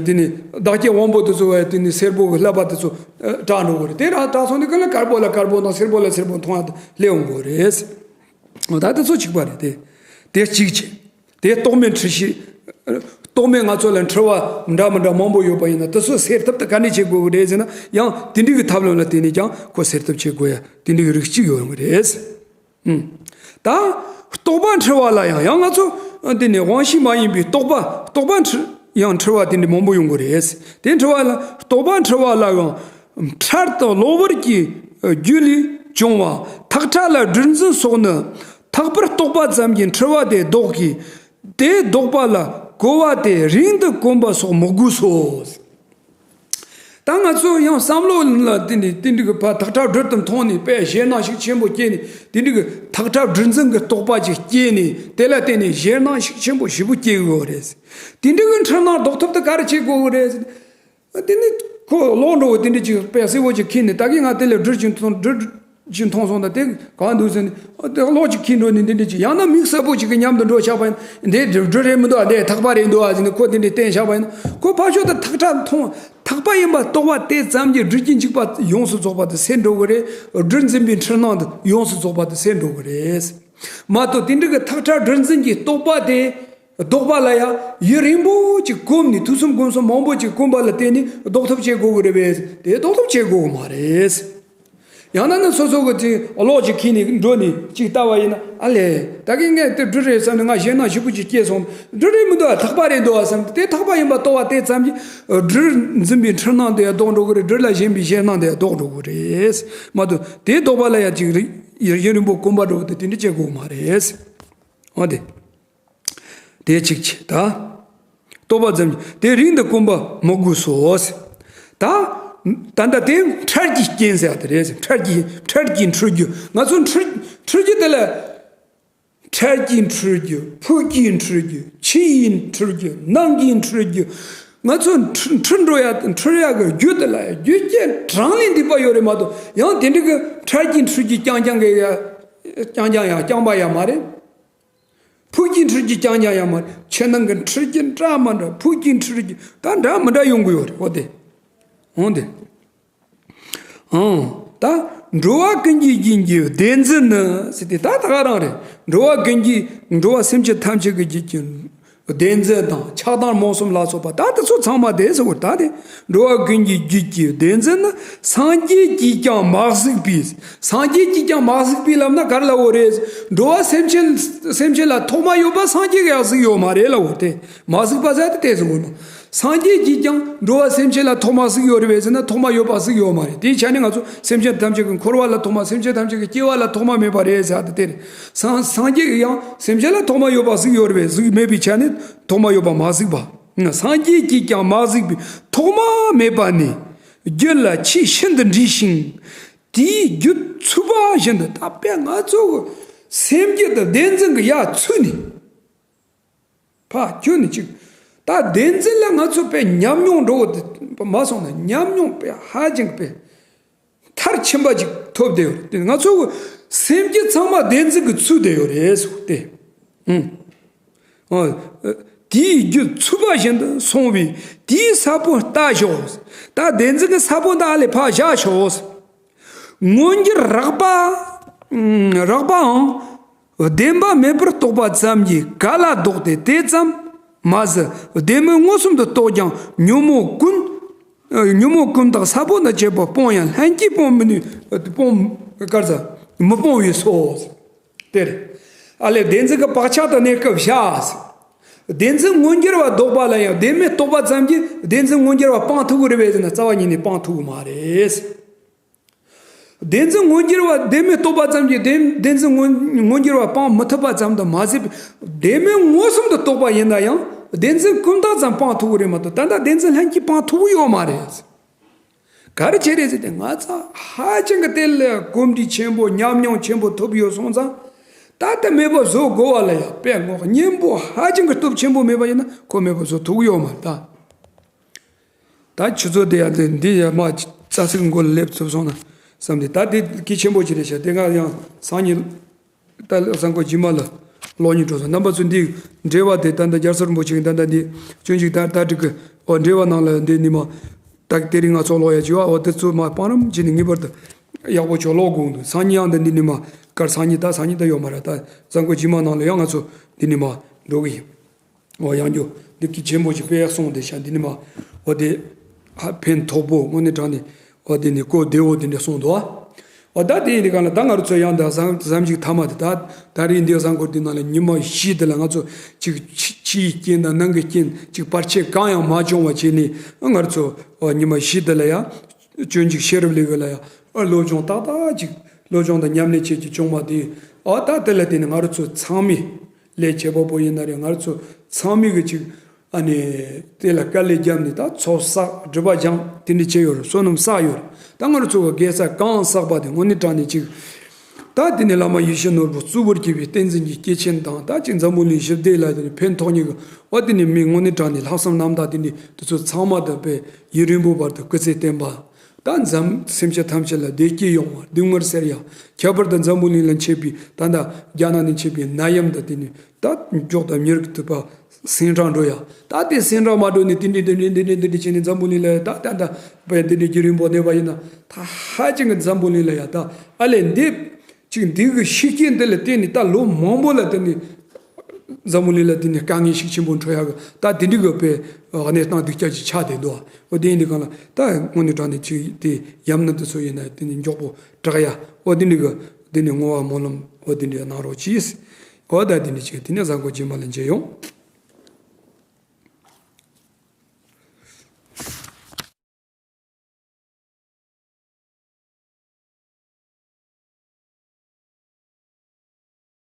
དེ་ནི་བདག་བསྐྱེད་དབང་པོ་དེ་ཚོ་བས་དེ་ནི་སེར་པོ་གི་ཀླད་པ་དེ་ཚོ་དྲག་འགྲོ་གི་རེད། དེ་རང་དྲག་སོང་དུས་སྒང་ལ་དཀར་པོ་ལ་དཀར་པོ་དང་སེར་པོ་ལ་སེར་པོ་མཐོང་ཡ་དེ་སླེབས་འོང་གི་རེད། འོ་ད་དེ་ཚོ་གཅིག་པ་རེད་དེ། དེ་གཅིག་བྱས། དེ་རྟོག་མེད་འཁྲུལ་ཤེས། རྟོག་མེད་ང་ཚོ་ལ་འཁྲུལ་བ་འདྲ་མི་འདྲ་མང་པོ་ཡོད་པ་ཡིན་ན། དེ་ཚོ་སེལ་ཐབས་དེ་ག་ནས་བྱེད་དགོས་ཀྱི་རེད་ཟེར་ན། ཡང་དེ་འདྲ་གི་ཐབས་ལམ་ལ་བརྟེན་ནས་ཀྱང་ཁོ་སེལ་ཐབས་བྱེད་དགོས་ཡ་དེ་འདྲ་གི་རིགས་གཅིག་ཡོང་གི་རེད། ཨུམ། ད་རྟོག་པ་འཁྲུལ་བ་ལ་ཡང་ཡང་ང་ཚོ་འདི་ནས་དབང་ཤེས་མ་ཡིན་པའི་རྟོག་པ། རྟོག་པ་འཁྲུལ་ཡང་འཁྲུལ་བ་དེ་འདྲ་མང་པོ་ཡོང་གི་རེད། དེ་འཁྲུལ་བ་ལ། རྟོག་པ་འཁྲུལ་བ་ལ་ཡང་འཕྲལ་དུ་གློ་བུར་གྱི་རྒྱུ་ལས་བྱུང་བ་ཐག་ཁྲ་ལ་སྦྲུལ་འཛིན་སོགས་ནི། ཐག་པར་རྟོག་པ་ཙམ་གྱིས་འཁྲུལ་བ་དེ་ལྡོག་གི། དེ་ལྡོག་པ་ལ་གོ་བ་དེ་རིང་དུ་གོམས་པ་སོགས་མི་དགོས་སོ། ད་ང་ཚོ་ཡང་བསམ་བློ་ལ་བརྟེན་ནས་དེ་འདྲ་གི་ཕར་ཐག་ཁྲ་སྦྲུལ་དུ་མཐོང་ནས་དཔེ་ཞེད་སྣང་ཤུགས་ཆེན་པོ་སྐྱེས་ནས། དེ་འདྲ་གི་ཐག་ཁྲ་སྦྲུལ་འཛིན་གྱི་རྟོག་པ་ཅིག་སྐྱེས་ནས། དེ་ལ་བརྟེན་ནས་ཞེད་སྣང་ཤུགས་ཆེན་པོ་ཞེ་པོ་སྐྱེ་གི་ཡོད་རེད། དེ་འདྲ་གི་འཁྲུལ་སྣང་ལྡོག་ཐབས་དེ་ག་རེ་བྱེད་དགོས་གི་རེད། དེ་ནི་ཁོ་གློག་འདྲ་བོ་དེ་འདྲ་ཅིག་དཔེ་སེར་པོ་ཅིག་ཁྱེར་ནས། ད་གིན་ང་དེ་ལ་སྦྲུལ་ཅིག་མཐོང་། སྦྲུལ་ཅིག་མཐོང་སོང་། ད་དེ་གང་འདུག་ཟེར་ནས། ཨ་དེ་གློག་ཅིག་ཁྱེར་འགྲོ་ནས་འདི་འདྲ་ཅིག། ཡང་ན་མིག་གསལ་པོ་ཅིག་གི་མཉམ་དུ་འགྲོ་བཞག་པ་ཡིན། འདི་སྦྲུལ་རེད་མི་འདུག་ཨ། འདི་ཐག་པ་རེད་འདུག་ཨ་ཟེར་ནས་ཁོ་དེ་འདྲ་བསྟན་བཞག་པ་ཡིན། ཁོ་ཕར་ཕྱོགས་དུ་ཐག་ཁྲ་མཐོང་། ཐག་པ་ཡིན་པ་རྟོགས་པ་དེ་ཙམ་གྱིས་སྦྲུལ་གྱི་འཇིགས་པ་ཡོངས་སུ་རྫོགས་པ་དེ་སེལ་འགྲོ་གི་རེད། སྦྲུལ་འཛིན་པའི་འཁྲུལ་སྣང་དེ་ཡོངས་སུ་རྫོགས་པ་དེ་སེལ་འགྲོ་གི་རེད། མ་གཏོགས་དེ་འདྲ་གི་ཐག་ཁྲ་སྦྲུལ་འཛིན་གྱི་རྟོག་པ་དེ་ལྡོག་པ་ལ་ཡང་ཡུན་རིང་པོ་ཅིག་གོམས་ནས། དུས་གསུམ་གོམས་གསུམ་མང་པོ་ཅིག་གོམས་པ་ལ་བརྟེན་ནས་ལྡོག་ཐབས་བྱེད་དགོས་ཀྱི་རེད་པས། དེ་ལྡོག་ཐབས་བྱེད་དགོས་ཀྱི་མ་རེད། ཡང་ན་ནི་སོ་སོ་གི་དེ་གློག་ཅིག་ཁྱེར་ནས་འགྲོ་ནས་ཅིག་ལྟ་བ་ཡིན་ན། ཨ་ལས། ད་གིན་ངས་དེ་སྦྲུལ་རེད་བསམ་ནས་ང་ཞེད་སྣང་ཞེ་པོ་ཅིག་སྐྱེས་སོང་། སྦྲུལ་རེད་མི་འདུག་ཨ། ཐག་པ་རེད་འདུག་ཨ་བསམ། དེ་ཐག་པ་ཡིན་པ་རྟོགས་པ་དེ་ཙམ་གྱིས་སྦྲུལ་འཛིན་པའི་འཁྲུལ་སྣང་དེ་ཡང་ལྡོག་འགྲོ་གི་རེད། སྦྲུལ་ལ་ཞེན་པའི་ཞེད་སྣང་དེ་ཡང་ལྡོག་འགྲོ་གི་རེད། མ་གཏོགས་དེ་ལྡོག་པ་ལ་ཡང་ཅིག་རི་ཡུན་རིང་པོ་གོམས་པ་འདྲ་བོ་དེ་དེ་འདྲ་བྱེད་དགོས་མ་རེད། འོ་དེ། དེ་གཅིག་བྱས། ད་རྟོགས་པ་ཙམ་གྱིས་དེ་རིང་དུ་གོམས་པ་མི་དགོས་སོ། ད་ད་ལྟ་དེ་འཕྲལ་གྱི་རྐྱེན་ཟེར་བ་དེ་རེད། འཕྲལ་གྱི་འཕྲལ་གྱི་འཁྲུལ་རྒྱུ། ང་ཚོ་འཁྲུལ་འཁྲུལ་རྒྱུ་དེ་ལ། འཕྲལ་གྱི་འཁྲུལ་རྒྱུ། ཕུགས་ཀྱི་འཁྲུལ་རྒྱུ། ཕྱི་ཡི་འཁྲུལ་རྒྱུ། ནང་གི་འཁྲུལ་རྒྱུ། ང་ཚོ་འཁྲུལ་འཁྲུལ་འགྲོ་ཡ་འཁྲུལ་ཡ་གི་རྒྱུ་དེ་ལ་རྒྱུ་རྐྱེན་གྲངས་ལས་འདས་པ་ཡོད་རེད་མ་གཏོགས། ཡང་དེ་འདྲ་གི་ཁྲག་གི་འཁྲུལ་གྱི་རྐྱང་རྐྱང་གི་ཡ་རྐྱང་རྐྱང་ཡང་རྐྱང་པ་ཡ་མ་རེད། ཕུགས་ཀྱི་འཁྲུལ་གྱི་རྐྱང་རྐྱང་ཡ་མ་རེད། ཕྱི་ནང་གི་འཁྲུལ་གྱི་འདྲ་མི་འདྲ། ཕུགས་ཀྱི་འཁྲུལ་གྱི་ད་འདྲ་མི་འདྲ་ཡོང་གི་ཡོད་རེད། འོ་དེ། འོང་དེ། ཨང་། ད་འགྲོ་བ་ཀུན་གྱི་རྒྱུད་ཀྱི་བདེན་རྫུན་ནི་ཟེར་ཏེ། ད་ད་ག་རང་རེད། འགྲོ་བ་ཀུན་གྱི་འགྲོ་བ་སེམས་ཅན་ཐམས་ཅད་ཀྱི་རྒྱུད་ཀྱི་བདེན་རྫུན་དང་ཆགས་སྡང་རྨོངས་གསུམ་ལ་སོགས་པ། ད་དེ་ཚོ་ཚང་མ་བདེན་ཟེར་བ། ད་དེ་འགྲོ་བ་ཀུན་གྱི་རྒྱུད་ཀྱི་བདེན་རྫུན་ནི། སངས་རྒྱས་ཀྱིས་ཀྱང་མ་གཟིགས་པའི། སངས་རྒྱས་ཀྱིས་ཀྱང་མ་གཟིགས་པའི་ལབ་ན་ག་རེ་ལབ་དགོས་རེད། འགྲོ་བ་སེམས་ཅན་སེམས་ཅན་ལ་ཐོག་མ་ཡོད་པ་སངས་རྒྱས་ཀྱིས་ཡང་གཟིགས་ཡོད་མ་རེད་ལབ་དགོས་ཏེ། མ་གཟིགས་པ་ཟེར་དེ་དེ་ཟེར་དགོས་ན། སངས་རྒྱས་ཀྱིས་ཀྱང་འགྲོ་བ་སེམས་ཅན་ལ་ཐོག་མ་གཟིགས་ཡོད་རེད་པས་ཟེར་ན། ཐོག་མ་ཡོད་པ་གཟིགས་ཡོད་མ་རེད། དེའི་ཆ་ནས་ང་ཚོ་སེམས་ཅན་ཐམས་ཅད་ཀྱི་འཁོར་བ་ལ་ཐོག་མ། སེམས་ཅན་ཐམས་ཅད་ཀྱི་སྐྱེ་བ་ལ་ཐོག་མ་མེད་པ་རེད་ཟེར་དེ་དེ་རེད། སངས་སངས་རྒྱས་ཀྱིས་ཀྱང་སེམས་ཅན་ལ་ཐོག་མ་ཡོད་པ་གཟིགས་ཡོད་རེད་པས། གཟིགས་མེད་པའི་ཆ་ནས་ཐོག་མ་ཡོད་པ་མ་གཟིགས་པ། སངས་རྒྱས་ཀྱིས་ཀྱང་མ་གཟིགས་པའི་ཐོག་མ་མེད་པ་ནས་རྒྱུད་ལ་ཆེས་ཤིན་ཏུ་འདྲིས་ཤིང་། དེའི་རྒྱུད་ཚུད་པ་བཞིན་དུ། ད་དཔེ་ང་ཚོ་གི་སེམས་རྒྱུད་དང་བདེན་རྫུན་གྱི་ཡ་ཚུད་ནས། ཕ་ཁྱོད་ནི་ཅིག་ད་བདེན་རྫུན་ལ་ང་ཚོ་དཔེ་ཉམས་མྱོང་འགྲོ་བ་དེ་མ་སོང་ན། ཉམས་མྱོང་དཔེ་ཧ་ཅང་དཔེ་མཐར་ཕྱིན་པ་ཅིག་ཐོབ་བསྡད་ཡོད་རེད། དེ་ང་ཚོ་གི་སེམས་རྒྱུད་ཚང་མ་བདེན་རྫུན་གྱིས་ཚུད་བསྡད་ཡོད་རེད་ཟེར་ཏེ། ཨང་། ཨ། དེའི་རྒྱུད་ཚུད་པ་བཞིན་དུ་སོང་བས་དེའི་ས་བོན་ལྟ་ཞོག་ད་བདེན་རྫུན་གྱི་ས་བོན་ད་ཨ་ལས་ཕར་བཞག་ཞོག་མངོན་གྱུར་རགས་པ། རགས་པའང་བདེན་པ་མེད་པར་རྟོགས་པ་ཙམ་གྱིས་ག་ལ་ལྡོག་སྟེ། དེ་ཙམ་མ་ཟད་བདེན་མེད་མངོན་སུམ་དུ་རྟོགས་ཀྱང་ཉོན་མོངས་ཀུན། ཉོན་མོངས་ཀུན་བཏགས་ས་བོན་དང་བཅས་པ་སྤོང་ཡང་ལྷན་སྐྱེས་སྤོང་མི་ནུས། སྤོང་གར་ཟ་མི་སྤོང་བས་སོ། དེར་ཨ་ལས་བདེན་རྫུན་གྱི་བག་ཆགས་དང་གནས་སྐབས་བཞག་བདེན་རྫུན་མངོན་གྱུར་བ་ལྡོག་པ་ལ་ཡང་བདེན་མེད་རྟོགས་པ་ཙམ་གྱིས་བདེན་རྫུན་མངོན་གྱུར་བ་སྤང་ཐུབ་ཀྱི་རེད་པས་ཟེར་ན། རྩ་བ་ཉིད་ནས་སྤང་ཐུབ་ཀྱི་མ་རེད། བདེན་རྫུན་མངོན་གྱུར་བ་བདེན་མེད་རྟོགས་པ་ཙམ་གྱིས་བདེན་བདེན་རྫུན་མངོན་མངོན་གྱུར་བ་སྤང་མི་ཐུབ་པ་ཙམ་དུ་མ་ཟད། བདེན་མེད་མངོན་སུམ་དུ་རྟོགས་པ་ཡིན་ན་ཡང་བདེན་རྫུན་ཀུན་བཏགས་ཙམ་སྤང་ཐུབ་ཀྱི་རེད་མ་གཏོགས། ད་ལྟ་བདེན་རྫུན་ལྷན་སྐྱེས་སྤང་ཐུབ་ཀྱི་ཡོད་མ་རེད། ག་རེ་བྱས་རེད་ཟེར་ཏེ། ང་ཚོ་ཧ་ཅང་གི་དེ་ལ་གོམས་འདྲིས་ཆེན་པོ་ཉམས་མྱོང་ཆེན་པོ་ཐོབ་ཡོད་སོང་ཙང་། ད་ལྟ་མེད་པ་བཟོ་དགོས་པ་ལ་ཡང་དཔེ་ངོ་གཉེན་པོ་ཧ་ཅང་གི་སྟོབས་ཆེན་པོ་མེད་པ་ཡིན་ན་ཁོ་མེད་པ་བཟོ་ཐུབ་ཀྱི་ཡོད་མ་རེད་ད། ད་ཁྱེད་ཚོ་དེ་ཡང་དེ་འདི་ཡ་མ་རྩྭ་ཟིག་མགོ་ལ་སླེབས་ཐུབ་སོང་ན་བསམ་སྟེ། ད་དེ་གལ་ཆེན་པོ་ཅིག་རེད་ཤག་དེ་སྔ་ཡང་སང་ཉིན་ད་གཟའ་འཁོར་རྗེས་མ་ལ་ཀློག་སྙིང་བྲོ་སོང་། རྣམ་པ་ཚོ་འདི་འགྲེལ་བ་དེ་ད་ལྟ་རྒྱལ་ཚབ་རིན་པོ་ཆེ་གིས་ད་ལྟ་འདི་སྤྱོད་འཇུག་ད་ད་འགྲིག་གི། འོ་འགྲེལ་བ་ནང་ལ་འདི་ནི་མ་ད་དེ་རིང་ང་ཚོ་ཀློག་ཡ་བྱས་པ། འོ་དེ་ཚོ་མ་སྤང་རམ་བྱས་ནས་ངེས་པར་དུ་ཡག་པོ་ཅིག་ཀློག་དགོས་འདུག་སང་ཉིན་ཡང་འདི་འདི་ནི་མ་གར་སང་ཉིན་ད་སང་ཉིན་ད་ཡོད་མ་རེད། ད་གཟའ་འཁོར་རྗེས་མ་ནང་ལ་ཡང་ང་ཚོ་འདི་ནི་མ་འགྲོ་གི་ཡིན། འོ་ཡང་རྒྱུ་འདི་གལ་ཆེན་པོ་ཞིག་དཔེ་ཡག་སོང་བསྡད་ཤག་འདི་ནི་མ། འོ་དེ་ཧ་ཕན་ཐོགས་པོ་དངོས་གནས་དྲང་གནས། འོ་དེ་ནི་གོ་བདེ་བོ་དེ་འདྲ་སོང་འདུག་ཨ། འོ་ད་དེ་ཡིན་དུས་གང་ལ་ད་ང་རང་ཚོ་ཡང་ད་གཟའ་གཟའ་མཇུག་མཐའ་མ་དེ། ད་ད་རེས་འདི་གཟའ་འཁོར་འདི་ནང་ལ་ཉི་མ་བཞི་དེ་ལ་ང་ཚོ་ཅིག་ཕྱི་ཕྱི་ཡི་རྐྱེན་དང་ནང་གི་རྐྱེན་ཅིག་བར་ཆད་གང་ཡང་མ་བྱུང་བ་བྱས་ནས། ང་རང་ཚོ་འོ་ཉི་མ་བཞི་དེ་ལ་ཡང་སྤྱོད་འཇུག་ཤེས་རབ་ལེའུ་ལ་ཡང་འོ་སློབ་སྦྱོང་ཏག་ཏག་ཅིག་སློབ་སྦྱོང་དང་ཉམས་ལེན་བྱེད་ཀྱི་བྱུང་བ་དེ། འོ་ད་དེ་ལ་བརྟེན་ནས་ང་རང་ཚོ་ཚང་མས། ལས་བྱེད་པ་པོ་ཡིན་ན་རེད། ང་རང་ཚོ་ཚང་མས་གི་ཅིག་ཨ་ནི་དེ་ལ་དཀའ་ལས་བརྒྱབ་ནས་ད་ཚོགས་བསགས་སྒྲིབ་པ་སྦྱངས་དེ་འདྲ་བྱས་ཡོད་རེད། བསོད་ནམས་བསགས་ཡོད་རེད། ད་ང་རང་ཚོ་གི་དགེ་རྩ་གང་བསགས་པ་དེ་དངོས་གནས་དྲང་གནས་ཅིག་ད་དེ་ནས་བླ་མ་ཡིད་བཞིན་ནོར་བུ་གཙོ་བོར་གྱུར་པའི་བསྟན་འཛིན་གྱི་སྐྱེས་ཆེན་དང་། ད་ཅིག་འཛམ་བུ་གླིང་ཞི་བདེ་ལ་དེ་ནས་ཕན་ཐོགས་མཁན་གྱི་འོ་དེ་ནས་མི་དངོས་གནས་དྲང་གནས་ལྷག་བསམ་རྣམ་དག་དེ་འདྲ་དེ་ཚོ་ཚང་མ་དང་དཔེ་ཡུན་རིང་པོའི་བར་དུ་སྐུ་ཚེ་བརྟན་པ། ད་འཛམ་སེམས་ཅན་ཐམས་ཅད་ལ་བདེ་སྐྱིད་ཡོང་བ། སྡུག་བསྔལ་སེལ་ཡ། ཁྱད་པར་དུ་འཛམ་བུ་གླིང་ལ་མཆེད་པའི་ད་ལྟ་རྒྱ་ནག་ནས་མཆེད་པའི་ནད་ཡམས་དང་དེ་ནས་ད་མགྱོགས་དང་མྱུར་དུ་པ་སེང་དྲག་འགྲོ་ཡ། ད་དེ་སེང་དྲག་མ་འགྲོ་ནས་དེ་འདྲས་དེ་འདྲས་དེ་འདྲས་དེ་འདྲས་བྱས་ནས་འཛམ་བུ་གླིང་ལ་ད་ད་ད་བས་དེ་འདྲས་རྒྱུན་རིང་པོ་གནས་པ་ཡིན་ན། ད་ཧ་ཅང་གི་འཛམ་བུ་གླིང་ལ་ཡ་ད་ཨ་ལས་འདི་ཅིག་འདི་གི་ཤུགས་རྐྱེན་འདི་ལ་བརྟེན་ནས་ད་ལོ་མང་པོ་ལ་བརྟེན་ནས། འཛམ་བུ་གླིང་ལ་དེ་ནས་དཀའ་ངལ་ཤུགས་ཆེན་པོ་འཕྲད་ཡག་གི་ད་དེ་འདྲ་གི་དཔེ་གནས་སྟངས་སྡུག་ཅག་ཅིག་ཆགས་བསྡད་འདུག་འོ་དེ་ཡིན་དུས་གང་ལ་ད་དངོས་གནས་དྲང་གནས་ཅིག་དེ་ཡམས་ནད་དེ་ཚོ་ཡིན་ན་དེ་ནས་མགྱོགས་པོ་དྲག་ཡ། འོ་དེ་འདྲ་གི་དེ་ནས་བསྔོ་བ་སྨོན་ལམ་འོ་དེ་འདྲ་གནང་རོགས་གྱིས། འོ་ད་དེ་འདྲ་ཅིག་དེ་ནས་གཟའ་འཁོར་རྗེས་མ་ལ་མཇལ་ཡོང་།